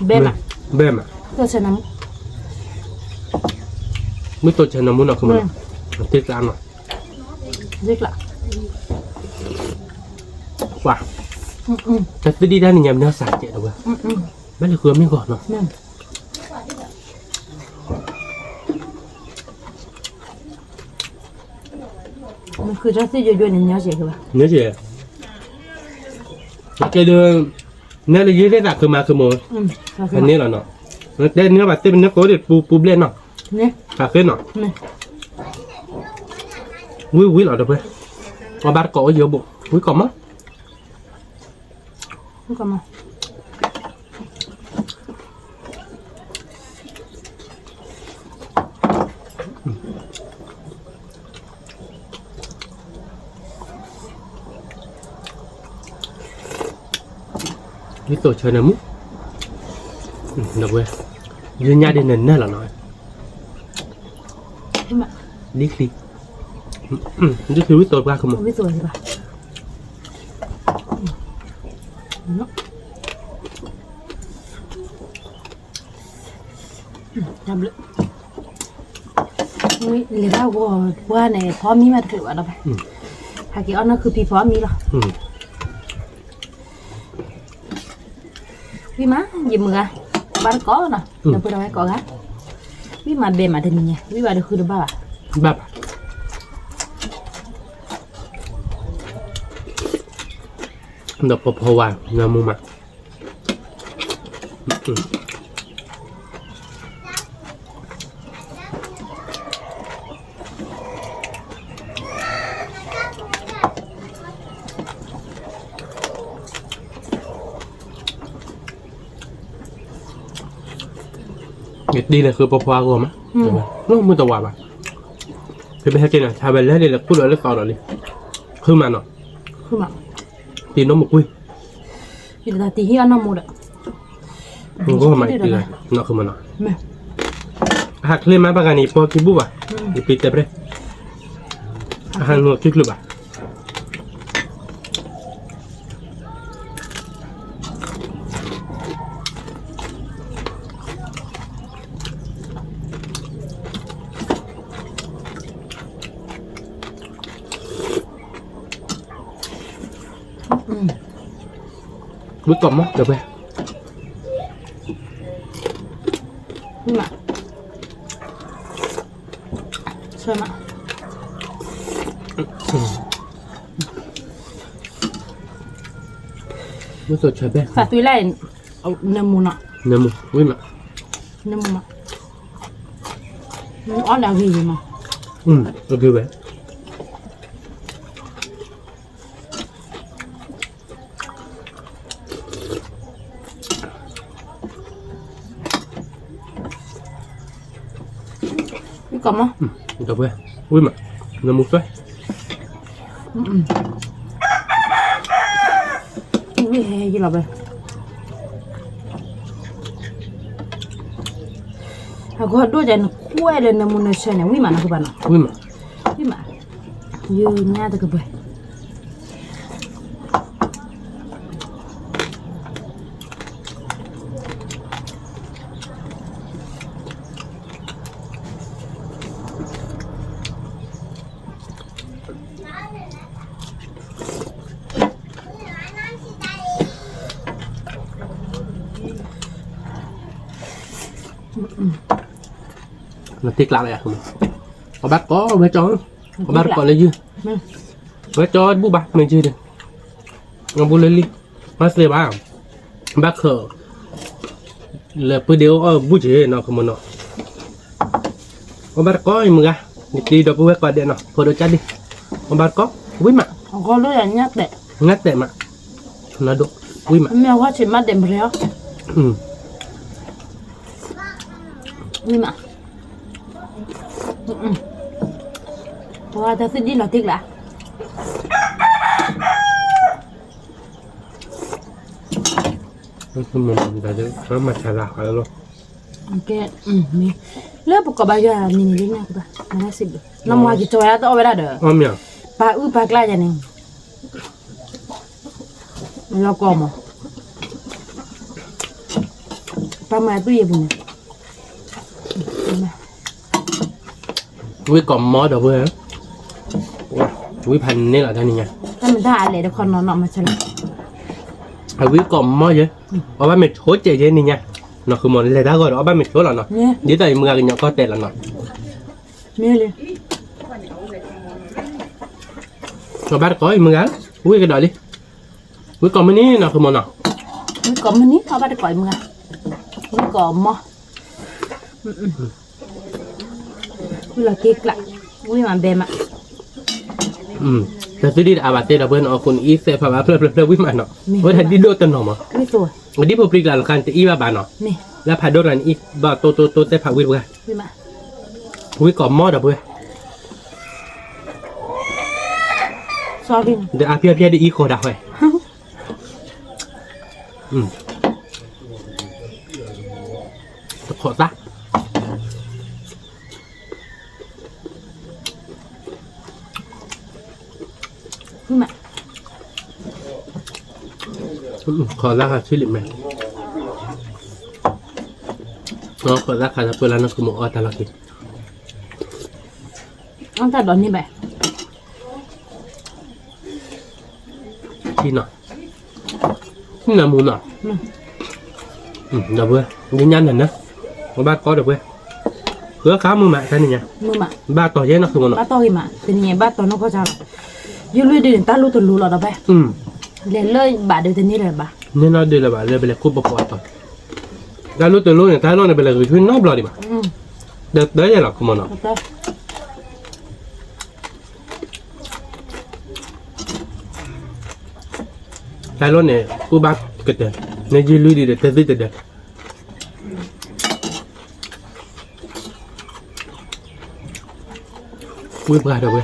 ဘဲမး, ဘဲမး, တိၢ်ဆဲးနမူ, မ့ၢ်တိၢ်ဆဲးနမူနီၤ ခိၣ်မးနီၤ, တ့ကျးနီၤ, တ့ကျး, ပှၤ, တၢ်သဒံၣ်တၢ်နံၤညါမ့ၢ်နီၢ်စးကဲးဒီးဝဲ, ဘၣ်လဲၤဃုအီၤမ့ၢ်ဂီၤနီၤ မ့ၢ်ဃုတၢ်သ့ၣ်ယိယိန့ၣ် ညီစဲးကဘၣ်, ညီစဲး, ကဲဒီး, နဲလၢယဲသ့ၣ်သးခုမးခုမး, ဖဲန့ၣ်လီၤနီၤ, တဲန့ၢ်ဘၣ်သ့ၣ်ပနဲကိးဒံးပူပူဘျဲၣ်နီၤ, ဖးဃ့နီၤ, ဝံၣ်ဝံၣ်လီၤဒီးဖဲ, အဘၣ်တကိးအိၣ်ယိဘိ, ဝံၣ်ကိးမး ဒ်သိးဆၢနၢမူ, ဒီးဝဲ, ယညၣ်ဒ်န့ၣ်နဲၣ်လီၤနီၤ, ဒ်ချံ, ဒ်ချံဝံၣ်သိးပှၢ်ခိၣ်မး, တၢ်ဘျုး, လဲၤဘၣ်ဂီၤပှၢ်န့ၣ် ဖီမံမးတချုးဘၣ်ဒီးဘၣ်, ဟဲက့ၤအီၣ်နီၢ်ခုဖံဖီမံလီၤ, ဝံၣ်မး ယမုၢ်ဂၤ, ဘၣ်တကိးနီၤ, ဒီပုၢ်ဒီဝဲၢ်ကိးဂၤ, ဝံၣ်မးဘဲမးတနံၤညါ ဝံၣ်ဘၣ်ဒီးဃုတဘၣ်ဘၣ်, ဘၣ်ဘၣ်, ဒီးပဖီဝါ နၢမူမး ယတံၤန့ၣ်ဃုပဖီအဂီၢ်မး, မုၢ်တဝါဘၣ်, ဖဲပဟဲက့ၤန့ၣ် ဆါဝဲလဲၤလံလၢခိၣ်ဒီးလၢသီဒီးလံ, ဃုမးနီၤ, တံၤနီၢ်မူကွံာ်, ယတံၤဟံၣ်အနီၢ်မူဒီး, ဂီၢ်မးယတံၤလီၤ, နီၢ်ဃုမးနီၤ, အဟးချ့မးဘၣ်ဂၤန့ၣ် ယပီၢ်ခံဘူၣ်ဘၣ်, ယပံၤတဲပြဲၢ်, အဟးနုာ်ခံချုးဘၣ် ဝံၣ်ကိးမး ဒီပုၢ်ဝဲၢ်, ဆၢမး, မ့ၢ်သိးဆၢဘဲၣ်, သးသွံလၢ်အံၤ, နၢမူနီၤ, နၢမူ, ဝံၣ်မး, နၢမူမး, အီၣ်လၢအဂ့ၤဂ့ၤမး, အဂ့ၤဝဲ ဝံၣ်ကိးမး, ဒီပုၢ်ဝဲၢ်, ဝံၣ်မး, နၢမူသွဲၣ်, ဝံၣ်ဟဲယလီၤဘဲ, အဂီၢ်ဒိၣ်ဒၣ်နခွဲးလၢနမူနဆၢန့ၣ် ဝံၣ်မးနီၤကဘၣ်နီၤ, ဝံၣ်မး, ဝံၣ်မး, ယညါတကပှဲၤ နတ့ကျးလၢယၤ, အဘၣ်တကိးဝဲကၠီ, အဘၣ်တကိးလၢယုၢ်, ဝဲကၠီတဘူၣ်ဘၣ် မ့ၢ်ယုၢ်ဒီး, အဘူးလၢလံ, မၤသ့ဘၣ်, ဘၣ်ခၢၣ် လၢပုၢ်ဒ့အိၣ်အီၣ်ဘူးက့ၤနီၤ ခမနီၤ, အဘၣ်တကိးအံၤမုၢ်ဂၤ, နတံၤဒီးပုၢ်ဝဲၢ်ကိးဒဲးနီၤ ဖိဒိၣ်ကၢ်ဒံ, အဘၣ်တကိး, ဝံၣ်မး, အဂီၢ်လၢယညါတဲာ်, ညါတဲာ်မး, နဒိၣ်, ဝံၣ်မး, မ့ၢ်အဂီၢ်ဆံးမးဒဲးမရ့အီၤ, ဝံၣ်မး, ပှၤတသုဒ်လီၤတ့ကျး မၤဆါလၢ်လီၤ, လၢပကိးဘၣ်ယွၤမံၤန့ၣ်လၢညါကဘၣ်, မၤစံးဘျုး, နမၤက့ၤကၠီဝဲဒၣ်တအီၣ်ဝဲဒၣ်ဒီး, ပာ်အုၣ်ပာ်ကျါယၤန့ၣ်, လီၤကီမး, ပာ်မၤသူၣ်ယဲၢ်ပူၤန့ၣ် ဝံၣ်ကိးမီဒီပုၢ်ဝဲၢ်, ဝံၣ်ဖးန့ၢ်လီၤတၢ်နံၤညါ, တၢ်မတၤအလဲၤတခီနီၤနီၤမၤဆါလၢ်, အဝံၣ်ကိးမီယဲၢ်, အီၣ်ဘၣ်မ့ၤဆိကဲးယဲၢ်နံၤညါ, နီၤ ဃုမီၤလဲၤတၢ်ဂီၤဒီး အီၣ်ဘၣ်မ့ၤဆိလီၤနီၤ, ဒ်သိးအံၤမုၢ်ဂၤကညီကီၢ်တဲလီၤနီၤ, မ့ၢ်လံ အီၣ်ဘၣ်တကိးအံၤမုၢ်ဂၤ, ဝံၣ်ကဒီးလံ, ဝံၣ်ကိးမုၢ်နံၤနီၤ ဃုမီၤနီၤ, ဝံၣ်ကိးမုၢ်နံၤ အီၣ်ဘၣ်တကိးအံၤမုၢ်ဂၤ, ဝံၣ်ကိးမီၤ ဝံၣ်လီၤက့ၤကျး, ဝံၣ်မးဘဲမး, တသုဒံးတအါဘၣ်တဲဒီးပှဲၤနီၤ အဃိန့ၣ်အံၤသဲးဖးဘၣ်ဖျၢၣ်ဖျၢၣ်ဖျၢၣ်ဝံၣ်မးနီၤ, ဝဲဒၣ်ဒ်ဒိၣ်တနီၤမး, ဒ်ဖိပျံၤကျါလီၤခါန့ၣ်တအံၤဘၣ်ဘၣ်နီၤ, လၢဖးဒိၣ်ကျါန့ၣ်အံၤဘၣ်တိတိတိသဲးဖးဝံၣ်တပှဲၤ, ဝံၣ်ကိးမီဒီးပှဲၤ ဒီးအါဖျၢၣ်ဖျၢၣ်ဒ်အံၤဃီဒၣ်ဝဲ, တခိးသၣ်, ခိးသၣ်ခါဆံလံမဲာ်, ခိးသၣ်ခါတပှဲၤလၢနကမၤအီၣ်တၢ်လီၢ်ခံ, အီၣ်တၢ်ဒီးန့ၢ်ဘၣ် ထံနီၤ, ထံနီၤမူနီၤ, ဒီးပှဲၤ, ဒ်ညါန့ၣ်နၢ, ဘၣ်တကိးဒီးပှဲၤ, ဃၢခါမုၢ်မးတနံၤညါ, ဘၣ်တီၤယဲနီၤ ဘၣ်တီၤဂ့ၤမး တနံၤညါဘၣ်တီၤနီၢ်ကီၢ်ဆါလီၤ, ယုၢ်လွံၢ်ဒုးန့ၣ် တၢ်လိၣ်တလိၤလီၤဒီးပှဲၤ, လဲၤလၢဘၣ်ဒုးတန့ၢ်လၢၤဘၣ်, န့ၢ်နီၢ်ဒုးလၢၤဘၣ်လၢပလဲၤခိၣ်ပပှၤတီၤ, တၢ်လိၣ်တလိၤန့ၣ် တၢ်လိၣ်န့ၣ် ပလဲၤဂုာ်ဆူနီတဘျီဒံးဘၣ်, ဒီးတၢ်ယဲလီၤ ခမနီၤ တၢ်လိၣ်န့ၣ် အိၣ်ဘၣ်ကတၢၢ်, နယုၢ်လွံၢ်ဒံးဒီး တသုတဒၢး, ဝံၣ်ပှၢ်ဒီးဝဲ,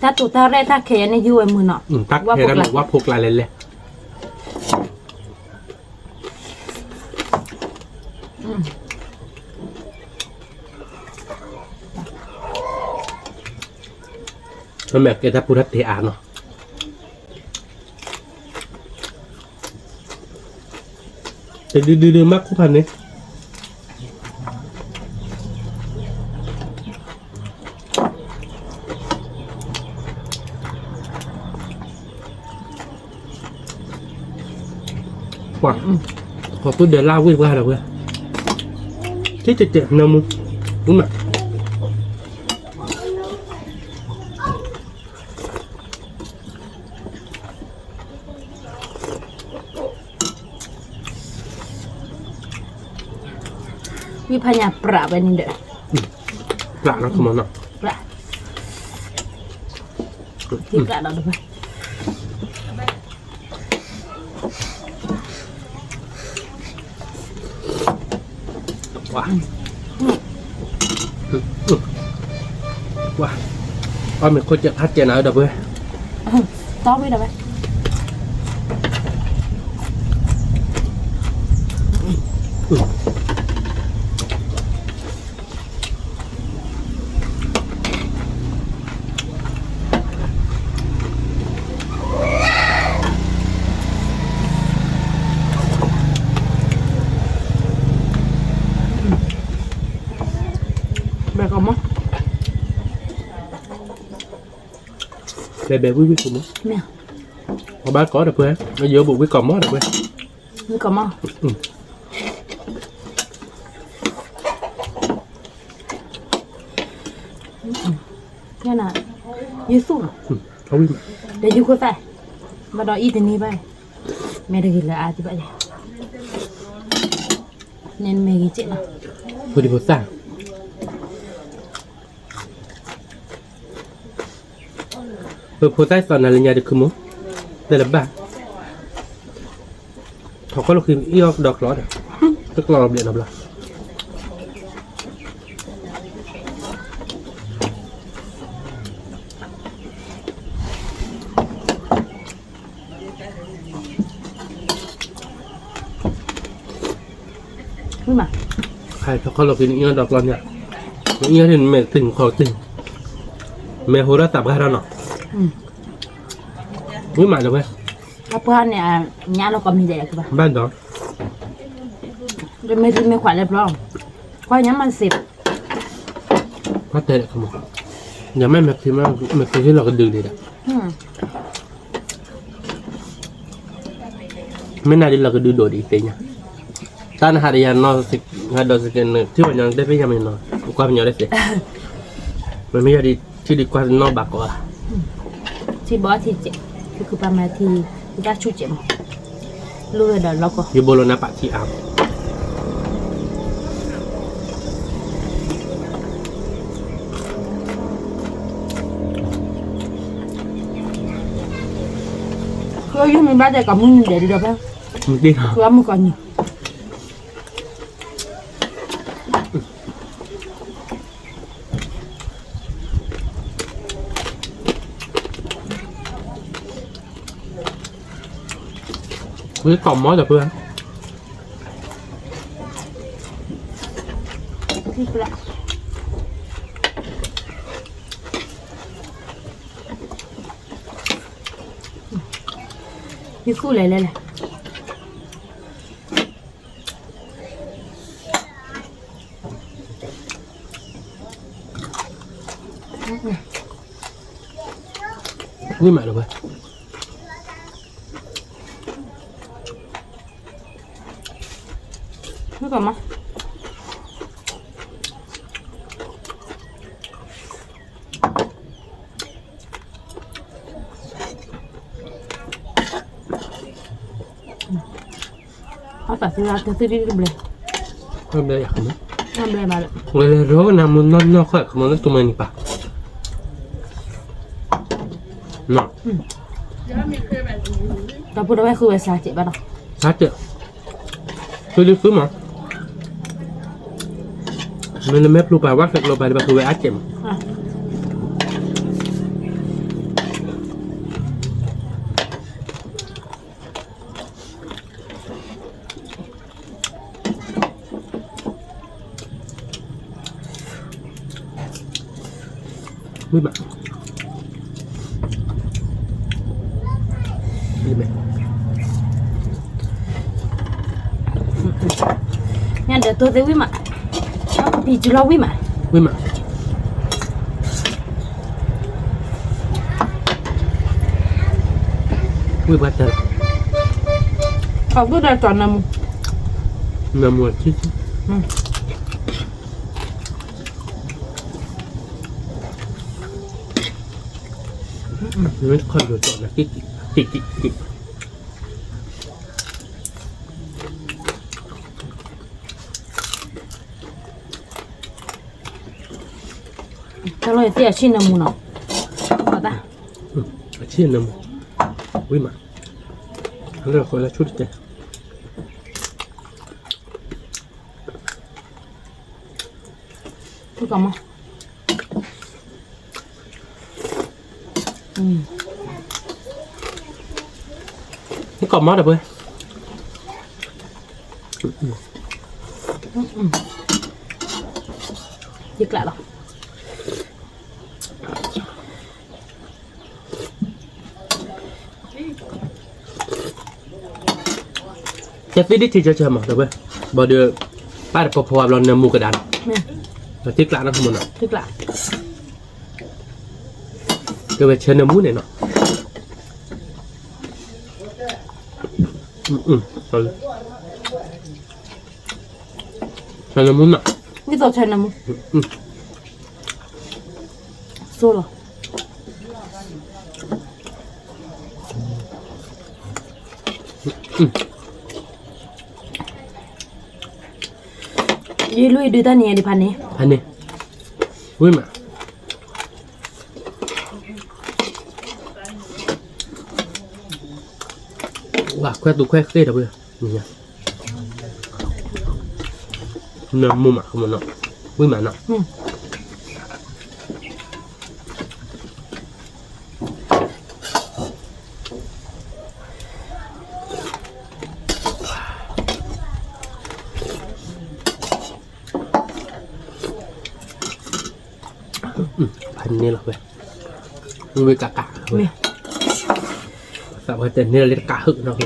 တၢ်တိာ်တၢ်ရဲၣ်တၢ်ခဲးယဲန့ၣ် ယုၢ်ဝဲမုာ်နီၤ, တၢ်ခဲးဒၣ်န့ၣ် ဝါဖိကျါလဲၤလဲၤ မ့ၢ်ကဲတၢ်ပူၤတၢ်တဲအါနီၤ, တဒုဒုဒုမၤခိၣ်ဖးန့ၣ် ပှၤ, ခီၣ်သူၣ်ဒၢးလၢဝံၣ်ပှၢ်ဒီးဝဲ, ထံၣ်တတဲာ်နၢမူ, မး ဝံၣ်ဖးညါပြးဝဲန့ၣ်ဒီး, ပြးနီၤ ခမနီၤ, ပြး, တံပြးဒီးတဖၣ် ပှၤ, ပှၤ, အီၣ်မ့ၤခိၣ်စဲးဖးစဲးနၤဒီပုၢ်ဝဲၢ်, တီဝံၤဒီးဝဲ, ဘဲကီမီၢ်, ဘဲဘဲဝံၣ်ဝံၣ်ကီမီၢ်, အဘၣ်ကီဒီပုၢ်ဝဲၢ်, ယိဘိးဝံၣ်ကီမီၢ်ဒီပုၢ်ဝဲၢ်, ဝံၣ်ကီမီၢ်, ယသူၣ်လီၤ, ဒီးယခိၣ်သၣ်, ဘၣ်ဒီးအံၤတနံၤဘၣ်, မဲာ်တဂ့ၤလၢအါတဘၣ်ယဲ, န့ၣ်မဲာ်ဂ့ၤကဲးလီၤ, ဖိဒံဖိသၣ် ပဖိသၣ်သီနၤလၢညါတခုမိၢ်, တဲလၢဘၣ်, ထီၣ်ခီၣ်လီၢ်ခံအံၤအီၣ်ဒီးကျီဒီး, တကျီလီၤဘျဲၣ်နီတဘျီ ဝံၣ်မး, ခါထီၣ်ခီၣ်လီၢ်ခံန့ၣ်အံၤအီၣ်ဒီးကျီန့ၣ်, အံၤအီၣ်န့ၣ်မဲာ်တ့ၢ်ခီၣ်တ့ၢ်, မဲာ်ဟိထီၣ်သးပှၢ်ထီၣ်နီၤ, ဝံၣ်မးလၢဝဲ, အပှၤန့ၣ်, ညါလီၤကီမံၤဒဲးလၢကဘၣ်, ဘၣ်ဒီး, မ့ၢ်သံမ့ၢ်ခွးလၢပျီ, ကွၢ်ညါမးစ့ၢ်, ကွၢ်တဲလၢခမီ, ယမ့ၢ်မဲာ်ခံ, မဲာ်ခံလီၤကဒုးဒံးဒီး မ့ၢ်နၤဒ်လီၤကဒုးဒိၣ်ဒံးသ့ၣ်ညါ, တၢ်နဟးဒီးယၤနီၤ, ဟးဒီးစကဲးနထံၣ်ပှၤညီနတဲဖဲယၤမ့ၢ်နီၤ, ကွၢ်ပညီတသ့, မ့မ့ၢ်ယၤဒ်ထံၣ်ဒ်ကွၢ်နီၣ်ဘၣ်ကီးဧါ, ထံဘီထံစဲး, သုကပၤမၤထံ, သုတၢ်ဆူၣ်စဲးမး, လိၣ်ဝဲဒီးလီၢ်ကီ, ယဘိလီၤနၤပာ်ထံအါမး, ဃုအယုၢ်မ့ၢ်ဘၣ်တဲကီးမုၢ်နံၤဒဲးဒ်ဒီးဖဲ, မ့ၢ်တ့ၢ်, ဃုအမုၢ်ကီးနံၤ ဝံၣ်ကီးမီၢ်ဒီပုၢ်ဝဲၢ်, ယသူၣ်လဲၤလဲၤလဲၤ ဝံၣ်မးလၢၤဝဲ, ဝံၣ်ကီးမီၢ် အသးသ့ဝဲကဲသုဒ်တဘျဲၣ်, တဘျဲၣ်ယၤ, တဘျဲၣ်ဘၣ်လၢ, ဝဲလဲၤရိကနၣ်မူနီၢ်နီၢ်ဃီ ခမီလၢတူၢ်မၤနံၤပၢ်, ဒီပုၢ်ဒီဝဲၢ်ဃုဝဲစါစဲးဘၣ်ဒီး, စါစဲး, ဃုဒုဃုမး, မ့ၢ်နမဲာ်ပျူၤပာ်ဝဲခဲကျိၤပာ်ဒ်ဘၣ်ဃုဝဲအါစဲးမး. ဝံၣ်မး, ညါဒီးတိၢ်သ့ဝံၣ်မး, ပံၤစုလီၤဝံၣ်မး, ဝံၣ်မး, ဝံၣ်ပှၤတဲလီၤ, ခီၣ်ဘုဒီးတီၤနၢမူ, နၢမူအထံထံ မ့ၢ်တခီၣ်ဒိၣ်တီၢ်နၤက့ၤက့ၤက့ၤက့ၤက့ၤ, တၢ်လီၢ်ယသ့ၣ်အဆံၣ်နၢမူနီၤ, အဆံၣ်နၢမူ, ဝံၣ်မး, လၢဃီလၢဆူၣ်တတဲ ဝံၣ်ကီးမီၢ်, ဟံးကီးမီဒီးပှဲၤ, ယကျးလီၤ. ကသံဒ်ထံဆၢဆၢမး ဒီးဝဲ, ဘၣ်ဒီး, ပၢ်တပီၤဖီဝါဘျီနၢမူကဒါနီၤ, ကသံကျးနီၤမနီၤ, ကဝဲဆၢနၢမူန့ၣ်နီၤ, ဆၢနၢမူနီၤ, ဒ်သိးဆၢနၢမူ, ဆိလီၤ. ယလွံၢ်ဒုတၢ်နံၤအံၤဒံးဖးန့ၣ်, ဖးန့ၣ်, ဝံၤမး, ဝါခွဲးသူခွဲးဃ့ဒီးဝဲ, နၢမူမး ဝံၤမးနီၤ. ဖးန့ၣ်လီၤဝဲ, ဝံၤဝဲကးကး, သးပှၢ်တဲန့ၣ်လီၤလၢတကးဟုၣ်နီၤ,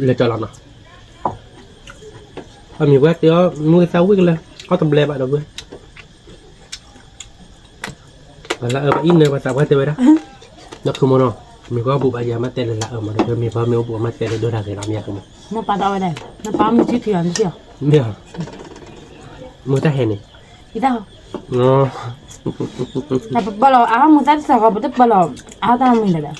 လဲၤကၠီလီၤနီၤ, အမ့ၢ်ပှၤတဲအီၤ မုၢ်သၣ်ဝံၣ်ကလၢၤ အီၣ်တဘျဲဘၣ်ဒီးဝဲ ပှၤလၢအၢဘၣ်အံၤနၢၤ ပှၤသးပှၢ်တဲဝဲဒၣ်, ဒီးခုမနီၤ, မ့ၢ်ကီၢ်ဘူးဘၣ်ယၤ မ့ၢ်တဲလၢလၢအၢမး ဒီးမ့ၢ်ပှၤမ့ၢ်အိၣ်ဘူးအမၤတဲလၢဒိၣ်တၢ်ဂ့ၤလီၤ မ့ၢ်ယၤကမး, နပာ်ဒီးဝဲဒၣ်, နပာ်မုၢ်ထံထံအီၤ နထံအီၤ, မ့ၢ်, မုၢ်တၢ်ဟဲန့ၣ်, ယတၢ်, ပပာ်လီၤအါမုၢ်သၣ်တစဲးဃီ ပတပာ်လီၤအါတၢ်မံၤဒီး တၢ်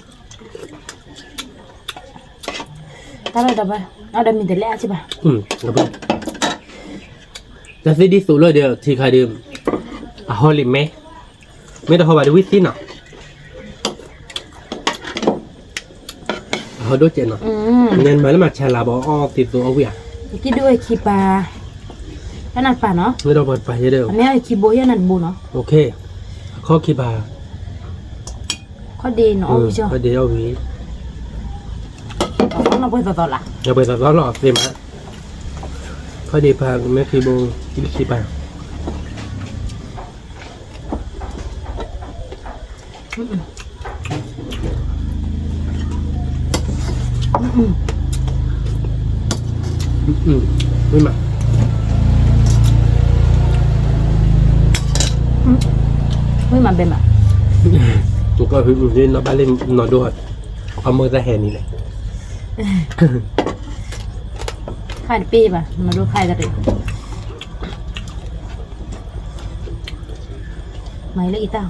လၢဒီးဘၣ်, အဒီးမံၤတလဲအဆ့ဘၣ်, တၢ်သ့ၣ်ဒ်သိးလီၤဒီး ထံခါဒီး, အဟီလံာ်မဲ, မ့ၢ်တဟီဘၣ်ဒီးဝံသံနီၤ, အဟီဒိၣ်ကဲးနီၤ, နမၤလၢမၤဆါလၢဘၣ်အီၣ်သံသိးအဝံၣ်ဧါ, ယကံၣ်ဒိၣ်ဝဲခံပၤ, ဟဲနၤတပၤနီၤ, မ့ၢ်ဒီးပှၤတပၤယဲဒီး, အမ့ၢ်ခံဘိ ဟဲနၤတဘိနီၤ, အခီၣ်ခံပၤ ခီၣ်ဒ့နီၤအီၣ်ဝံၤ, ခီၣ်ဒ့အီၣ်ဝံၤ, နပှဲၤသီသီလီၤ, နပှဲၤသီသီလီၤသ့မး, ခီၣ်ဒ့ဖး မ့ၢ်ခံဘိ, ခံပၤ, ဝံၤမး, ဝံၤမးဘဲမး, ကီၢ်ဟံးမုၢ်သ့ၣ်နီၣ်ဘၣ်လံနီၢ်ဒိၣ်, အမိၢ်သၣ်ဟဲန့ၣ်လဲၣ်, ခါတပ့ၢ်ဘၣ် နီၢ်ဒိၣ်ခါတပ့ၢ်, မၤလၢအံၤတၢ်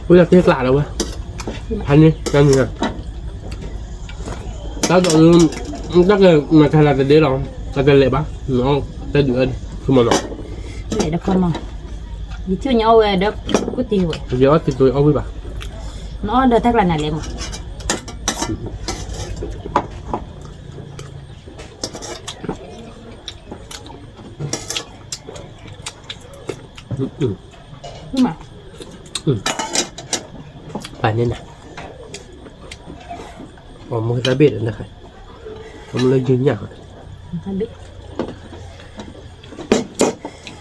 ဝံၤဒီးတ့ကျးလီၤဝဲ, ဖးန့ၣ် တၢ်နံၤ, တၢ်ဒိး, တၢ်ကမၤဆါလၢတဒ့လီၤ, တၢ်တလဲၤဘၣ်, နအီၣ်တၢ်ဒုးအီၣ်, ခီမနီၤ, လဲၤဒီးခီမီ, ယထံၣ်ညါအီၣ်ဝဲဒီး, ကူၣ်တ့ၢ်ဝဲ, ယအီၣ်တ့ၢ်အီၣ်ဝံၤဘၣ်, နအီၣ်ဒီးတၢ်ကျးနၤလဲၣ်မး ပာ်န့ၢ်နၤ, အမိၢ်သးဘ့ၣ်ဒီးနခါ, အမိၢ်လၢယုၢ်ညၣ်ဃီ,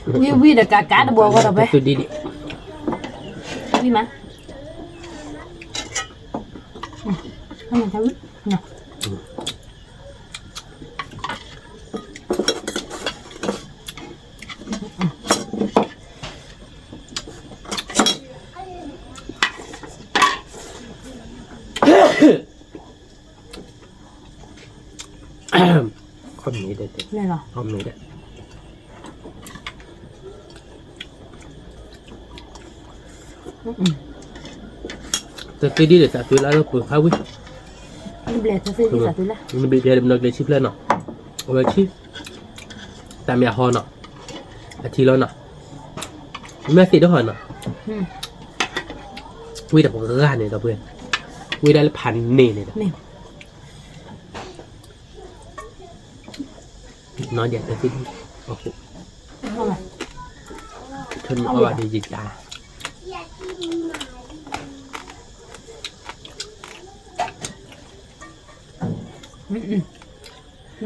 ဝံၤဝံၤဒီးကးကးတဘိဃီဒီးဖဲ, ဝံၤမး, ဝံၤ, ခီမ့ၢ်ဒဲး, ခီမ့ၢ်ဒဲး, တသ့ဒ်ဒီးသးသွံလၢလၢပှၤဖးဝံၤ, နဘ့ၣ်ဖျဲးဒီးမနီၤကျဲၤဆံဖျၢၣ်နီၤ, အဝဲဆံ, တၢ်မ့ၢ်အဟီနီၤ, အထံလီၤနီၤ, မ့ၢ်သ့ၣ်ဒိၣ်ဟီနီၤ, ဝံၤဒီးပှၤဂၤန့ၣ်ဒီးပှဲၤ, ဝံၤဒၣ်လၢဖးန့ၣ်န့ၣ်ဒီး နီၢ်ဒၣ်တၢ်သံဒံး, အဃိ, ထၢနုာ်အီၣ်ဘၣ်ဒီးယကါ,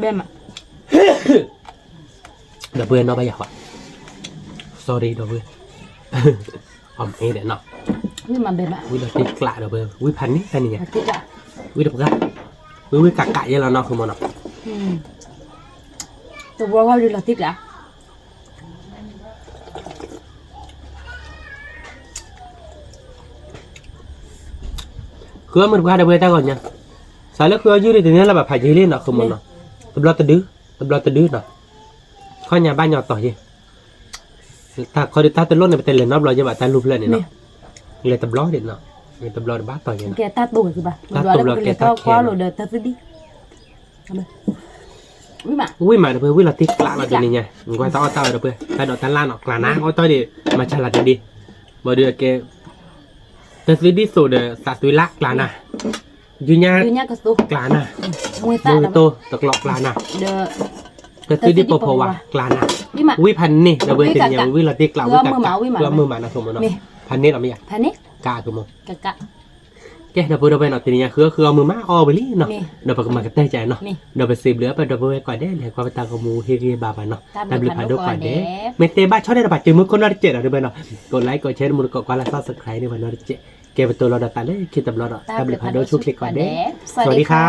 ဘဲမး, ဒီပုၢ်ဝဲၢ်နီၢ်ဘၣ်ယၤဃီ, sorry ဒီပုၢ်ဝဲၢ်, အမ့ၢ်ဒီးနီၤ, ဝံၣ်လီၤတံၢ်ကျးဒီပုၢ်ဝဲၢ်, ဝံၣ်ဖးန့ၣ်ဖဲန့ၣ်ညါ, ဝံၣ်တပှၢ်, ဝံၣ်ဝံၣ်ကးကးယဲလီၤနီၤ ဃုမီၤနီၤ, တဝီဝီဒုးလီၤတံၢ်ကျး ဃုအီၣ်မုၢ်တပှၢ်ဒီပုၢ်ဝဲၢ်တၢ်ဂီၤညါ, စးလၢဃုအီၣ်ယုၢ်န့ၣ် တန့ၢ်လၢၤဘၣ်ဖးယံာ်လံနီၤ ဃုမီၤနီၤ, တဘျီတဒု, တဘျီတဒုနီၤ, ခီညါဘၣ်ညီတီၤယဲ, တၢ်ခီဒုးတၢ်တလိၣ်န့ၣ် ပတလဲၤနီတဘျီယဲဘၣ်တၢ်လူၢ်ဖျၢၣ်န့ၣ်နီၤ, လဲၤတဘျီဒံးနီၤ, လဲၤတဘျီတဘၣ်တီၤယဲနီၤ, တၢ်တဘျီကဲတၢ်ခဲလီၤ, ဝံၣ်မးဒီပုၢ်ဝဲၢ် ဝံၣ်လီၤတံၢ်ကျးလီၤတနံၤညါ, ကွၢ်တၢ်အီၣ်တၢ်ဝဲဒီပုၢ်ဝဲၢ် တၢ်ဒိးတၢ်လၣ်နီၤ ကျးနၤ အီၣ်တၢ်ဒံး မၤဆါလၤတဒံး, ဘၣ်ဒီးကဲ တၢ်သံဒံးသိးဒီးသးသွံလၢ်ကျးနၤ, ဒုညါကျးနၤ, မူကတိၤတကျိးကျးနၤ, တၢ်သံဒံးပိာ်ဖီဝါကျးနၤ, ဝံၣ်ဖးန့ၣ် ဒီပုၢ်ဝဲၢ်တနံၤညါ ဝံၣ်လီၤတံၢ်ကျး ဝံၣ်ကးကး ဝံၣ်မုာ်မးနီၤ ဆိကမိၣ်နီၤ, ဖးန့ၣ်လီၤမ့ၢ်ယါ, ကးဆိကမိၣ် ကဲ ဒီပုၢ်ဝဲၢ်နီၤ တနံၤညါ ဃုအီၣ်ဃုအီၣ်မုာ်မးအီၣ်ဝံၤလံနီၤ, ဒီးပကမၤကတၢၢ်ကါနီၤ, ဒီးပစံးဘျုးအပှၤဒီပုၢ်ဝဲၢ်ကိးဂၤဒဲး လဲၤကွၢ်ပတၢ်ဂီၤမူဟ့ၣ်ဂံၢ်ဘါပှၤနီၤ, တၢ်ဘျုးဖးဒိၣ်ကိးဂၤဒဲး, မ့ၢ်တဲဘၣ်ဆီန့ၣ်ဒီးပှၤစုမုၢ်ခိၣ်နီတစဲးဒီး ဒီပုၢ်ဝဲၢ်နီၤ, ကိး like ကိး share မူတကိးကွၢ်လၢ subscribe န့ၣ်ပှၤနီတစဲး, ကဲပတိၤလီၤဒီးသးလၢခံတဘျီဒီး တၢ်ဘျုးဖးဒိၣ်ဆိၣ်ချ့ကိးဂၤဒဲး, စဝၤဒံခါ